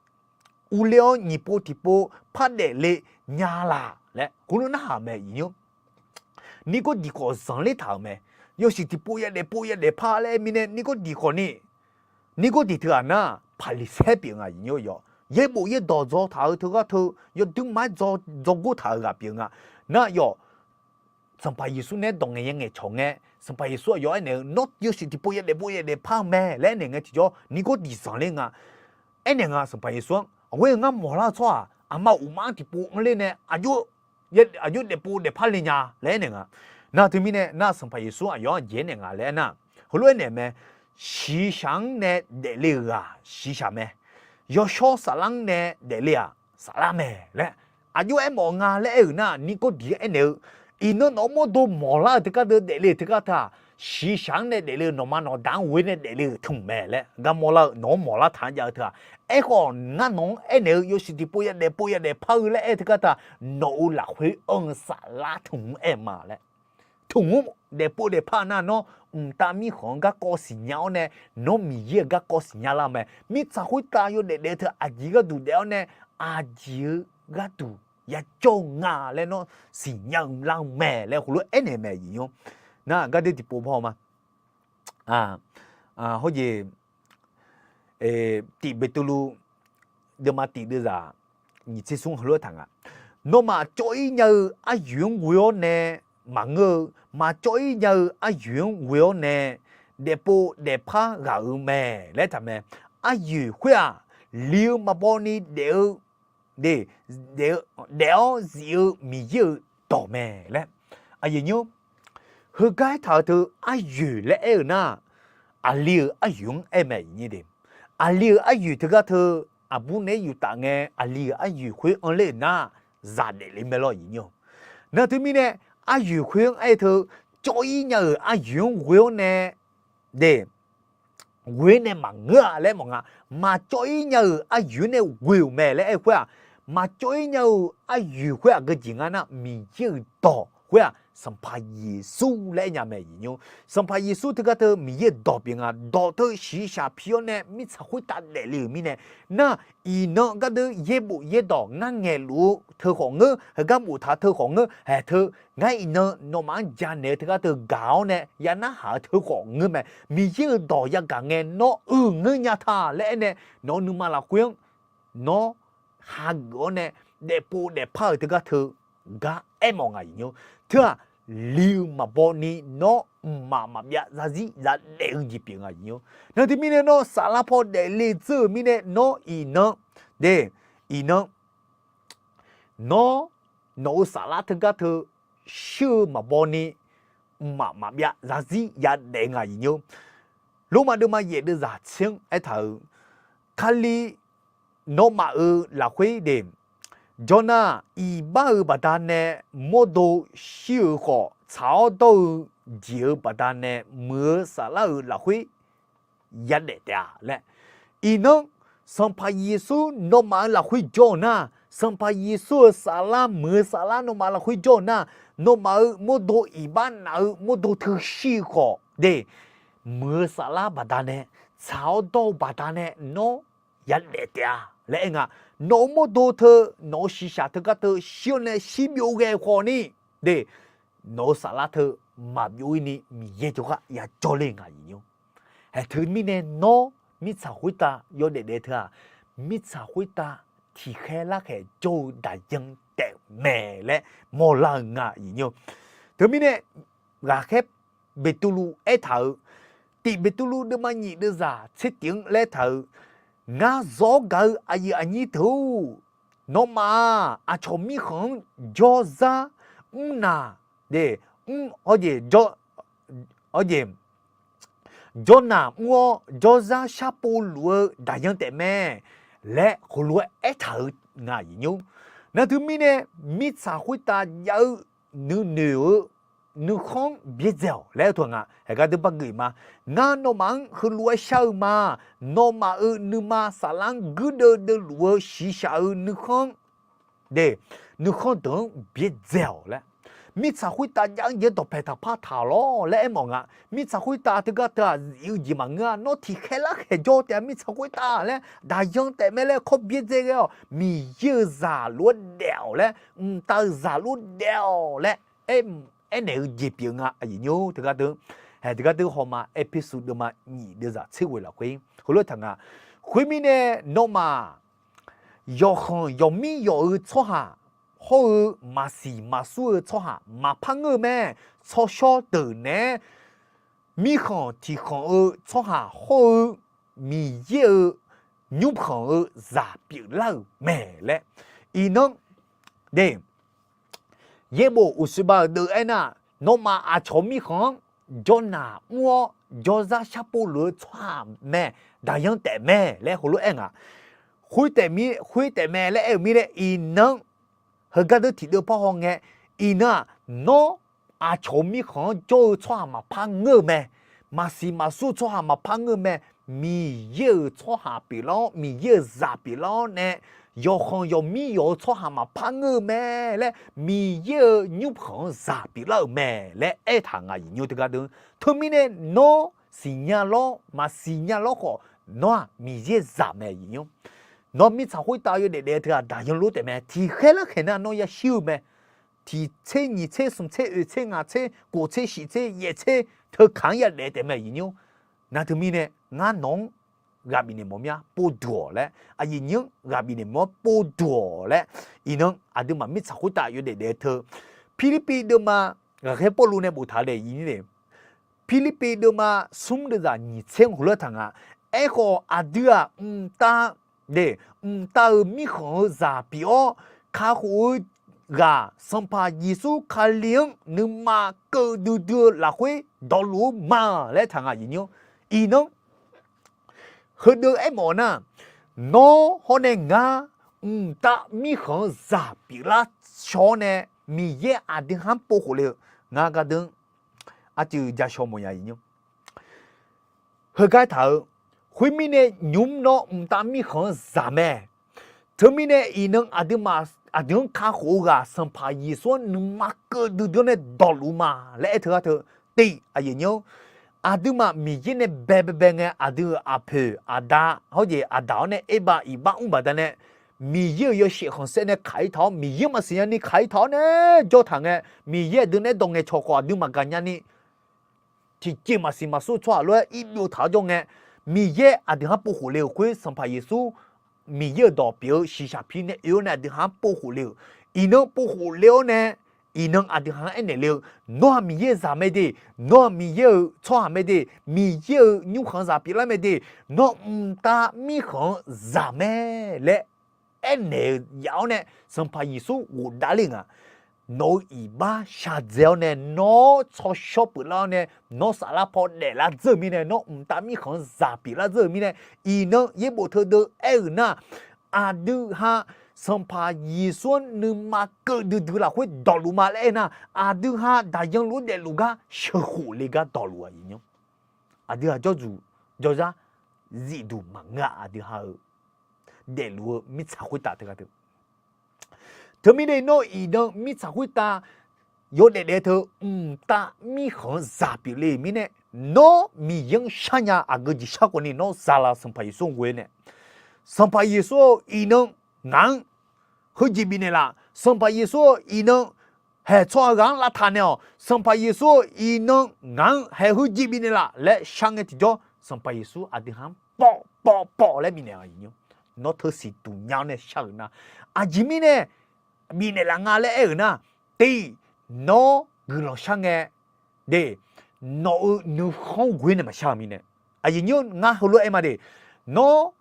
uvler-awr nyiq pov tiq pov par daefle nya laq laer heulof narhaq mae, iqnymr. Nirgawrdiq khawf zanqler taq-euq mae. Yawshuif tiqpov ya daefpov ya daefpar laer aer mirnae, nirgawrdiq khawfni, nirgawrdiq teughaq nar, Paqliqsaer pyeuf nga, iqnymr yawq. Yaerbof yaerdawq dzaw taq-eu teugar teu, yawduir ma-aer dzaw, dzaw gor taq-euq ghaq pyeuf nga. Nar yawq, Sanqpaq Yeqsur nae dawq ngaeq ya ngaeq cawq ngae, Sanqpaq Yeqsur aqyawf aernaeq-eu, nawr yawshuif tiqpov ya daefpov ya daefpar-eu mae laer aernaeq ngae tiqjawr, nirgawrdiq zanqler nga. Aernaeq nga Sanqpaq Yeqsur-anr, aqghoer ngar mawqlar-eu tsawrhaq aqma uqma-anr tiqpov anrler nae aqjox daefpov daefpar le nya laer aernaeq nga. Nar teumirnae nar Sanqpaq Yeqsur aqyawf-anr aqjeq aernaeq nga laer aernar, heulof-aer naeq mae, shiqshaq-anr nae daefle-euq ghaq shiqshaq mae. Yawshawr saflar-anr nae daefle-aq saflar mae laer aqjox aermawf nga laer aer-euq nar, nirgawrdiq aernaeq-eu, iqnan nawq-euq mawrdo mawqlar-euq teugar deuq daefle-euq teugar teu-aq, shiqshaq-anr nae daefle-eu nawqma nawqda-anr ghoe nae daefle-euq tmq mae laer garmawr lar-eu, nawq-anr mawqlar taq-anr jav-eu teu-aq, aerkhawf ngar nawq-anr aernaeq-eu, yawshuif tiqpov ya daefpov ya daefpar-eu laer aer-eu teugar teu-aq, nawq-euq lafkhoer anr-eu saflar tmq-anr aer ma laer. Tmq-anr daefpov daefpar nar, nawr mqtav mirkhanq-anr garkawv siqnya-awr nae, nawr Miqyaer-euq garkawv siqnya lar-eu mae. Mirtsaq khoertav yawdaef daef-eu teu aqjeq gharduq daef-awr nae, aqjeq-eu gharduq yajawr-eu nga laer nawr siqnya-eu lar-eu mae laer heulof-aer aernaeq mae, iqnymr. Nar gardeur tiqpov baw ma. Hawjeq, tiq Beqtuvluv deuvma tiq deuvzaq nyiq tser smr heulof-aer taq nga. Nawmaf cawv-ir nya-eu aryoeq-anr ghoe-awr nae maqngeur-eu, maqcawv-ir nya-eu aryoeq-anr ghoe-awr nae daefpov daefpar ghaq-euq mae laer taq mae. Aryoeq khoer-aq, li-eu maqbaw ni daef-eu, daef-awr zif-eu Miqyaer-euq dawq mae laer. Aqyuif nymr, heugar aertaq-euq teu aryoeq laer aer-euq nar, aqli-euq aryoeq-anr aer mae, iqnyir de. Aqli-euq aryoeq teugar teu, aqbur naeq-aer yuftaf ngae, aqli-euq aryoeq khoer anrler-euq nar, zaq daefle mae lawr, iqnyir-awq. Nar teumirnae, aryoeq khoer-anr aer teu, cawv-ir nya-euq aryoeq-anr ghoe-awr nae, de, ghoe-awr nae maqngeur-a laer mawf nga. Maqcawv-ir nya-euq aryoeq-anr nae ghoe-euq mae laer aer-eu khoer-aq, maqcawv-ir nya-euq aryoeq khoer-aq geujeq nga nar, Miqyaer-euq dawq khoer-aq, Sanqpaq Yeqsur laer aer nya mae, iqnyir. Sanqpaq Yeqsur teugar teu Miqyaer-euq dawq pyeuf nga. Dawq teu shiqshaq pi-awr nae mirtsaq khoertav daefle-euq mirnae, nar, iqnan gardeur yaerbof yaerdawq ngar ngaeqluf-eu teu khawf ngeur, heugar boftaq-eu teu khawf ngeur, haeq teu, ngar iqnan nawmaf-anr janaeq-eu teugar teu gaq-awr nae ya narhaq-eu teu khawf ngeur mae. Miqyaer-euq dawq yagaq ngae nawr uiqngeur nya ta laer aer nae, nawq-eu nuima lafkhoer-anr nawr hageuf-awr nae daefpov daefpar-euq teugar teu gar aermawf nga, iqnyir. Teu-aq, li-eu maqbaw ni nawr mqmaq maqbyav zarzir zadaef-eu jeq pyeuf nga, iqnyir. Nar teumirnae nawr saflar paw daefle dzeur-euq mirnae nawr iqnan, de, iqnan nawr nawq-euq saflar teugar teu shir-eu maqbaw ni mqmaq maqbyav zarzir yadaef nga, iqnyir. Lormav deuvma yaef deuvzaq tser-anr aertaq-euq, Kali nawmaf-euq lafkhoer de, jawrnar iqbax-euq baqdanae mawrdo shir-euq khawf, tsaq-awr dawr-eu jeq-euq baqdanae muiq-eu saflar-euq lafkhoer yadaef taef-a laer. Iqnan, Sanqpaq Yeqsur nawmaf-euq lafkhoer jawr-euq nar, Sanqpaq Yeqsur-euq saflar, muiq-eu saflar nawmaf lafkhoer jawr-euq nar, nawmaf-euq mawrdo iqbax naf-eu mawrdo teu shir-eu khawf de, muiq-eu saflar baqdanae, tsaq-awr dawr-eu baqdanae nawr yadaef taef-a laer aer nga. Nawq-euq mawrdo teu, nawq-euq shiqshaq teugar teu shir-awr nae shir byov ghae khawf ni, de, nawq-euq saflar teu maqbyov-ir ni Miqyaer jawrgar yajawr ler nga aqyuif nymr. Haeq teumirnae nawr mirtsaq khoertav yawdaef daef teu-aq, mirtsaq khoertav tiqkhaer larkhaeq jawr-eu daqyan taef mae laer mawrlar-eu nga aqyuif nymr. Teumirnae ghaqkhaer Beqtuvluv aertaq-euq, tiq Beqtuvluv deuvma nyiq deuvzaq tser tiq-anr laer taq-euq, ngar zawr gaq-eu aqyuif aqnyir teu-or, nawmaf-aq aqcawq mirkhanq-anr jawrzar mrnaq, de, mr, hawjeq, hawjeq, jawrnaq mr-awr jawrzar sharpov luf-eu daqyan taef mae laer heulof-aer aertaq-eu nga aqyuif nymr. Nar teumirnae mirtsaq khoertav jav-eu nuinoeq-eu nuikhanr-anr byaerdzae-awq laer aer teu-aq nga. Haeq gar deuq bargeuf-iq ma. Ngar nawmaf-anr heulof-aer shar-eu ma. Nawmaf-euq nuima saflar-anr guirdeuv deuvluf-eu shiqshaq-eu nuikhanr, de, nuikhanr deuq-anr byaerdzae-awq laer. Mirtsaq khoertav jav-anr jeq-aer dawqpaeq taqpar taq-awq lawr laer aermawf nga. Mirtsaq khoertav teugar teu-aq zif-eu jeq maqngeur-a. Nawr tiqkhaer larkhaeq jawr taef-a mirtsaq khoertav laer daqyan taef mae laer kawr byaerdzae ghae-awq. Miqyaer-euq zaq lof-aer daef-awq laer, mqtav-euq zaq lof-aer daef-awq laer aernaeq-eu jeq pyeuf-eu nga aqyuif nymr teugar deuq. Haeq teugar deuq hawma Erpersu deuvma nyiq deuvzaq tser ghoeq lafkhoer heulof-aer taq nga. Khoermirnae nawmaf yawqkhanq yawqmir yawq-eu tsawrhaq hawr-eu maqsiq maqsur-eu tsawrhaq maqpar ngeur-eu mae. Tsawrshawr deuq naeq-aer mirkhanq tiqkhanq-eu tsawrhaq hawr-eu Miqyaer-euq nymrkhanq-eu zaq pyeuflar-euq mae laer iqnan, de, yaerbof uqshoe ba-euq deuv aernar, nawmaf aqcawq mirkhanq-anr jawrnaq mr-awr jawrzar sharpov luf-eu tsawrhaq mae, daqyan taef mae laer heulof-aer aer nga. Khoer taef mae laer aer-euq mirnae iqnan, heugar deuq tiqdeuv parhaw ngae, iqnan-aq, nawr aqcawq-eu mirkhanq-anr jawr-eu tsawrhaq maqpar ngeur-eu mae, maqsiq maqsur-eu tsawrhaq maqpar ngeur-eu mae, Miqyaer-euq tsawrhaq pyeuflar-awr Miqyaer-euq zaq pyeuflar-awr nae yawqkhanq yawqmir yawq-eu tsawrhaq maqpar ngeur-eu mae laer Miqyaer-euq nymrkhanq-anr zaq pyeuflar-euq mae laer aertaq nga aqyuif nymr teugar deuq. Teumirnae nawr siqnya lawr maqsiqnya lawr khawf, nawr-aq Miqyaer zaq mae aqyuif nymr. Nawr mirtsaq khoertav yawdaef daef-eu teu-aq daqyan lof taef mae. Tiqkhaer larkhaeq nar nawr yashir-eu mae. Tiq tser nyiq tser smq tser oeq tser ngaq tser kof tser shiq tser yaef tser teukaq-anr yadaef taef mae aqyuif nymr. Nar teumirnae ngar nawq-anr ghaq bifnaeq mawf mir-a povduq-awq laer, aqyuif nymr-anr ghaq bifnaeq mawf-awr povduq-awq laer, iqnan aqduimaf mirtsaq khoertav yawdaef daef-eu teu Pirlirpiv deuvma, ghaqkhaer Pawrluv nae boftaq-eu daef-ir nae, Pirlirpiv deuvma smr deuvzaq nyiq tser-anr heulof-aer taq nga. Aerkhawf aqdui-aq mqtav, de, mqtav-euq mirkhanq-eu zaq pyeuf-awr kakhof-eu ghaq Sanqpaq Yeqsur Kali-anr nuima keuv duidui-eu lafkhoer dawqluf-eu ma laer taq nga aqyuif nymr. Iqnan heudeuq aermawf nar, nawr hawr nae ngar mqtav mirkhanq-eu zaq pyeuflar shaw-awr nae Miqyaer aqdui ha-anr povkhof le-eu ngar gardeuv-anr arcuiv jashawr mawf nya aqyuif nymr. Heugar taq-eu, khoermirnae nymq-mr nawr mqtav mirkhanq-eu zaq mae. Teumirnae iqnan aqduimaf aqdui-anr kakhof-eu ghaq Sanqpaq Yeqsur-anr nuima keuv duidui-awr nae dawqluf ma laer aer teugar teu, tiq aqyuif nymr, aqduimaf Miqyaer nae bae bae bae ngae aqdui-euq aqpoeq aqda hawr jeq aqdaq-awr nae erbav iqbax mr baqdanae Miqyaer-euq yawshaef khanqsaer nae kaq-ir taq-awr Miqyaer maqsiq nyani kaq-ir taq-awr nae jawr taq ngae, Miqyaer aqdui nae aerdawq ngaeqcawq khawf aqdui maqgaq nyani tiqjeq maqsiq maqsur tsawrhaq lof-aer irbyov taq-awr jawr ngae, Miqyaer aqdui ha-anr povkhof le-euq khoer Sanqpaq Yeqsur Miqyaer-euq dawq pyeuf-eu shiqshaq pi nae oe-awr nae aqdui ha-anr povkhof le-euq. Iqnan povkhof le-awr nae, iqnan aqdui ha-anr aernaeq le-eu, nawr-aq Miqyaer-euq zaq mae de, nawr-aq Miqyaer-euq tsawrhaq mae de, Miqyaer-euq nymrkhanq zaq pyeuflar mae de, nawr mqtav mirkhanq-eu zaq mae laer aernaeq-eu yaf-awr nae Sanqpaq Yeqsur ghofdav ler nga. Nawq-eu iqbax shaqdzae-awr nae nawr tsawrshawr pyeuflar-awr nae nawr saflar paw daeflar dzeur-eu mirnae, nawr mqtav mirkhanq-eu zaq pyeuflar dzeur-eu mirnae, iqnan yaerbof teudeuv aer-euq nar, aqdui ha Sanqpaq Yeqsur-anr nuima keuv duidui lafkhoer dawqluf ma laer aer nar, aqdui ha daqyan luf-anr daefluf gar sheuqkhof le gar dawqluf aqyuif nymr. Aqdui ha jawrduq jawrzar zifduq maqngeur-a aqdui ha-eu daefluf-eu mirtsaq khoertav teugar teu. Teumirnae nawr iqnan mirtsaq khoertav yawdaef daef teu mqtav mirkhanq-anr zaq pyeufle-euq mirnae, nawr Miqyaer-anr sharnya aqgeu jeqshar khawfni nawr zala Sanqpaq Yeqsur-anr ghoe nae, Sanqpaq Yeqsur-eu iqnan ngaq-anr heujeq bifnaeq laf, Sanqpaq Yeqsur-eu iqnan haeq tsawrhaq ghaq-anr lavtaq naeq-awq. Sanqpaq Yeqsur-eu iqnan ngaq-anr haeq heu jeq bifnaeq laf laer shar ngae tiqjawr, Sanqpaq Yeqsur aqdui ha-anr pawv pawv pawv laer bifnaeq-a. Nawr teu siqduq nya-awr nae shar-euq nar, aqjeq mirnae bifnaeq laf nga laer aer-euq nar, tiq, nawr guiqlanq shar ngae, de, nawq-euq nuikhanr ghoe nae maqshar-eu mirnae. Aqjeq nymr ngar heulof-aer aer ma de, nawr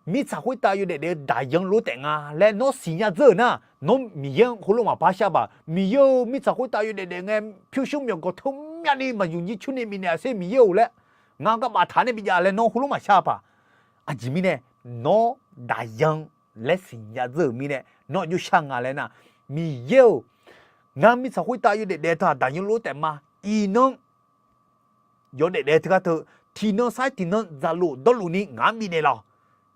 mirtsaq khoertav yawdaef daef-eu daqyan lof taef nga laer nawr siqnya dzeur-euq nar, nawr Miqyaer-anr heulof maqpar shar paq. Miqyaer-eu, mirtsaq khoertav yawdaef daef ngae, pyurshuir myawqganq teu myavni maqyuq jir cur ni bifnaeq-a sher Miqyaer-or laer, ngar gar baftaq nae bijav laer nawr heulof maqshar paq. Aqjeq mirnae, nawr daqyan laer siqnya dzeur-euq mirnae nawr aqjox shar nga laer nar, Miqyaer-or, ngar mirtsaq khoertav yawdaef daef taq daqyan lof taef ma. Iqnan yawdaef daef teugar teu, tiqnan sar-iq tiqnan dzaqluf dawrluf ni ngaq-anr bifnaeq laf-awq.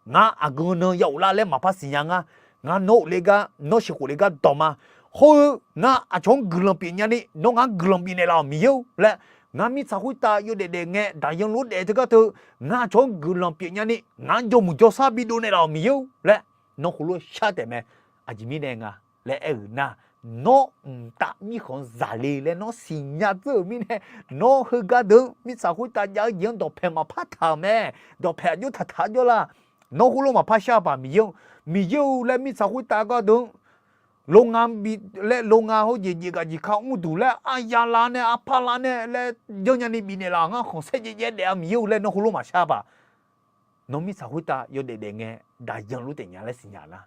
Ngar aqgeu nan ya ghoflar laer maqpar siqnya ngar. Ngar nawr ghofle gar, nawr sheuqkhof le gar dawq ma. Hawr-eu ngar aqcawq-anr guiqlanq pyeuf nyani nawr ngaq-anr guiqlanq bifnaeq laf-awq Miqyaer-or laer, ngar mirtsaq khoertav yawdaef daef ngae daqyan lof daef teugar teu, ngar aqcawq-anr guiqlanq pyeuf nyani ngaq-anr jawrmuiq jawrshar bidov naeq laf-awq Miqyaer-or laer, nawr heulof shar taef mae. Aqjeq mirnae nga laer aer-euq nar, nawr mqtav mirkhanq zaqle laer nawr siqnya dzeur-euq mirnae, nawr heugar deuq-anr mirtsaq khoertav jav-eu jeq-anr dawqpaeq maqpar taq-euq mae. Dawqpaeq aqjox taqtaq-aer jawrlar. Nawr heulof maqpar shar paq Miqyaer-or. Miqyaer-or laer mirtsaq khoertav gar deuq-anr โรงงาน bi laer โรงงาน hawr jeq jeqgaq jeqka mrduq laer arya lav nae arpar lav nae laer janrnya ni bifnaeq laf-awq. Ngar khanqsaer jaev jaev daef-a Miqyaer-or laer nawr heulof maqshar paq. Nawr mirtsaq khoertav yawdaef daef ngae daqyan lof taef nya laer siqnya nar,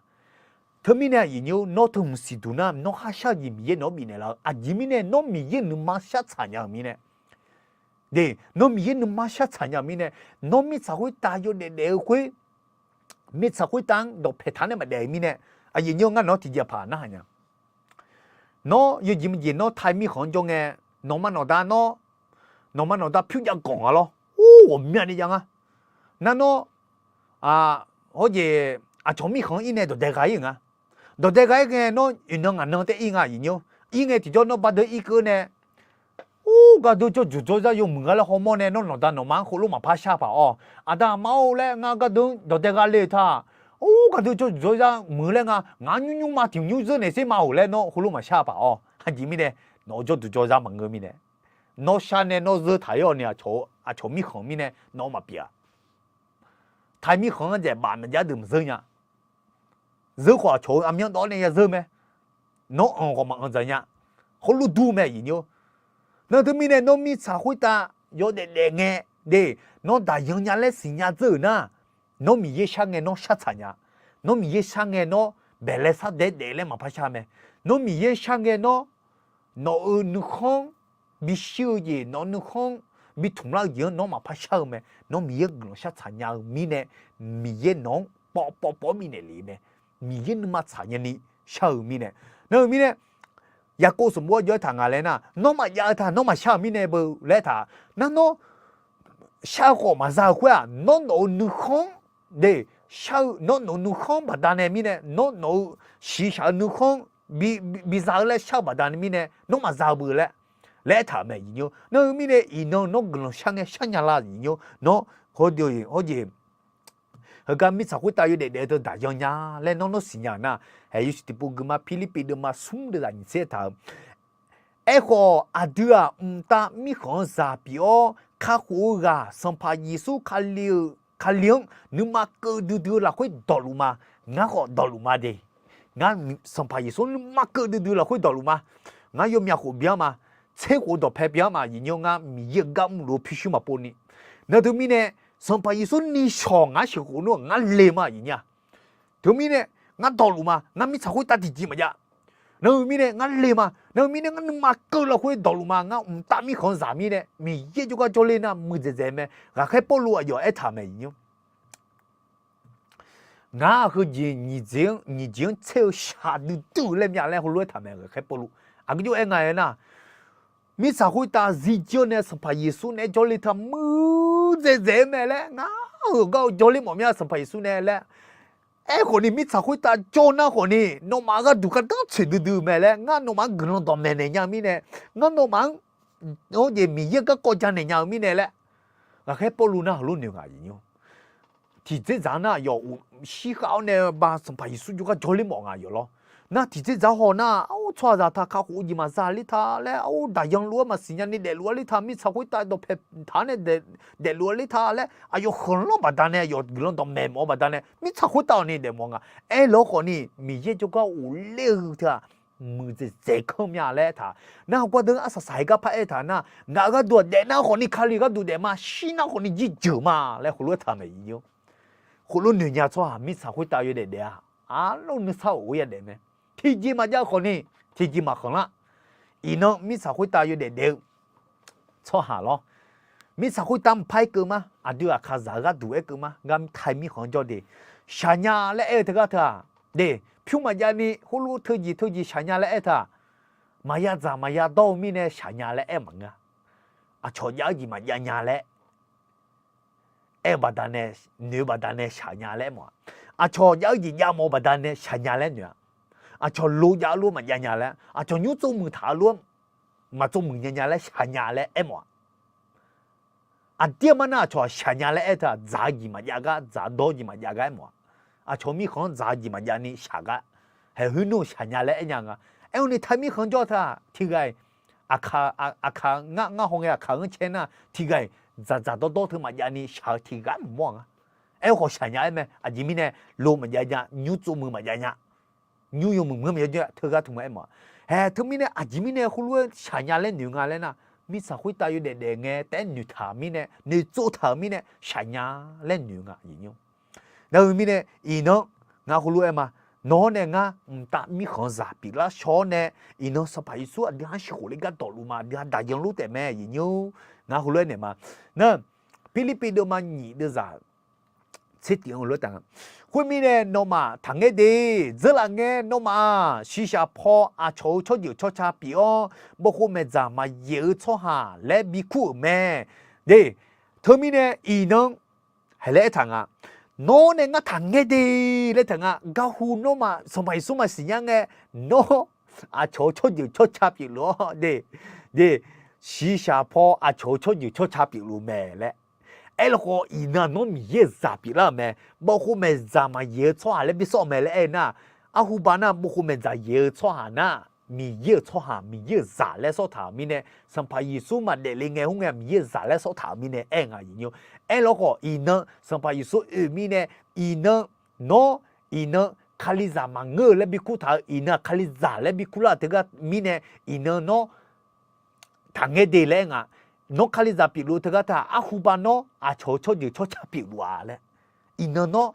teumirnae aqyuif nyir-or, nawr teu hmq siqduq nar nawr khar shar-eu jeq Miqyaer nawq-anr bifnaeq laf-eu. Aqjeq mirnae nawr Miqyaer nuima shar tsaq nya-euq mirnae, de, nawr Miqyaer nuima shar tsaq nya-euq mirnae, nawr mirtsaq khoertav yawdaef daef-eu khoer, mirtsaq khoertav-anr dawqpaeq taq nae maqdaef-eu mirnae, aqyuif nyir-or, ngar nawq-anr tiqjeq paq narhaq nya. Nawr yawjeq maqjeq nawr taiq mirkhanq-anr jawr ngae, nawqma nawqda nawr, nawqma nawqda pyur jav ganq nga lawr. Or, ghawqmyani jav nga. Nar nawr, hawr jeq aqcawq mirkhanq-anr ir nae dawqdae gha ir-euq nga. Dawqdae gha ir ngae nawr iqnan ngaq nan tae ir nga aqyuif nyir-or. Ir ngae tiqjawr nawr bardeur irkeuv nae, or, gardeur jawrjuq jawrzar yawmuiq nga laer hawmawr nae nawr nawqda nawqma-anr heulof maqpar shar paq-awq. Aqda aqma-or laer ngar gardeur-anr dawqdae gha le-eu ta. Or, gardeur jawrjuq jawrzar muiq laer nga, ngaq-anr nymr nymrma tiq nymr zeur naeq sher ma-or laer nawr heulof maqshar paq-awq. Aqjeq mirnae, nawq-eu jawrduq jawrzar maqngeur mirnae, nawr shar nae nawr zeur taq-ir-awq ni aqcawq mirkhanq mirnae nawq-eu maqpyeuf-a. Taiq mirkhanq-anr dzaeq baf maqjav deuq maqzeur nya. Zeur khawf aqcawq-eu aqmyan dawv nae ya zeur mae. Nawr anq khawf maqanq dzaq nya. Heulof dur mae aqyuif nyir-or. Nar teumirnae nawr mirtsaq khoertav yawdaef daef ngae, de, nawr daqyan nya laer siqnya dzeur-euq nar, nawr Miqyaer shar ngae nawr shar tsaq nya. Nawr Miqyaer shar ngae nawr baeqlae sar daef daef laer maqpar shar mae. Nawr Miqyaer shar ngae nawr nawq-euq nuikhanr bishir-eu jeq, nawq-eu nuikhanr bitmq lar-eu jeq-anr nawr maqpar shar-eu mae. Nawr Miqyaer guiqlanq shar tsaq nya-eu mirnae, Miqyaer nawq-anr pawv pawv pawv bifnaeq lef mae. Miqyaer nuima tsaq nyani shar-eu mirnae. Nar-eu mirnae, Yaqkov sanqbof-anr jawr-aer taq nga laer nar, nawr maqjav-eu ta nawr maqshar-euq mirnae beu laer taq. Nar nawr shar-eu khawf maqza-eu khoer-aq, nawr nawq-eu nuikhanr, de, shar-eu nawr nawq-eu nuikhanr baqdanae mirnae, nawr nawq-eu shiqshaq-eu nuikhanr bi, bi, biza-eu laer shar-eu baqdanae mirnae nawr maqza-eu beu laer, laer aertaq-euq mae aqyuif nyir-or. Nar-eu mirnae iqnan nawr guiqlanq shar ngae shar nya la aqyuif nyir-or. Nawr hawr jeq, heugar mirtsaq khoertav yawdaef daef-eu teu daqyan nya laer nawr nawr siqnya-euq nar, haeq yawshuif tiqpov geufma Pirlirpiv deuvma smr deuvzaq nyiq tser aertaq-euq Aerkhawf, aqdui-aq, mqtav mirkhanq-anr zaq pyeuf-awr, kakhof-eu ghaq Sanqpaq Yeqsur Kali-euq, Kali-anr nuima keuv duidui-eu lafkhoer dawqluf ma. Ngar khawf dawqluf ma de. Ngar Sanqpaq Yeqsur-anr nuima keuv duidui lafkhoer dawqluf ma. Ngar yawmyaq khof byan ma. Tser khof dawqpae byan ma. Aqyuif nyir-or, ngar Miqyaer-euq gar mrluf-eu pyurshuir maqpov ni. Nar teumirnae, Sanqpaq Yeqsur ni shawq ngar sheuqkhof nmr-aq, ngar le ma aqyuif nyir-aq. Teumirnae, ngar dawqluf ma. Ngar mirtsaq khoertav tiqjeq maqjav. Nar-eu mirnae ngar le ma. Nar-eu mirnae ngar nuima keuv lafkhoer dawqluf ma. Ngar mqtav mirkhanq zaq mirnae Miqyaer jawrgar jawrler nar muiqdzaeq dzaeq mae. Ghaqkhaer Pawrluv aqyawf aertaq mae aqyuif nyir-or. Ngar heujeq nyiq jeq-anr tser-eu shaqdui dui-eu laer myav laer heulof-aer taq mae ghaqkhaer Pawrluv. Aqgeu jov-aer nga-aer nar, mirtsaq khoertav zirjir-awr nae Sanqpaq Yeqsur naeq-aer jawrle taq muiqdzaeq dzaeq-aer mae laer ngar heugar-eu jawrler mawf mya Sanqpaq Yeqsur nae laer. Aerkhawf ni mirtsaq khoertav jawr nar khawf ni nawmaf gharduq gardanr tsoeq duidui-eu mae laer ngar nawmaf-anr guiqlanq dawqmaeq naeq nya-eu mirnae, ngar nawmaf-anr hawr jeq Miqyaer garkawv ja naeq nya-eu mirnae laer, ghaqkhaer Pawrluv nar heulof noeq nga aqyuif nyir-or. Tiqdzerdzaq-anr nar aqyawf shirkhav-awr nae ba Sanqpaq Yeqsur jawrgar jawrler mawf nga aqyawf lawr. nar tiqtser dzaq haw nar, ar, tsawrhaqzaq taq kakhof-eu jeq maqza ler ta laer, ar, daqyan luf-aer maqsiq nyani daefluf-a ler ta, mirtsaq khoertav dawqpae taq-anr nae daefluf-a ler ta laer, aqyawf khanqlanr baqdanae, aqyawf guiqlanq dawqmaeq mawf-eu baqdanae mirtsaq khoertav-awq ni daefmawf nga. Aerlawq khawf ni Miqyaer jawrgar ghofler-eu teu-aq, muiqdzaeq dzaeq kanr mya laer aertaq. Nar hawgawr deuq-anr arsaq saq-aer gar par aertaq nar, ngaq-euq gharduq-aq daef nar khawf ni Kali gharduq daef ma, shir nar khawf ni jirjeuq ma laer heulof-aer taq maeq-ir. Khoerlof noeq nya tsawrhaq mirtsaq khoertav yawdaef daef-a, arlawr nuisar of-aer yadaef mae. Tiqjeq maqjav khawf ni tiqjeq maqkhanq lar. Iqnan mirtsaq khoertav yawdaef daef-eu tsawrhaq lawr. Mirtsaq khoertav mqpar aerkeuv ma, aqdui aqkaqzaq-eu gharduq aerkeuv ma, gar tai mirkhanq-anr jawr de. Shaqnya laer aer-eu teugar teu-aq, de, pyur maqjav ni khoerlof teujeq teujeq shaqnya laer aer teu-aq, maqya dzaq maqya dawr-eu mirnae shaqnya laer aer maqngeur-a. Aqcawq jav-eu jeq maqjav nya laer aer-eu baqdanae, noeq-eu baqdanae shaqnya laer aer mawf-a. Aqcawq jav-eu jeq jav mawf-eu baqdanae shaqnya laer noeq-a. Aqcawq lo jav-eu lof maqjav nya laer, aqcawq nymr tsov muiq taq-eu lof maqtsov muiq nya nya laer shaqnya laer aer mawf-a. Aqdir-a mar nar aqcawq shaqnya laer aer teu-aq, dzaq-eu jeq maqjav gar, dzaq dawr-eu jeq maqjav gar aer mawf-a. Aqcawq mirkhanq-anr dzaq-eu jeq maqjav ni shaq gar, haeq khoer nmr shaqnya laer aer nya nga. Aer-awr ni tai mirkhanq jawr teu-aq, tiqghaq-iq aqkaq, aqkaq ngar, ngar hawngae aqkaq-anr caer nar tiqghaq-iq dzaqdzaq dawrdawr teu maqjav ni shaq-eu tiqghaq maqmawr-a nga. Aer-eu khawf shaqnya aer mae. Aqjeq mirnae lo maqjav nya, nymr tsov muiq maqjav nya, nymr yawmuiq maqngeur maqya jawr-a teugar tmq-aer mawf-a. Haeq teumirnae aqjeq mirnae khoerlof-aer shaqnya laer noeq nga laer nar, mirtsaq khoertav yawdaef daef ngae taef-aer noeqtaq-euq mirnae, noeqtsov taq-euq mirnae shaqnya laer noeq nga aqyuif nymr. Nar-eu mirnae iqnan ngar heulof-aer ma, nawr nae ngar mqtav mirkhanq zaq pyeuflar shaw-awr nae, iqnan Sanqpaq Yeqsur aqdui-anr shir khof le gar dawqluf ma, aqdui-anr daqyan lor taef mae aqyuif nymr. Ngar heulof-aer naeq ma. Nar, Pirlirpiv deuvma nyiq deuvzaq tser tiq-anr heulof-aer taq nga. Khoermirnae nawmaf taqngaer de. Dzeurlaf ngae nawmaf-aq, shiqshaq paw aqcawq-euq tsawrjeuq tsawrca pyeuf-awr, bawvkhov maeqdzaq maqyaeq-eu tsawrhaq laer bikur-euq mae. De, teumirnae iqnan haeq laer aertaq nga. Nawr nae ngar taqngaer de laer taq nga. Garhu nawmaf Sanqpaq Yeqsur maqsiq nya ngae, nawr aqcawq-euq tsawrjeuq tsawrca pyeufluf-awr de, de, shiqshaq paw aqcawq-euq tsawrjeuq tsawrca pyeufluf mae laer aerlawkhawf, iqnan nawr Miqyaer-euq zaq pyeuflar-euq mae. Bawvkhov maeqdzaq maqyaeq-eu tsawrhaq laer bisawr-eu mae laer aer nar, arhuba nar bawvkhov maeqdzaq yaeq-eu tsawrhaq nar, Miqyaer-euq tsawrhaq, Miqyaer-euq zaq laer sawr taq-euq mirnae, Sanqpaq Yeqsur maqdaef le ngae khoerngae Miqyaer-euq zaq laer sawr taq-euq mirnae aer nga aqyuif nymr. Aerlawkhawf iqnan Sanqpaq Yeqsur oe-euq mirnae, iqnan nawr, iqnan Kalizaq maqngeur-eu laer bikur taq-eu, iqnan Kalizaq laer bikur lar-euq teugar mirnae, iqnan nawr taqngaer de laer aer nga. Nawr Kalizaq pyeufluf-eu teugar taq-aq, arhuba nawr aqcawq-euq tsawrjeuq tsawrca pyeufluf-a laer, iqnan nawr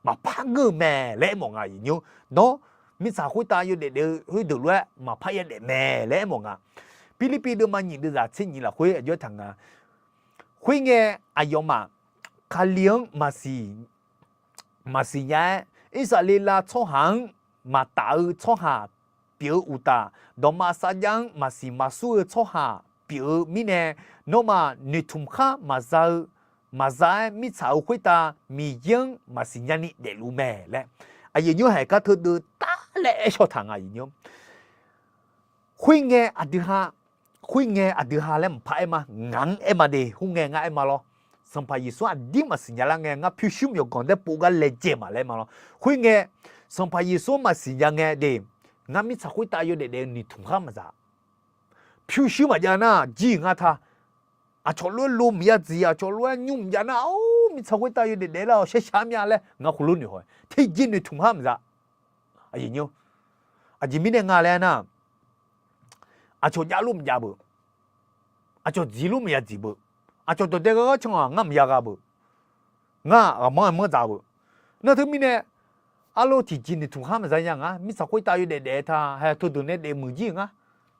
maqpar ngeur-eu mae laer aermawf nga aqyuif nymr. Nawr mirtsaq khoertav yawdaef daef-eu khoerdeuq lof-aer maqpar yadaef mae laer aermawf nga. Pirlirpiv deuvma nyiq deuvzaq tser nyiq lafkhoer aqjox-aer taq nga. Khoerngae aqyawfmaf Kali-anr maqsiq maqsiq nya-aer, Irsaqleqlav tsawrhaq-anr maqtaf-eu tsawrhaq pyeuf-eu uqtaf, dawqma sarjax-anr maqsiq maqsur-eu tsawrhaq pyeuf-eu mirnae, nawmaf noeqtmq khar maqza-eu, maqza-aer mirtsaq-euq khoertav Miqyaer-anr maqsiq nyani daefluf mae laer, aqyuif nymr haeq gar teudeuv tar laer aer shaw taq nga aqyuif nymr. Khoerngae aqdui ha, khoerngae aqdui ha laer maqpar aer ma, ngaq-anr aer ma de, khoerngae ngar aer ma lawr. Sanqpaq Yeqsur aqdir maqsiq nya lar ngae, ngar pyurshuir myawqganq daer pov gar laejae ma laer ma lawr. Khoerngae, Sanqpaq Yeqsur maqsiq nya ngae de, ngar mirtsaq khoertav yawdaef daef-eu noeqtmq khar maqza. Pyurshuir maqjav nar jir-euq ngar ta. Aqcawq lof-aer lo maqya dziq, aqcawq lof-aer nymr maqjav nar, or, mirtsaq khoertav yawdaef daef lar-awq, shaer shaq-ar mya laer ngar heulof noeq haw-aer, teqjeq noeqtmq khar maqza. Aqyuif nymr, aqjeq mirnae nga laer nar, aqcawq jav lof maqjav beuq, aqcawq dziq lof maqya dziq beuq, aqcawq dawqdae gha gha can-aq ngar maqya gha beuq, ngar ghaqmanr-aer manr dzaq beuq. Nar teumirnae, arlawr tiqjeq noeqtmq khar maqza nya nga. Mirtsaq khoertav yawdaef daef-eu ta, hae, teudeuq nae daef muiq jir-euq ngar.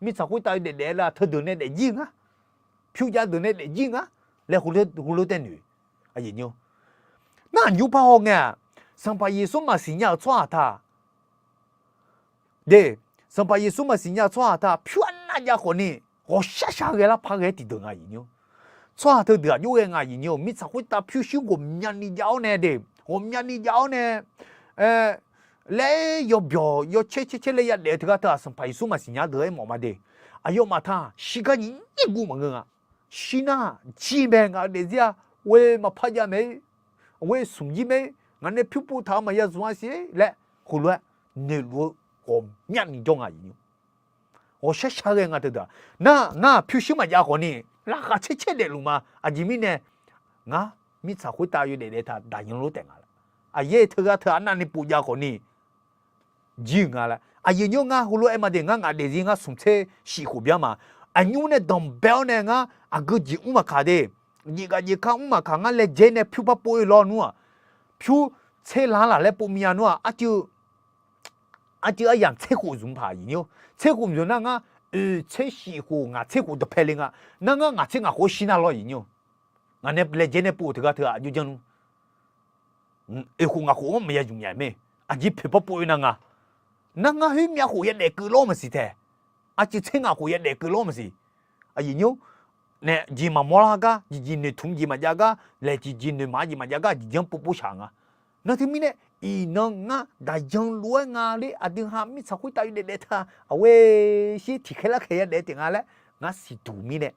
Mirtsaq khoertav yawdaef daef-eu la, teudeuq nae daef jir-euq ngar. Pyur jav deuq nae daef jir-euq ngar laer heulof tae noeq. Nar aqnymr par haw ngae-aq, Sanqpaq Yeqsur maqsiq nya-euq tsawrhaq ta, de, Sanqpaq Yeqsur maqsiq nya-eu tsawrhaq ta pyur arnav jav khawf ni, ghawqshar shar ghae lar par ghae-aer tiqdeuq nga aqyuif nymr. Tsawrhaq teudeuq aqjox ghae nga aqyuif nymr, mirtsaq khoertav pyurshuir ghawqmyani jav-awr nae de, ghawqmyani jav-awr nae, laer yawbyawq yawcaer caer caer laer yadaef-eu teugar teu-aq, Sanqpaq Yeqsur maqsiq nya deuq aermawf ma de. Aqyawfmaf ta shirgar nyiq nyiq guv maqngeur nga. Shir nar jir mae, ngaq-eu daefzir-a, ghoe maqpar jav mae-ir, ghoe smq jir mae-ir, ngaq nae pyur pov taq-eu maqya zmq-a siq laer, heulof-aer noeqluf-eu ghawqmyavni jawr nga aqyuif nymr. Ghawqshar shar ghae nga teudeuq-aq. Nar ngar pyurshuir maqjav khawfni, laqkhaq caer caer daefluf ma. Aqjeq mirnae, ngar mirtsaq khoertav yawdaef daef taq daqyan lor taef nga laer. Aqyaer teughaq teu arnavni pov jav khawfni, jir-euq nga laer. Aqyuif nymr ngar heulof-aer ma de, ngar ngaq daefzir ngar smq tser shif khof byan ma. Aqnymr nae danqbae-awr nae ngar aqgeu jeq mr maqkaq de. Jeqgaq jeq kar mr maqkaq ngar laejae nae pyur par pov-ir lawnmr-aq, pyur tser lanr laf laer pov myav nmr-aq, arcuiv arcuiv aryamq tser khof zmq paq aqyuif nymr. Tser khof zmq nar ngar oeq tser shif khof ngaq tser khof dawqpae le nga. Nar ngar ngaq tser ngaq khof shir nar lawr aqyuif nymr. Ngaq nae laejae nae pov teughaq teu-aq aqjox janr nmr. Oeq khof ngaq khof-anr maqya zmq nya mae. Aqjeq poeq par pov-ir nar nga. Nar ngar khoer myav khof yadaef keuv lawr maqsiq tae. Arcuiv tser ngaq khof yadaef keuv lawr maqsiq. Aqyuif nymr nae jeq maqmawr lar gar, jeqjeq noeqtmq jeq maqjav gar, laeq jeqjeq noeqmaf jeq maqjav gar, jeq janr pov pov shaq nga. Nar teumirnae, iqnan ngar daqyan lof-aer nga ler, aqdui ha mirtsaq khoertav yawdaef daef taq-aq, aqghoe shir tiqkhaer larkhaeq yadaef taef nga laer ngar siqduq mirnae,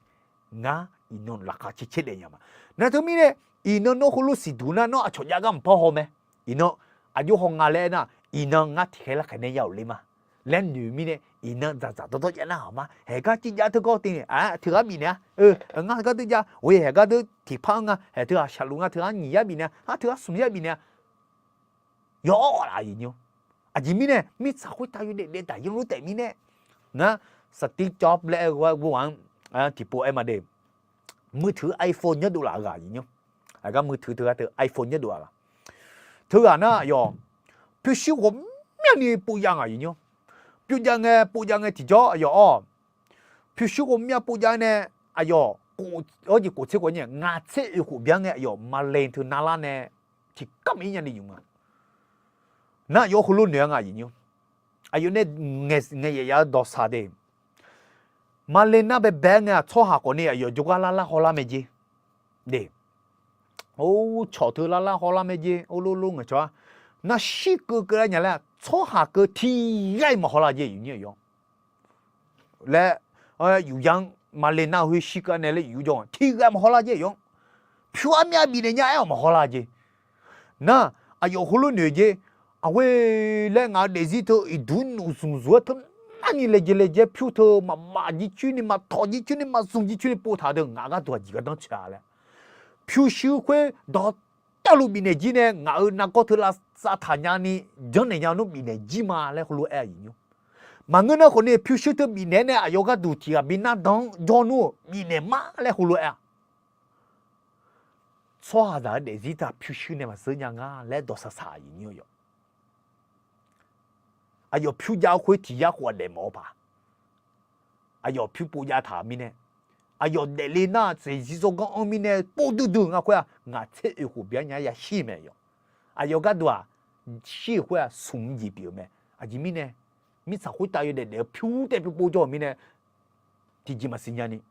ngar iqnan laqkhaq caer caer daef nya ma. Nar teumirnae, iqnan nawr heulof siqduq nar nawr aqcawq jav gar maqpar haw mae. Iqnan aqjox haw nga laer aernar, iqnan ngar tiqkhaer larkhaeq nae ya-euq ler ma laer noeq mirnae, iqnan dzaqdzaq dawrdawr jav nar haq ma. Haeq gar civ jav teugawr teni-aq, teughaq bifnaeq-a. Ngar gardeur jav, oe haeq gardeur tiqpar-anr nga, haeq teughaq shaqluf nga, teughaq nyiq yar bifnaeq-a, teughaq smq yar bifnaeq-a. Yawr-awr laf aqyuif nymr. Aqjeq mirnae mirtsaq khoertav yawdaef daef taq yanr lor taef mirnae, ngar saqtir cawv laer aer-eu ghoe-aq-anr tiqpov aer ma de. Muiqteuq iPhone nyanr dov laf-eu ghaq aqyuif nymr. Aqgar muiqteuq teughaq teu iPhone nyanr dov laf-eu ghaq. Teughaq nar aqyawf pyurshuir ghawqmyani pov jav nga aqyuif nymr. Pov jav ngae pov jav ngae tiqjawr aqyawf-awr pyurshuir ghawqmya pov jav nae, aqyawf khof, arjeq khof tser khof nyae ngaq tser oeq khof byan ngae aqyawf maqle teu narlar nae tiqkar maqir nyani yuf nga. Nar aqyawf heulof noeq-a nga aqyuif nymr. Aqyawf nae ngaeq yaef ya-eu dawqsaq de. Maqle nar baebae ngae-aq tsawrhaq khawfni aqyawf jawrgar larlar hawlar mae jer. De, or cawq teu larlar hawlar mae jer, or lor lor ngaeqcawq-ar. Nar shirkeuv keuv lar nya laer-aq tsawrhaq keuv tiqghaq-iq maqhaw lar jer aqyuif nymr aqyawf laer, yufya-anr maqle nar khoer shirkeuv-a nae laer yufjawr-aq tiqghaq maqhaw lar jer aqyawf. Pyur armyav bifnaeq nya aer-awq maqhaw lar jer. Nar aqyawf heulof noeq jer. Aqghoe laer ngaq-eu daefzir teu iqduq nuf zmq zmq-aer teu narni laejae laejae pyur teu maqbaf jircoer ni maqtawq jircoer ni maqzmq jircoer ni pov taq-eu deuq ngaq gharduq aqjeq gardanr tsoeq-a laer. Pyurshuir khoer dawqtawvluf bifnaeq jir nae ngaq-euq nargawr teu lavsav taq nyani janrnaeq nya nmr bifnaeq jir ma laer heulof-aer aqyuif nymr. Maqngeur nar khawfni pyurshuir teu bifnaeq-aer nae aqyawf gharduq tiqghaq bi nardan-anr jawr nmr-eu bifnaeq ma laer heulof-aer-a. Tsawrhaqzaq-eu daefzir taq pyurshuir nae maqzeur nya nga laer dawqsaq saq aqyuif nymr yawf. Aqyawf pyur jav-eu khoer tiq yar khof-aq daefmawf-eu paq. Aqyawf pyur pov jav taq-euq mirnae, aqyawf daefle nar tsaeqzir tsawrganr-anr mirnae pov duidui nga khoer-aq ngaq tser oeq khof byan nya-aer yashir mae yawf. Aqyawf gharduq-aq shir-euq khoer-aq smq jeq pyeuf-eu mae. Aqjeq mirnae mirtsaq khoertav yawdaef daef-eu pyur taev pyur pov jawr-euq mirnae tiqjeq maqsiq nyani,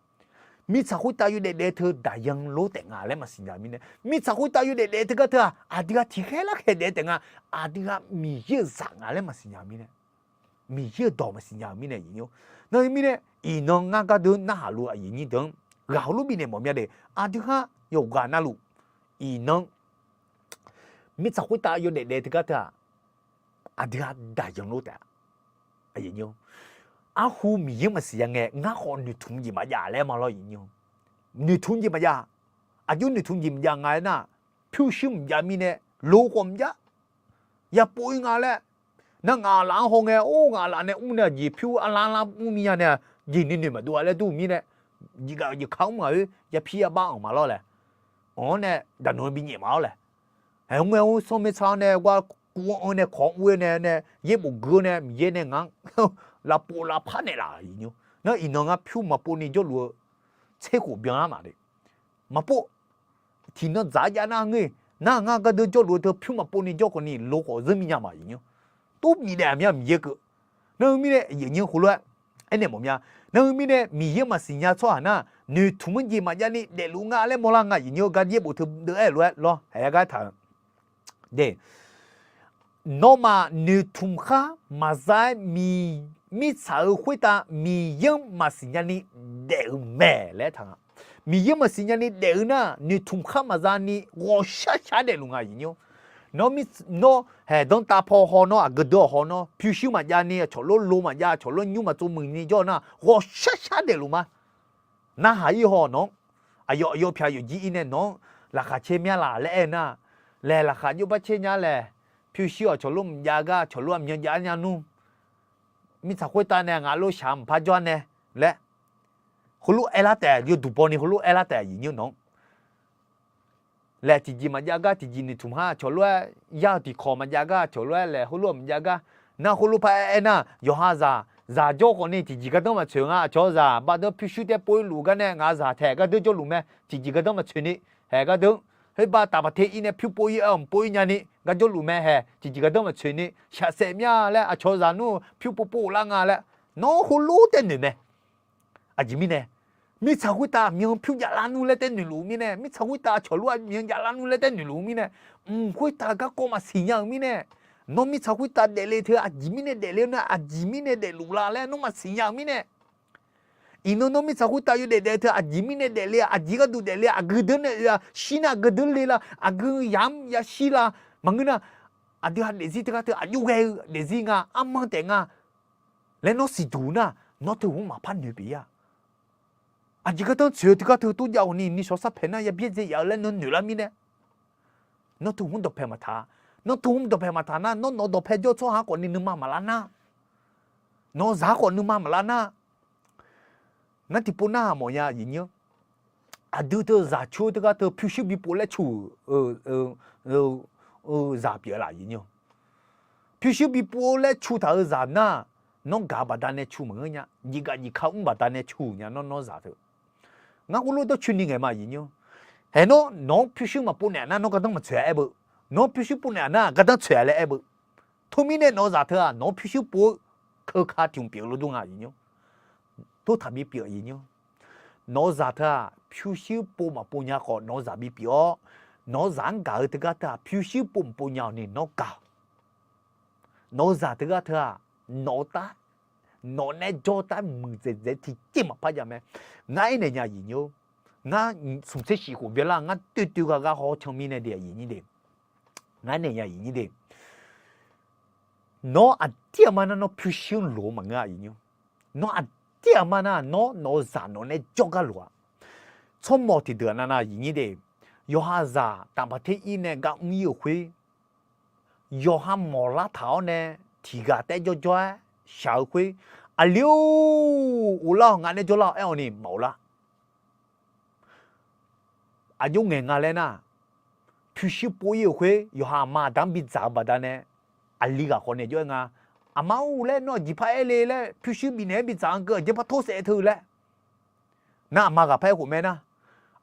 mirtsaq khoertav yawdaef daef teu daqyan lor taef nga laer maqsiq nya mirnae, mirtsaq khoertav yawdaef daef teugar teu-aq aqdui ghaq tiqkhaer larkhaeq daef taef nga, aqdui ghaq Miqyaer-euq zaq nga laer maqsiq nya mirnae, Miqyaer-euq dawq maqsiq nya-euq mirnae aqyuif nymr. Nar-eu mirnae iqnan ngar gardeur narhaq luf aqyuif nyir deuq-anr ghaq heulof bifnaeq mawf mya de. Aqdui ghaq yawqghaq navluf iqnan mirtsaq khoertav yawdaef daef teugar teu-aq aqdui ghaq daqyan lor taef-a. Arhu Miqyaer maqsiq ya ngae ngar khawf noeqtmq jeq maqjav laer ma lawr aqyuif nymr. Noeqtmq jeq maqjav. Aqjox noeqtmq jeq maqjav nga aernar, pyurshuir maqjav mirnae lo khawf maqjav. Yapov-ir nga laer, nar ngaq laf-anr haw ngae or ngaq laf nae mr nae aqjeq pyur arlar arlar mr mir nya nae jeq nuinoeq maqdov-a laer dur-eu mirnae, jeqgaf jeq ka mr ngaq-oer yapir yabax anq ma lawr laer, anq-anr nae daqnmq-eu binyaef ma lawr laer, aer, mr ngae mr sanr maertsa-anr nae gar kuv-anr anr nae kawq-anr ur-aer nae nae yaerbof gui-awr nae Miqyaer nae ngaq-anr lavpov lavpar naeqlaf aqyuif nymr. Nar iqnan ngar pyur maqpov ni jawrluf-eu tser khof byan-ar maqle. Maqpov tiqnan dzaq-ar jav nar ngeur, nar ngar gardeur jawrluf-eu teu pyur maqpov ni jawr khawf ni lo khawf zeur mir nya ma aqyuif nymr. Tov bifnaeq aqmyan Miqyaer keuv. Nar-eu mirnae aqyuif nymr heulof-aer aernaeq mawf mya. Nar-eu mirnae Miqyaer maqsiq nya tsawrhaq nar noeqtmq-anr jeq maqjav ni daefluf nga laer mawrlar nga aqyuif nymr gar yaerbof teu deuv-aer lof-aer lawr haeq-aer gar taq-eu de. Nawmaf noeqtmq khar maqza-aer mirtsaq-euq khoertav Miqyaer-anr maqsiq nyani daef-eu mae laer aertaq nga. Miqyaer maqsiq nyani daef-eu nar noeqtmq khar maqza ni ghawqshar shar daefluf nga aqyuif nymr. Nawr, nawr haeq danrtav paw haw nawr, aqgeu deuq-awq haw nawr, pyurshuir maqjav ni aqcawq lof lo maqjav, aqcawq lof nymr maqtsov muiq ni jawr-eu nar, ghawqshar shar daefluf ma. Narhaq-ir haw nawq-anr, aqyawf aqyawf pyaq yawqjir-ir nae nawq-anr laqkhaq caer mya laf laer aer nar, laeq laqkhaq jov bar caer nya laeq, pyurshuir aqcawq lof maqjav gar, aqcawq lof aqmyan jav nya nmr, mirtsaq khoertav nae ngaq lof shaq maqpar jawr nae laer, heulof aerlar taef, yawduq baw ni heulof aerlar taef, aqyuif nymr nawq-anr laeq, tiqjeq maqjav gar tiqjeq noeqtmq ha, aqcawq lof-aer yar-eu tiqkawq maqjav gar, aqcawq lof-aer laeq heulof-aer maqjav gar, nar heulof par aer aer nar, yawqha zaq, zaq jawr khawf ni tiqjeq gardeur maqtsoeq nga, aqcawq zaq baqdeur pyurshuir taer pov-ir luf gar nae ngaq zaq taeq gardeur jawrluf mae, tiqjeq gardeur maqtsoeq ni, haeq gardeur, khoerbav taqbaq ter-ir nae pyur pov-ir aer-awq, maqpov-ir nya ni gar jawrluf mae, haeq tiqjeq gardeur maqtsoeq ni, shaqsaef mya laer aqcawq zaq nmr pyur pov pov ghoflar nga laer, nawr heulof taer noeq mae. Aqjeq mirnae, mirtsaq khoertav aqmyan pyur javlar nmr laer taer noeqluf-eu mirnae, mirtsaq khoertav aqcawq lof aqmyan javlar nmr laer taer noeqluf-eu mirnae, mq khoertav garkawv maqsiq nya-euq mirnae, nawr mirtsaq khoertav daefle teu aqjeq mirnae daefle-awr nar, aqjeq mirnae daefluf la laer nawr maqsiq nya-euq mirnae, iqnan nawr mirtsaq khoertav yawdaef daef teu aqjeq mirnae daefle-a, aqjeq gharduq daefle-a, aqgeu deuq nae oe-a, shir nar aqgeu deuq le la, aqgeu yamq yashir la, maqngeur nar, aqdui ha daefzir teugar teu aqjox ghae-eu daefzir nga, armanr taef nga laer nawr siqduq nar, nawr teu hmq maqpar noeq pyeuf-ir-a. Aqjeq gardanr tsoeq-eu teugar teu tov jav-awq ni, nishawq sarpaeq nar yabyaer dzae yaf-eu laer nawr noeqlar mirnae, nawr teu hmq dawqpae maqtaq, nawr teu hmq dawqpae maqtaq nar, nawr nawq dawqpae jawr tsawrhaq-anr khawf ni nuima maqlar nar, nawq zaq-anr khawf nuima maqlar nar, ngar tiqpov narhaq mawf nya aqyuif nymr, aqdui teu zaq cu-eu teugar teu pyurshuir bipov laer cu-euq zaq pyeuf-eu laf aqyuif nymr, pyurshuir bipov laer cu taq-euq zaq nar, nawr gaq baqdanae cu maqngeur nya, jeqgaq jeqka mr baqdanae cu nya nawr nawr zaq teu. Ngar khoerlof dawrcoeni ngaeq ma aqyuif nymr, haeq nawr nawq-anr pyurshuir maqpov naeq nar nawr gardanr maqtsoeq-a aer beu, nawq-anr pyurshuir pov naeq nar gardanr tsoeq-a laer aer beu. Teumirnae nawq-eu zaq teu-aq nawq-anr pyurshuir pov-eu keuka tiq hmq pyeuf-eu lof dur nga aqyuif nymr, tov taqbi pyeuf aqyuif nymr, nawq-eu zaq teu-aq pyurshuir pov maqpov nya khawf nawq-eu zaq bipyeuf-awr, nawq-eu zaq-anr gaq-eu teugar teu-aq pyurshuir pov maqpov nya-awq ni nawr gaq-awq. Nawq-eu zaq teugar teu-aq, nawq-eu tar, nawq nae jawr tar muiqdzaeq dzaeq tiqjeq maqpar jav mae. Ngar aernaeq nya aqyuif nymr, ngar smq tser shif khof byanlar ngar toev toev ghaq ghaq haw can mirnae de aqyuif nymr de, ngar aernaeq nya aqyuif nymr de. Nawr aqdir aqma nar nawr pyurshuir-anr loq-eu maqngeur aqyuif nymr. Nawr aqdir aqma nar nawr nawq-eu zaq nawq nae jawr gar loq-a. Tsawrmawq tiqdeuq-aq navnav aqyuif nymr de, yawqha zaq taqbaq ter-ir nae gar mr-ir-euq khoer, yawqha mawq lar taq-awr nae tiq ghaq taef jawrjawr-aer shaq-eu khoer, aqli-or, ghoflar-awq, ngaq nae jawrlar-awq aer-awq ni maqghoflar. Aqjox ngaeq nga laer nar, pyurshuir pov-ir-euq khoer yawqha aqma aqda-anr bidzaq-eu baqdanae, aqli ghaq khawf naeq jawr-aer nga. Aqma-or laer nawr aqjeq par aer le laer pyurshuir bifnaeq-aer bidzaq-anr geu aqjeq par tor saef teu laer. Nar aqma ghaq par aerkhof mae nar,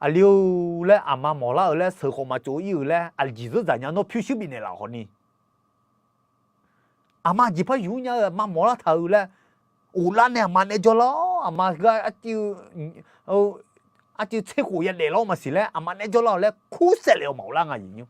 aqli-or laer aqma mawq lar-euq laer sheuq khawf maqtsof-ir-euq laer aqjeq zeur dzaq nya nawr pyurshuir bifnaeq laf khawf ni. Aqma jeq par yuf nya-eu aqma mawq lar taq-euq laer, ghoflar nae aqma nae jawrlar-awr aqma gar arciv tser khof yadaef lar-awr maqsiq laer aqma nae jawrlar-awq laer kur saef lef-awq maqghoflar nga aqyuif nymr.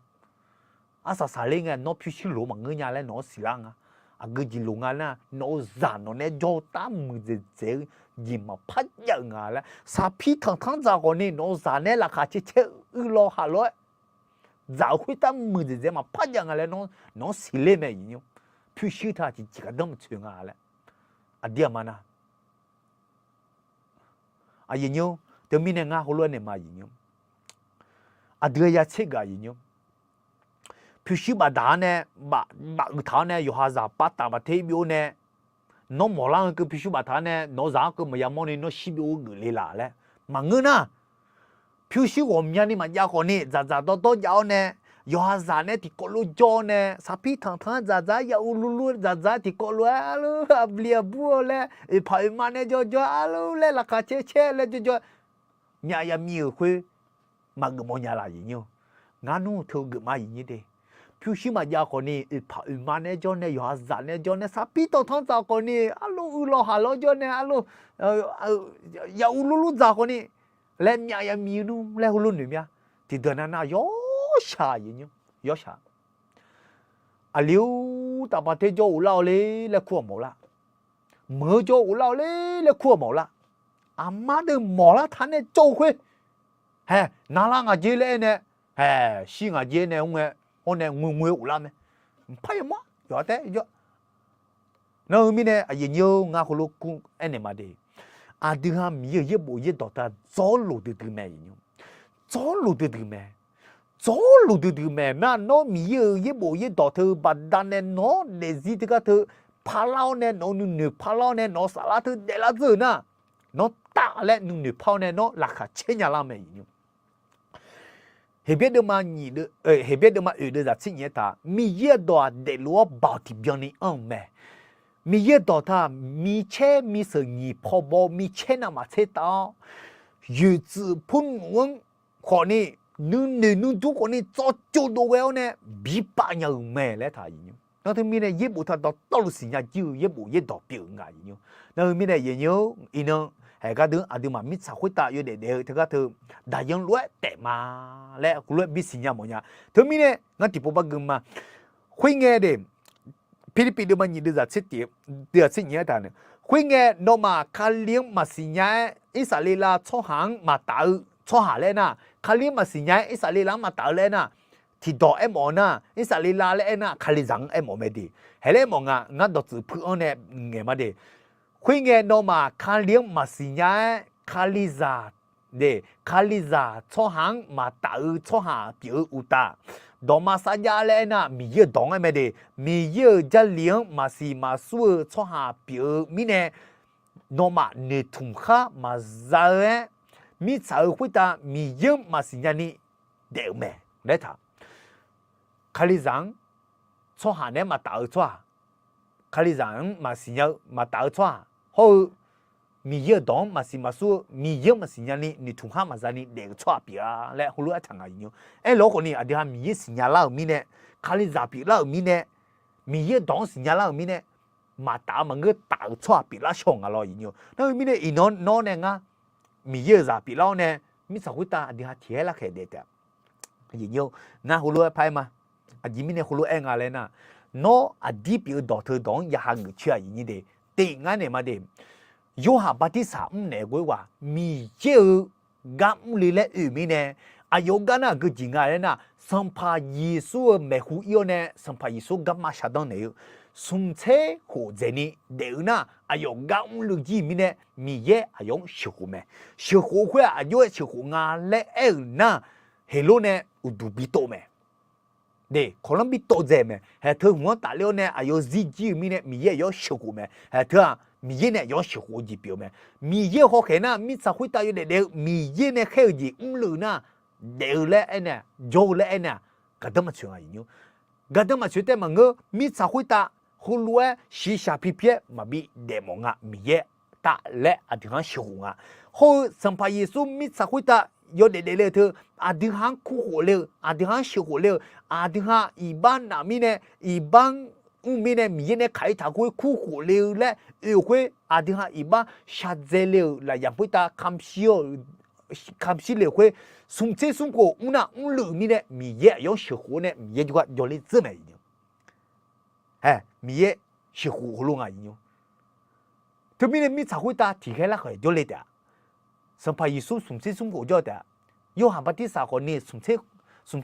Arsaq saqler ngae nawr pyurshuir loq-eu maqngeur nya laer nawq-anr siqlar nga. Aqgeu jeq loq nga nar nawq-eu zaq nawq nae jawr-eu tar muiqdzaeq dzaeq-eu jeq maqpar jav-euq nga laer saqpir tanqtanr dzaq khawf ni nawq-eu zaq nae laqkhaq cae cae uir law haq law-aer dzaq-eu khoertav muiqdzaeq dzaeq maqpar jav nga laer nawq-anr siqler mae aqyuif nymr. Pyurshuir teu-aq tiqjeq gardanr maqtsoeq nga laer. Aqdir aqma nar aqyuif nymr, teumirnae ngar heulof-aer naeq ma aqyuif nymr. Aqdui-a ya tser gaq aqyuif nymr. Pyurshuir bafdaq-anr nae, baf uiq taq-awr nae yawqha zaq par taf baf ter byov nae, nawr mawq lar-eu keuv pyurshuir baftaq-anr nae nawq-eu zaq-anr keuv maqya mawr ni nawr shir byov-eu geuf le laf laer maqngeur nar, pyurshuir ghawqmyani maqjav khawf ni dzaqdzaq dawrdawr jav-awr nae, yawqha zaq nae tiqkawv lof jawr-awr nae saqpir tanqtanq-anr dzaqdzaq-aer ya urlurlur dzaqdzaq-aer tiqkawv lof-aer arlor aqbli aqbur-awr laer oeqpaq oeqma nae jawrjawr arlor laer laqkhaq cae cae laer jawrjawr myaf ya miv-euq khoer maqgeuf mawf nya laf aqyuif nymr. Ngar nmr teu geuf ma aqyuif nymr de. Pyurshuir maqjav khawf ni oeqpaq oeqma nae jawr nae yawqha zaq nae jawr nae saqpir tanqtanq dzaq khawf ni arlor uir law haq law jawr nae arlor ya urlurlur dzaq khawf ni laer myaf ya miv nmr laer heulof noeq mya. Tiqdeuq navnav yawshaq aqyuif nymr yawshaq. Aqli-or, taf baf ter jawr ghoflar-awr le laer kur-awq mawf lar. Meuq-eu jawr ghoflar-awr le laer kur-awq mawf lar. Aqma deuq mawq lar taq nae jawr-eu khoer, hae, navlar ngaq jer laer aer nae, hae, shir ngaq jer nae mr ngae, Awr nae ngoe ngoe ghoflar mae. Mqpar yamawr yawqha taef jawr. Nar-eu mirnae aqyuif nyir-or, ngar heulof kur aernaeq ma de. Aqdui ha Miqyaer-euq yaerbof yaerdawq ta dzawrluf duidui mae. Dzawrluf duidui mae. Dzawrluf duidui mae. Nar nawr Miqyaer-euq yaerbof yaerdawq teu baqdanae nawq-anr daefzir teugar teu parlar-awr nae nawq-eu nuinoeq parlar-awr nae nawq-eu saflar teu daeflar dzeur-euq nar, nawr taf laer nuinoeq par-awr nae nawr laqkhaq caer nya lar mae. Heqbyaer deuvma nyiq deuv, Heqbyaer deuvma oeq deuv zaq tser nyiq-aer taq, Miqyaer-euq dawq-aq daefluf-awr baoq tiqbyan ni anr-eu mae. Miqyaer-euq dawq taq micaer miseuq nyiq paw baw micaer navmaqtser taf-awr, yoeqtsuif purnmf-anr khawfni, nuinoeq nuidur khawfni tsawrcov dov ghae-awr nae bipav nya-euq mae laer taq. Nar teumirnae yaerbof taq dawqtawvluf siqnya jir-eu yaerbof yaerdawq pyeuf-euq nga. Nar-eu mirnae aqyuif nyir-or, iqnan haeq gardeuv aqduimaf mirtsaq khoertav yawdaef daef-eu teugar teu daqyan lof-aer taef ma laer heulof-aer bisiqnya mawfnya. Teumirnae ngar tiqpov bar gui ma. Khoerngae de, Pirlirpiv deuvma nyiq deuv zaq tser tiq, deuv zaq tser nyiq-aer taq, khoerngae nawmaf Kali-anr maqsiq nya-aer Irsaqleqlav tsawrhaq-anr maqtaf-eu tsawrhaq laer aernar, Kali-anr maqsiq nya-aer Irsaqleqlav-anr maqtaf-eu laer aernar, tiqdawq aermawf-eu nar, Irsaqleqlav laer aernar, Kalizaq-anr aermawf mae de. Haeq laer aermawf nga, ngar dawqtsuif puiv-anr nae ngaeq ma de. Khoerngae nawmaf Kali-anr maqsiq nya-aer Kalizaq de, Kalizaq tsawrhaq-anr maqtaf-eu tsawrhaq pyeuf-eu uqtaf, dawqma sarjax laer aernar, Miqyaer-euq dawq-anr aer mae de. Miqyaer-euq Jarlif-anr maqsiq maqsur-eu tsawrhaq pyeuf-eu mirnae, nawmaf noeqtmq khar maqza-eu-aer, mirtsaq-eu khoertav Miqyaer-anr maqsiq nyani daef-euq mae laer taq. Kalizaq-anr tsawrhaq naeq-aer maqtaf-eu tsawrhaq, Kalizaq-anr maqsiq nya-eu maqtaf-eu tsawrhaq hawr-eu, Miqyaer-euq dawq-anr maqsiq maqsur-eu Miqyaer-anr maqsiq nyani noeqtmq khar maqzani daef-eu tsawrhaq pyeuf-a laer heulof-aer taq nga. Iqnan aerlawr khawfni aqdui ha Miqyaer siqnya lar-euq mirnae, Kalizaq pyeuflar-euq mirnae, Miqyaer-euq dawq-anr siqnya lar-euq mirnae, maqtaf-eu maqngeur taf-eu tsawrhaq pyeuflar shaw nga lawr. Iqnan nar-eu mirnae iqnan nawr nae ngar Miqyaer-euq zaq pyeuflar-awr nae, mirtsaq khoertav aqdui ha tiqkhaer larkhaeq daef taef-a. Ngar heulof-aer par-aer ma. Aqjeq mirnae heulof-aer nga laer nar, nawr aqdir pyeuf-eu dawq teu dawq-anr ya hageuf coer-aq iqnyir de, tiq ngar naeq ma de. Yorhaq bartirsaq mrnaeq-eu ghoer ghaq Miqyaer-euq gar mrle laer oe-euq mirnae, aqyawf-eu gar nar aqgeu jeq nga laer nar, Sanqpaq Yeqsur-euq maeqhu ir-awr nae Sanqpaq Yeqsur garma shaqdanr naeq-eu smq tser khof dzaeqni daef-eu nar, aqyawf gar mrle jir-euq mirnae, Miqyaer aqyawf-anr sheuqkhof mae. Sheuqkhof-eu khoer-aq aqjox-aer sheuqkhof nga laer aer-euq nar, Heqlor nae uqduq bitov mae. De, kawqlanr bitov dzaeq mae. Haeq teu hmq-anr tafler-awr nae aqyawf zir jir-euq mirnae Miqyaer aqyawf-anr sheuqkhof mae. Haeq teu-aq Miqyaer nae aqyawf-anr sheuqkhof-eu jeq pyeuf-eu mae. Miqyaer-euq hawkhaeq nar mirtsaq khoertav yawdaef daef-eu Miqyaer nae khaer-eu jeq mrle-euq nar, daef-eu laer aer nae, jawr-eu laer aer nae-aq, gaqdanr maqtsoeq nga. Gaqdanr maqtsoeq taef maqngeur, mirtsaq khoertav heulof-aer shiqshaq pi pi-aer maqbi daef mawf nga. Miqyaer taf laer aqdui ha-anr sheuqkhof nga. Hawr-eu Sanqpaq Yeqsur mirtsaq khoertav yawdaef daefle-eu teu, aqdui ha-anr kurkhof le-eu, aqdui ha-anr sheuqkhof le-eu, aqdui ha iqbax naf mirnae, iqbax mr mirnae Miqyaer nae kaq-ir taq khoer kurkhof le-eu laer oe-euq khoer, aqdui ha iqbax shaqdzae le-euq lafyaq khoertav kamq shir-eu kamq shir le-euq khoer, smq tser smr khof mr nar mrle-euq mirnae Miqyaer aqyawf-anr sheuqkhof-awr nae Miqyaer jawrgar jawrle dzeur mae. Haeq, Miqyaer sheuqkhof heulof nga. Teumirnae mirtsaq khoertav tiqkhaer larkhaeq jawrle taef-a. Sanqpaq Yeqsur smq tser smr khof jawr taef-a. Yorhaq bartirsaq khawfni smq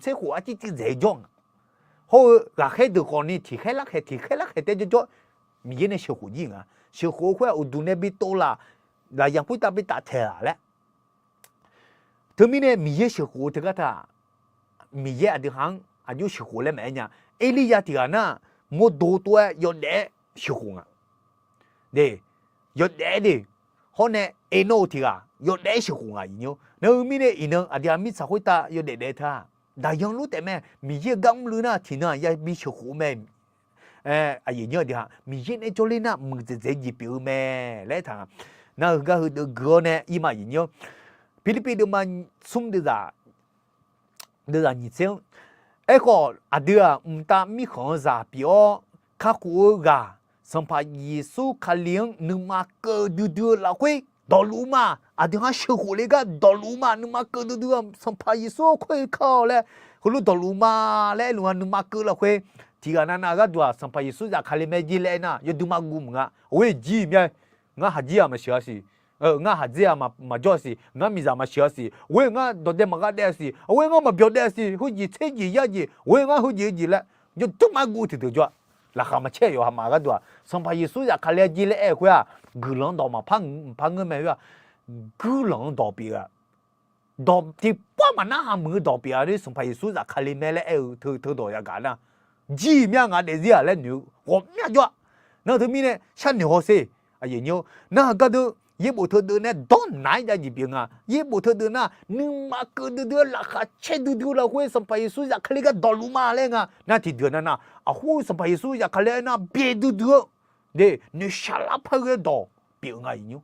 tser khof arcir civ dzaeq-eu jawr nga. Hawr-eu ghaqkhaer deuq khawfni tiqkhaer larkhaeq tiqkhaer larkhaeq taef jawrjawr Miqyaer nae sheuqkhof jir nga. Sheuqkhof-eu khoer-aq uqduq nae bi tov laf, lafyaq khoertav bi taftaeq laf laer. Teumirnae Miqyaer sheuqkhof-eu teugar taq, Miqyaer aqdui ha-anr aqjox sheuqkhof laer maqaer nya. Erlirya tiq ghaq nar, mawrdo tov-aer yawdaef-aer sheuqkhof nga. De, yawdaef-aer de, hawr nae Ernawr-eu tiq ghaq yawdaef-aer sheuqkhof nga. Iqnymr nar-eu mirnae iqnan aqdui ha mirtsaq khoertav yawdaef daef teu-aq, daqyan lor taef mae. Miqyaer-eu gar mrle nar tiqnan-aq yabi sheuqkhof-eu mae. Aqyuif aqnyir aqdui ha Miqyaer nae jawrler nar muiqdzaeq dzaeq jeq pyeuf-eu mae laer taq. Nar-eu gar heudeuv gui-awr nae ir ma. Aqyuif aqnyir, Pirlirpiv deuvma smr deuv zaq deuv zaq nyiq tser-anr, aerkhawf aqdui-aq mqtav mirkhanq-eu zaq pyeuf-awr kakhof-eu ghaq Sanqpaq Yeqsur Kali-anr nuima keuv duidui-eu lafkhoer dawqluf ma. Aqdui ha sheuqkhof le gar dawqluf ma. Nuima keuv duidui-eu Sanqpaq Yeqsur khoer-eu kar-awq laer heulof dawqluf ma laer aerluf nga. Nuima keuv lafkhoer tiq ghaq navnav gharduq-aq Sanqpaq Yeqsur zafkale mae jir laer aernar yawduima guv mq nga. Oer jir mya, ngar haq jir-aq maqsheuq-a siq. Ngar haqdzer-aq maqjawr-a siq, ngar miqzaq maqsheuq-a siq, ghoer ngar dawqdae maqgha daef-a siq, ghoer ngar maqbyawq daef-a siq, heujeq tser jeq yar jeq, ghoer ngar heujeq heujeq laer jawr dur ma guv tiqdeuq jawr-a. Laqkhaq maqcaer yawqha maf gharduq-aq, Sanqpaq Yeqsur zafkale-a jir laer aer-eu khoer-aq, guiqlanq-anr dawq maqpar ngeur mae khoer-aq, guiqlanq-anr dawq pyeuf-eu-aq, dawq tiqpawf maqnar hamuiq-eu dawq pyeuf-a. Sanqpaq Yeqsur zafkale mae laer aer-eu teu teu dawq yagaq nar, jir mya ngaq daefzir-aq laer noeq-eu ghawqmya jawr-a. Nar teumirnae sharnoeq hawsher. Nar-aq gardeuv yaerbof teudeuv nae dawrnaq-aer jav jeq pyeuf nga. Yaerbof teudeuv nar, nuima keuv duidui-eu laqkhaq caer duidui-eu lafkhoer Sanqpaq Yeqsur zafkale gar dawqluf ma laer nga. Nar tiqdeuq-aq nar nar, aqhur Sanqpaq Yeqsur zafkale aernar byaeq duidui-eu, noeqshaq lar par ghae-eu dawq pyeuf-eu nga iqnymr.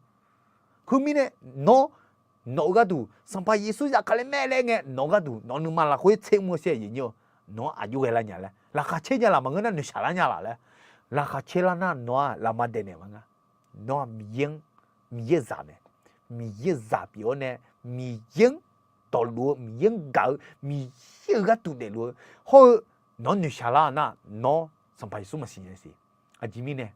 Khoermirnae, nawr, nawq-eu gharduq Sanqpaq Yeqsur zafkale mae laer ngae nawq-eu gharduq nawq-eu nuima lafkhoer tser mr-eu sher iqnymr-eu, nawq-anr aqjox ghae lar nya laer, laqkhaq caer nya laf maqngeur nar noeqshaq lar nya laf laer, laqkhaq caer lar nar nawq-aq lafma daef naeq ma nga. Nawr-aq Miqyaer-anr, Miqyaer-euq zaq mae. Miqyaer-euq zaq pyeuf-awr nae, Miqyaer-anr dawqluf-eu, Miqyaer-anr gaq-eu, Miqyaer-euq gharduq daefluf-eu hawr-eu, nawq-anr noeqshaq lar nar nawr Sanqpaq Yeqsur maqsiq nya siq. Aqjeq mirnae,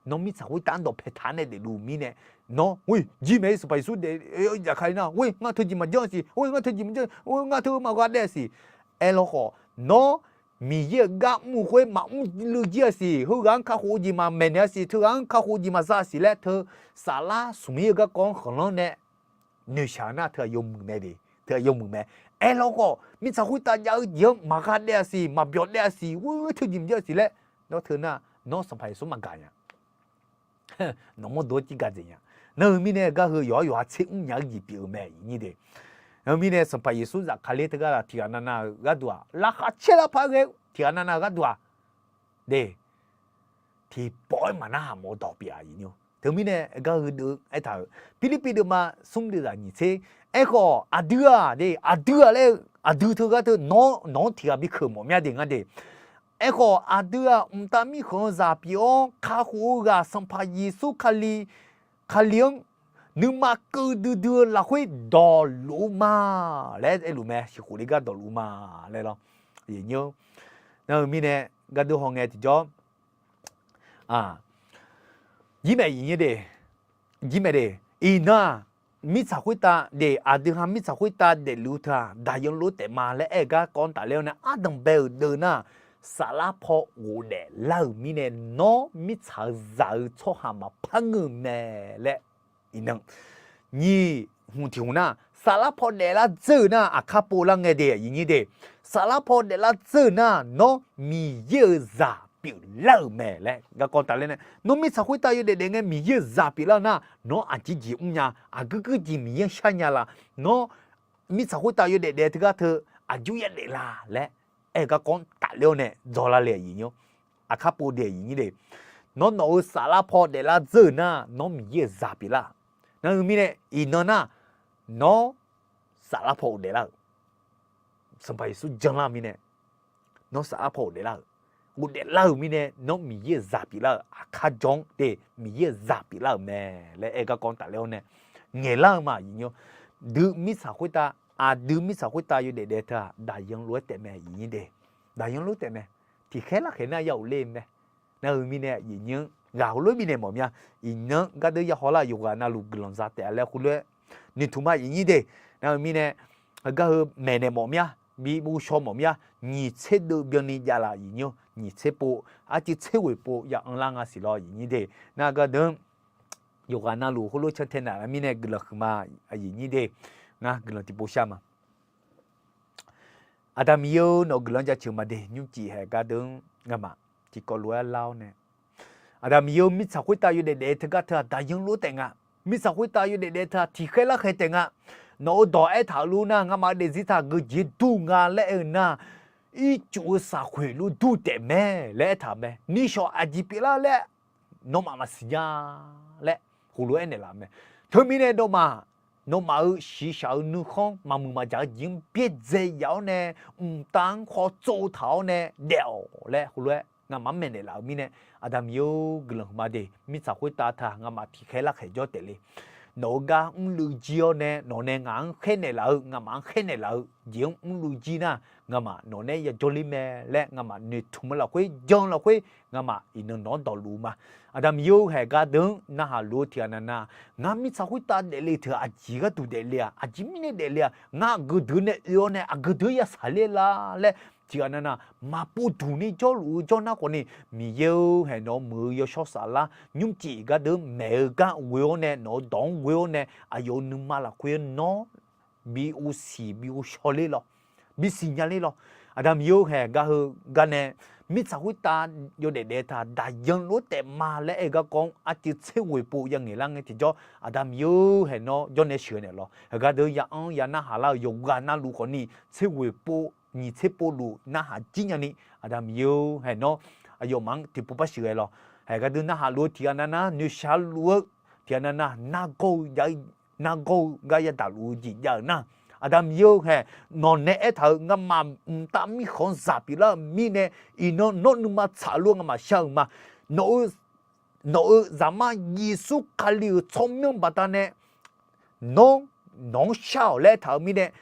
nawr mirtsaq khoertav-anr dawqpae taq-aer nae daefluf mirnae, nawr, oi, jir mae-ir Sanqpaq Yeqsur daef zafkale nar, oi, ngar teujeq maqjanr siq, oi, ngar teujeq maqjanr, oi, ngar teu maqgha daef siq. Aerlawr khawf, nawr Miqyaer-euq gar mr-eu khoer maqmr luv jir-a siq, heughaq-anr kakhof-eu jeq maqmaeq naeq-a siq, teughaq-anr kakhof-eu jeq maqza siq laer teu saflar smq-ir-eu garkawv-anr khanqlanr nae noeqshaq nar teughaq yawmuiq mae de, teughaq yawmuiq mae. Aerlawr khawf, mirtsaq khoertav jav-eu jeq-anr maqgha daef-a siq, maqbyawq daef-a siq, ghoer teujeq maqjanr siq laer nawr teu nar, nawr Sanqpaq Yeqsur maqgaq nya. Nawq mawrdo-anr civ gaq dzaeq nya. Nar-eu mirnae gar heu yawqha yawqha tser mr nya-eu jeq pyeuf-eu mae iqnyir de. Nar-eu mirnae Sanqpaq Yeqsur zafkale teughaq laf tiqghaq navnav-euq gharduq-aq, laqkhaq caer lar par ghae-eu tiqghaq navnav-euq gharduq-aq, de, tiqpawf-aer maqnar haq mawf-eu dawq pyeuf-a iqnyir. Teumirnae gar heu deuv aertaq-euq Pirlirpiv deuvma smr deuv zaq nyiq tser. Aerkhawf aqdui-aq de, aqdui-aq laer-eu aqdui teughaq teu nawq-anr tiqghaq bi keuq mawf mya de ngar de. Aerkhawf aqdui-aq mqtav mirkhanq-eu zaq pyeuf-awr kakhof-eu ghaq Sanqpaq Yeqsur Kali, Kali-anr nuima keuv duidui-eu lafkhoer dawqluf-eu ma laer aerluf mae. Sheuqkhof le gar dawqluf-eu ma laer lawr. Nar-eu mirnae gardeuv hawngae tiqjawr, jir mae iqnyir de, jir mae de. Iqnan-aq, mirtsaq khoertav de, aqdui ha mirtsaq khoertav daefluf-eu teu-aq daqyan lof-aer taef ma laer aer-eu garkawv-anr tafler-awr nae ardanq bae-euq deuv nar, saflar paw ghofdaef lar-euq mirnae nawr mirtsaq-eu zaq-eu tsawrhaq maqpar ngeur-eu mae laer. Iqnan nyiq hmq tiq hmq nar, saflar paw daeflar dzeur-euq nar aqkar pov lar ngae de iqnyir de. Saflar paw daeflar dzeur-euq nar nawr Miqyaer-euq zaq pyeuflar-euq mae laer garkawv tafler nae, nawr mirtsaq khoertav yawdaef daef ngae Miqyaer-euq zaq pyeuflar-eu nar nawr aqjeq jeq mrnya, aqguir guir jeq Miqyaer-anr sharnya la, nawr mirtsaq khoertav yawdaef daef teugar teu aqjox yadaef la laer aer-eu garkawv-anr tafler-awr nae dzaw lar le iqnyir. Aqkar pov de iqnyir de. Nawr nawq-euq saflar paw daeflar dzeur-euq nar nawr Miqyaer-euq zaq pyeuflar. Nar-eu mirnae iqnan nar, nawr saflar paw ghofdaef lar-euq, Sanqpaq Yeqsur janlar-eu mirnae, nawr saflar paw ghofdaef lar-euq, ghofdaef lar-euq mirnae nawr Miqyaer-euq zaq pyeuflar-euq aqkar jawr-anr de, Miqyaer-euq zaq pyeuflar-euq mae laer aer-eu garkawv-anr tafler-awr nae ngaeqlar-eu ma iqnyir. Dui mirtsaq khoertav, aqdui mirtsaq khoertav yawdaef daef teu-aq daqyan lof-aer taef mae iqnyir de. Daqyan lof-aer taef mae. Tiqkhaer larkhaeq nar ya ghofler mae. Nar-eu mirnae iqnyir-anr ghaq heulof-aer bifnaeq mawf mya. Iqnan gardeuv ya haw lar yawqghaq navluf guiqlanq za taef-a laer heulof-aer noeqtmq ma iqnyir de. Nar-eu mirnae gar heu maeqnaeq mawf mya, bi bov shaw mawf mya. Nyiq tser deuv byanni jav laf iqnyir, nyiq tser pov, arcuiv tser ghoeq pov ya anrlar nga siq lawr iqnyir de. Nar gardeuv-anr yawqghaq navluf heulof cantae naeq-a mirnae guiqlanq huiqma iqnyir de. Ngar guiqlanq tiqpov shar ma. Aqda Miqyaer-or, nawq-eu guiqlanq jaceuq ma de. Nymrcif haeq gardeuv-anr ngamaf tiqkawv lof-aer lar-awr nae, Aqda Miqyaer-or, mirtsaq khoertav yawdaef daef teugar teu-aq daqyan lof-aer taef nga. Mirtsaq khoertav yawdaef daef teu-aq tiqkhaer larkhaeq taef nga. Nawq-euq dawq aertaq-euq lof nar, ngamaf-eu daefzir taq-aq geujeq dur nga laer aer-eu nar, ircuf-eu saqkhoeq lof dur taef mae laer aertaq-euq mae. Nishawq aqjeq pyeuflar laer nawmaf maqsiq nya laer heulof-aer naeqlaf-eu mae. Teumirnae nawmaf, nawmaf-euq shiqshaq-eu nuikhanr maqmuiq maqjaq-eu jeq-anr byaerdzae yaf-awr nae, mqtav-anr khawf tsov taq-awr nae daef-awq laer heulof-aer ngamaf-anr maeqnaeq laf-eu mirnae, Aqda Miqyaer-or, guiqlanq huiqma de. Mirtsaq khoertav teu-aq ngamaf tiqkhaer larkhaeq jawr taef le. nawq-eu gar mrluiv jir-awr nae nawq nae ngaq-anr khaer naeqlaf-eu, ngamaf-anr khaer naeqlaf-eu jeq-anr mrluiv jir nar, ngamaf nawq nae yajawr ler mae laer ngamaf noeqtmq-eu lafkhoer jan-eu lafkhoer ngamaf iqnan nawq-anr dawqluf-eu ma. Aqda Miqyaer-or, haeq gardeuq-anr narhaq luf-eu tiqghaq navnav, ngar mirtsaq khoertav daefle teu aqjeq gharduq daefle-aq, aqjeq mirnae daefle-aq, ngar aqgeu deuq nae oe-awr nae aqgeu deuq yasaq ler la laer tiqghaq navnav maqpov duq ni jawrluf-eu jawr nar khawf ni, Miqyaer-or, haeq nawq-eu muiq-eu yawshawr saflar nymrcif gardeuq-anr maeq-eu gar ghoe-awr nae nawq-eu dawq-anr ghoe-awr nae aqyawf-euq nuima lafkhoer nawr bi ghovsiq bi ghovshaw ler lawr, bisiq nya ler lawr. Aqda Miqyaer-or, haeq gar heu gar nae mirtsaq khoertav yawdaef daef taq daqyan lof-aer taef ma laer aer-eu garkawv-anr arcuiv tser ghoeq pov yangaeq lar ngae tiqjawr, Aqda Miqyaer-or, haeq nawr jawrnae sheuq naeq lawr. Haeq gardeuq-anr ya narhaq lar-eu yawqghaq navluf khawf ni tser ghoeq pov nyiq tser pov luf narhaq jir nyani, Aqda Miqyaer-or, haeq nawr aqyawfmaf-anr tiqpov par sheuqghae lawr. Haeq gardeuq narhaq luf-eu tiqghaq navnav noeqshaq luf-eu tiqghaq navnav nargawr-eu jav-ir, nargawr-eu gar yadaq luf-eu jeq jav-euq nar, Aqda Miqyaer-or, haeq nawq nae aertaq-euq ngamaf mqtav mirkhanq-anr zaq pyeuflar-euq mirnae, iqnan nawr nuima tsaq lof-aer ngamaf shar-euq ma. Nawq-eu, nawq-euq Zaqmar Yeqsur Kali-euq tsawrmyanr baqdanae nawr, nawq-anr shar-awq laer aertaq-euq mirnae,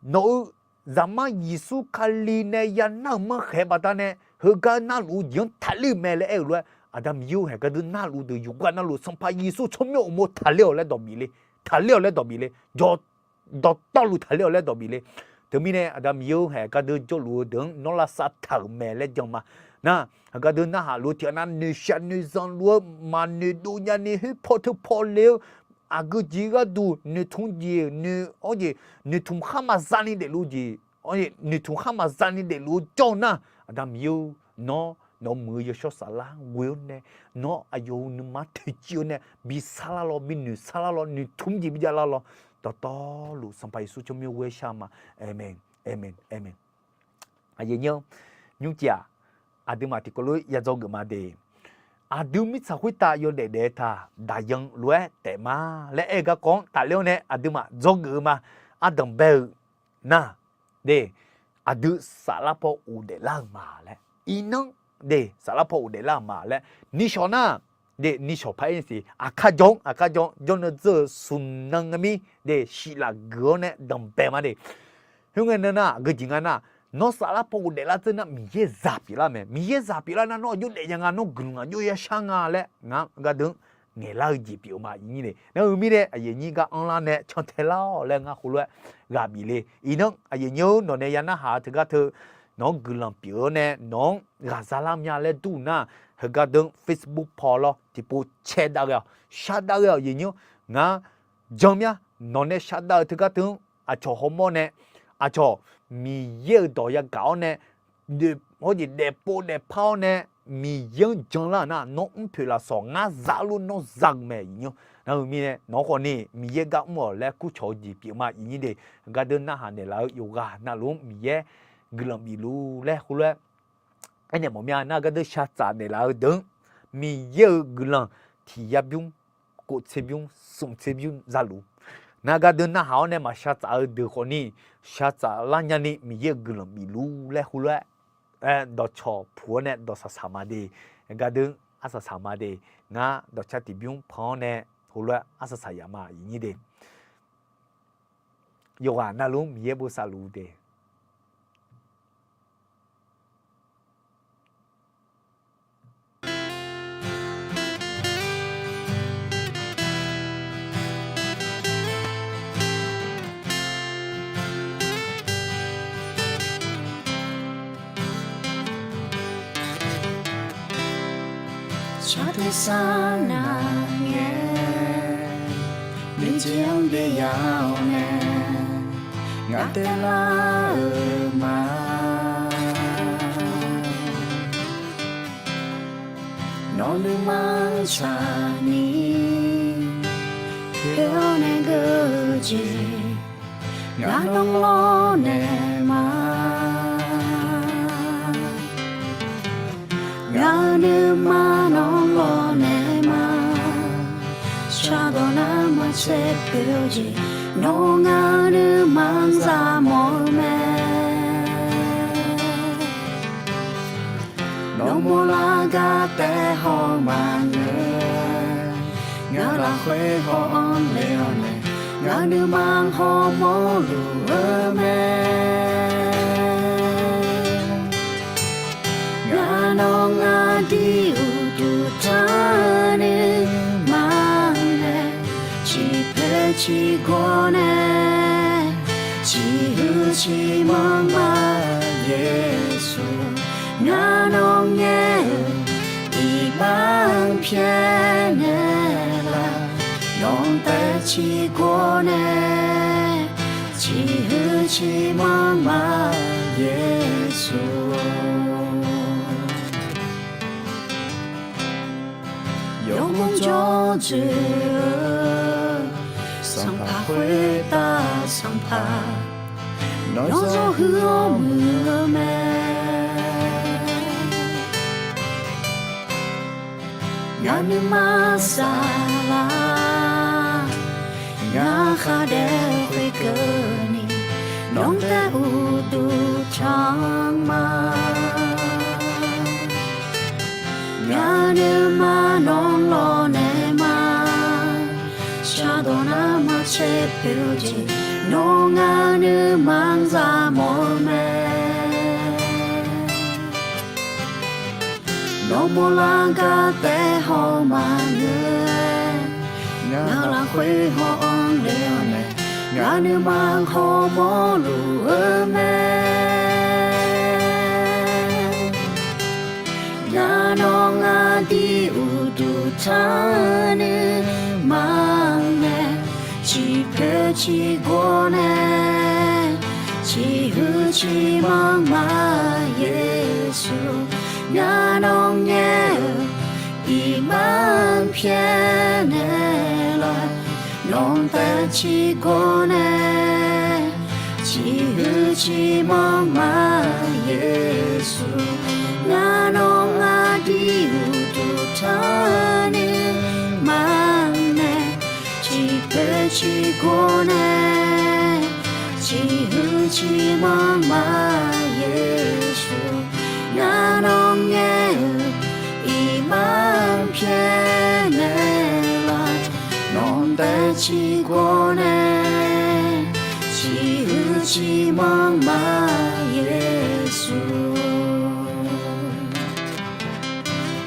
nawq-euq Zaqmar Yeqsur Kali nae yanar-euq manrkhaeq-eu baqdanae heugar narluf-eu jeq-anr taqler-euq mae laer aer-euq lof-aer, Aqda Miqyaer-or, haeq gardeuq narluf deuq yawqghaq navluf Sanqpaq Yeqsur tsawrmyanr uqmov taqler-awq laer dawq bif le, taqler-awq laer dawq bif le, dawqtawvluf taqler-awq laer dawq bif le. Teumirnae Aqda Miqyaer-or, haeq gardeuq jawrluf-eu deuq-anr nawr lavsav taq-euq mae laer jan ma. Nar, haeq gardeuq narhaq luf-eu tiqghaq nav noeqshaq noeqzanq luf-eu maqnoeq dov nyani khoer paw teu paw le-eu aqgeu jeq gharduq noeqtmq jeq noeq-awr jeq, noeqtmq khar maqza ni daefluf-eu jeq, noeqtmq khar maqza ni daefluf-eu jawr-eu nar, Aqda Miqyaer-or, nawr nawq-eu muiq-eu yawshawr saflar ghoe-awr nae, nawr aqyawf-euq nuima toeqciv-awr nae bi sarlar lawr, bi noeq sarlar lawr, noeqtmq jeq bi javlar lawr. Dawqtawvluf Sanqpaq Yeqsur tsawrmyanr ghoer shar ma. Aqmeq, aqmeq, aqmeq. Aqyuif aqnyir-anr, nymrcif-aq, aqduimaf tiqkawv lof-aer yadzawgeuf ma de. Aqdui mirtsaq khoertav yawdaef daef-eu taq daqyan lof-aer taef ma laer aer-eu garkawv-anr tafler-awr nae aqduimaf dzawgeuf-eu ma. Ardanq bae-eu nar, de, aqdui saflar paw ghofdaef lar-euq ma laer, iqnan, de, saflar paw ghofdaef lar-euq ma laer, nishawq nar, de, nishawq paq-aer siq, aqkar jawr-anr, aqkar jawr-anr, jawrnan dzeur-eu smq nan ngar mir, de, shiqlaf guiq-awr nae danqbae ma de. Khoerngae nan nar, aqgeu jeq nga nar, nawr saflar paw ghofdaef lar dzeur nar Miqyaer zaq pyeuflar mae. Miqyaer zaq pyeuflar nar nawr aqjox daef nya nga, nawr guiqlanq aqjox yashar nga laer ngar gardeuq-anr ngaeqlar-eu jeq pyeuf-eu ma, aqyuif aqnyir de. Nar-eu mirnae aqyuif aqnyir gar anrlar nae cantae lar-awq laer ngar khoerlof-aer ghaq bif le. Iqnan aqyuif aqnyir-or, nawq nae ya narhaq-eu teugar teu nawq-anr guiqlanq pyeuf-awr nae nawq-anr ghaqza lar mya laer dur nar, heugar deuq-anr Facebook paw lawr tiqpov cae dav ghae-awq, shar dav ghae-awq, aqyuif aqnyir-or. Ngar jan mya, nawq nae shar dav-eu teugar teu-anr aqcawq hawmawr nae, aqcawq Miqyaer-euq dawq yagaq-awr nae, hawr jeq daefpov daefpar-awr nae, Miqyaer-anr janlar-euq nar, nawr mr poeq lafsawq ngar za lof nawr za-eu mae, aqyuif aqnyir-or. Nar-eu mirnae nawq-anr khawf ni Miqyaer gar mr-awq laer kurcawq-eu jeq pyeuf ma, aqyuif aqnyir de. Heugar deuq narhaq naeqlaf-eu yawqghaq navluf-anr Miqyaer guiqlanq bifluf laer khoerlof-aer aernaeq mawf mya. Nar gardeuq shar tsaf naeqlaf-eu deuq-anr Miqyaer-euq guiqlanq tiq yar bymr, kov tser bymr, smq tser bymr za luf. Nar gardeuq narhaq-awr nae maqshar tsaf-eu deuq khawf ni, shar tsaf lar nyani Miqyaer-euq guiqlanq bifluf laer khoerlof-aer, dawqcawq puq-awr nae dawqsaq saq ma de. Gardeuq arsaq saq ma de. Ngar dawqcar tiq bymr pan-awr nae heulof-aer arsaq saq yaf ma, aqyuif aqnyir de. Yawqghaq navluf-anr Miqyaer bosav luf-eu de. Saqteq sar nar ngae, miqjeq-anr byav-awr nae, ngaq taelar-eu ma. Nawq nuima-anr tsaqni, khoer-awr nae geur-eu jeq, ngaq nawr lawrnaeq ma. Ngaq-euq nuima nawr lawrnaeq ma. Shardawq nar maqtser pyeuf-eu jeq, nawr ngaq-euq nuima-anr za mawf-eu mae. Nawr mawrlar gar taef haw maqngeur. Ngaq lafkhoer haw-anr le-awr nae, ngaq nuima hawmawr luf-eu mae. Ngaq nawq ngaq dui uqduq tanrni ma nae, ciqpoeq ciqgawr nae, ciqhuiq ciqmanr ma Yeqsur. Ngaq nawq ngaer-eu iqbax pyaeqnae laf, nawq taef ciqgawr nae, ciqhuiq ciqmanr ma Yeqsur. Yawmuiq jawr dzoeq-eu, sanqpaq khoertav sanqpaq, nawr zawr huiq-awr muiq-eu mae. Ngaq nuima saflar, ngaq khar daef khoerkeuvni, nawq taef uqduq tanq ma. Ngaq nuima nawq lawq naeq ma, shardawq nar maqtser poeq-eu jeq, nawq ngaq nuima zaq mawf-eu mae. Nawq mawrlar gar taef haw maqngeur-aer, ngaq lafkhoer haw-anr le-awr nae, ngaq nuima hawmawr luf-eu mae. Ngaq nawq ngaq dui uqduq tanrni ma nae, ciqpoeq ciqgawr nae, ciqhuiq ciqmanr ma Yeqsur. Ngaq nawq ngaer-eu iqbax pyaeqnaeq laf, nawq taef ciqgawr nae, ciqhuiq ciqmanr ma Yeqsur. Ngaq nawq ngaq dui uqduq tanrni ma nae, ciqpoeq ciqgawr nae, ciqhuiq ciqmanr ma Yeqsur. Ngaq nawq ngaer-eu iqbax pyaeqnaeq laf, nawq taef ciqgawr nae, ciqhuiq ciqmanr ma Yeqsur.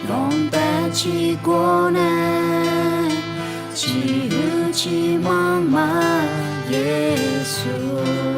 Nawq taef ciqgawr nae, ciqhuiq ciqmanr ma Yeqsur.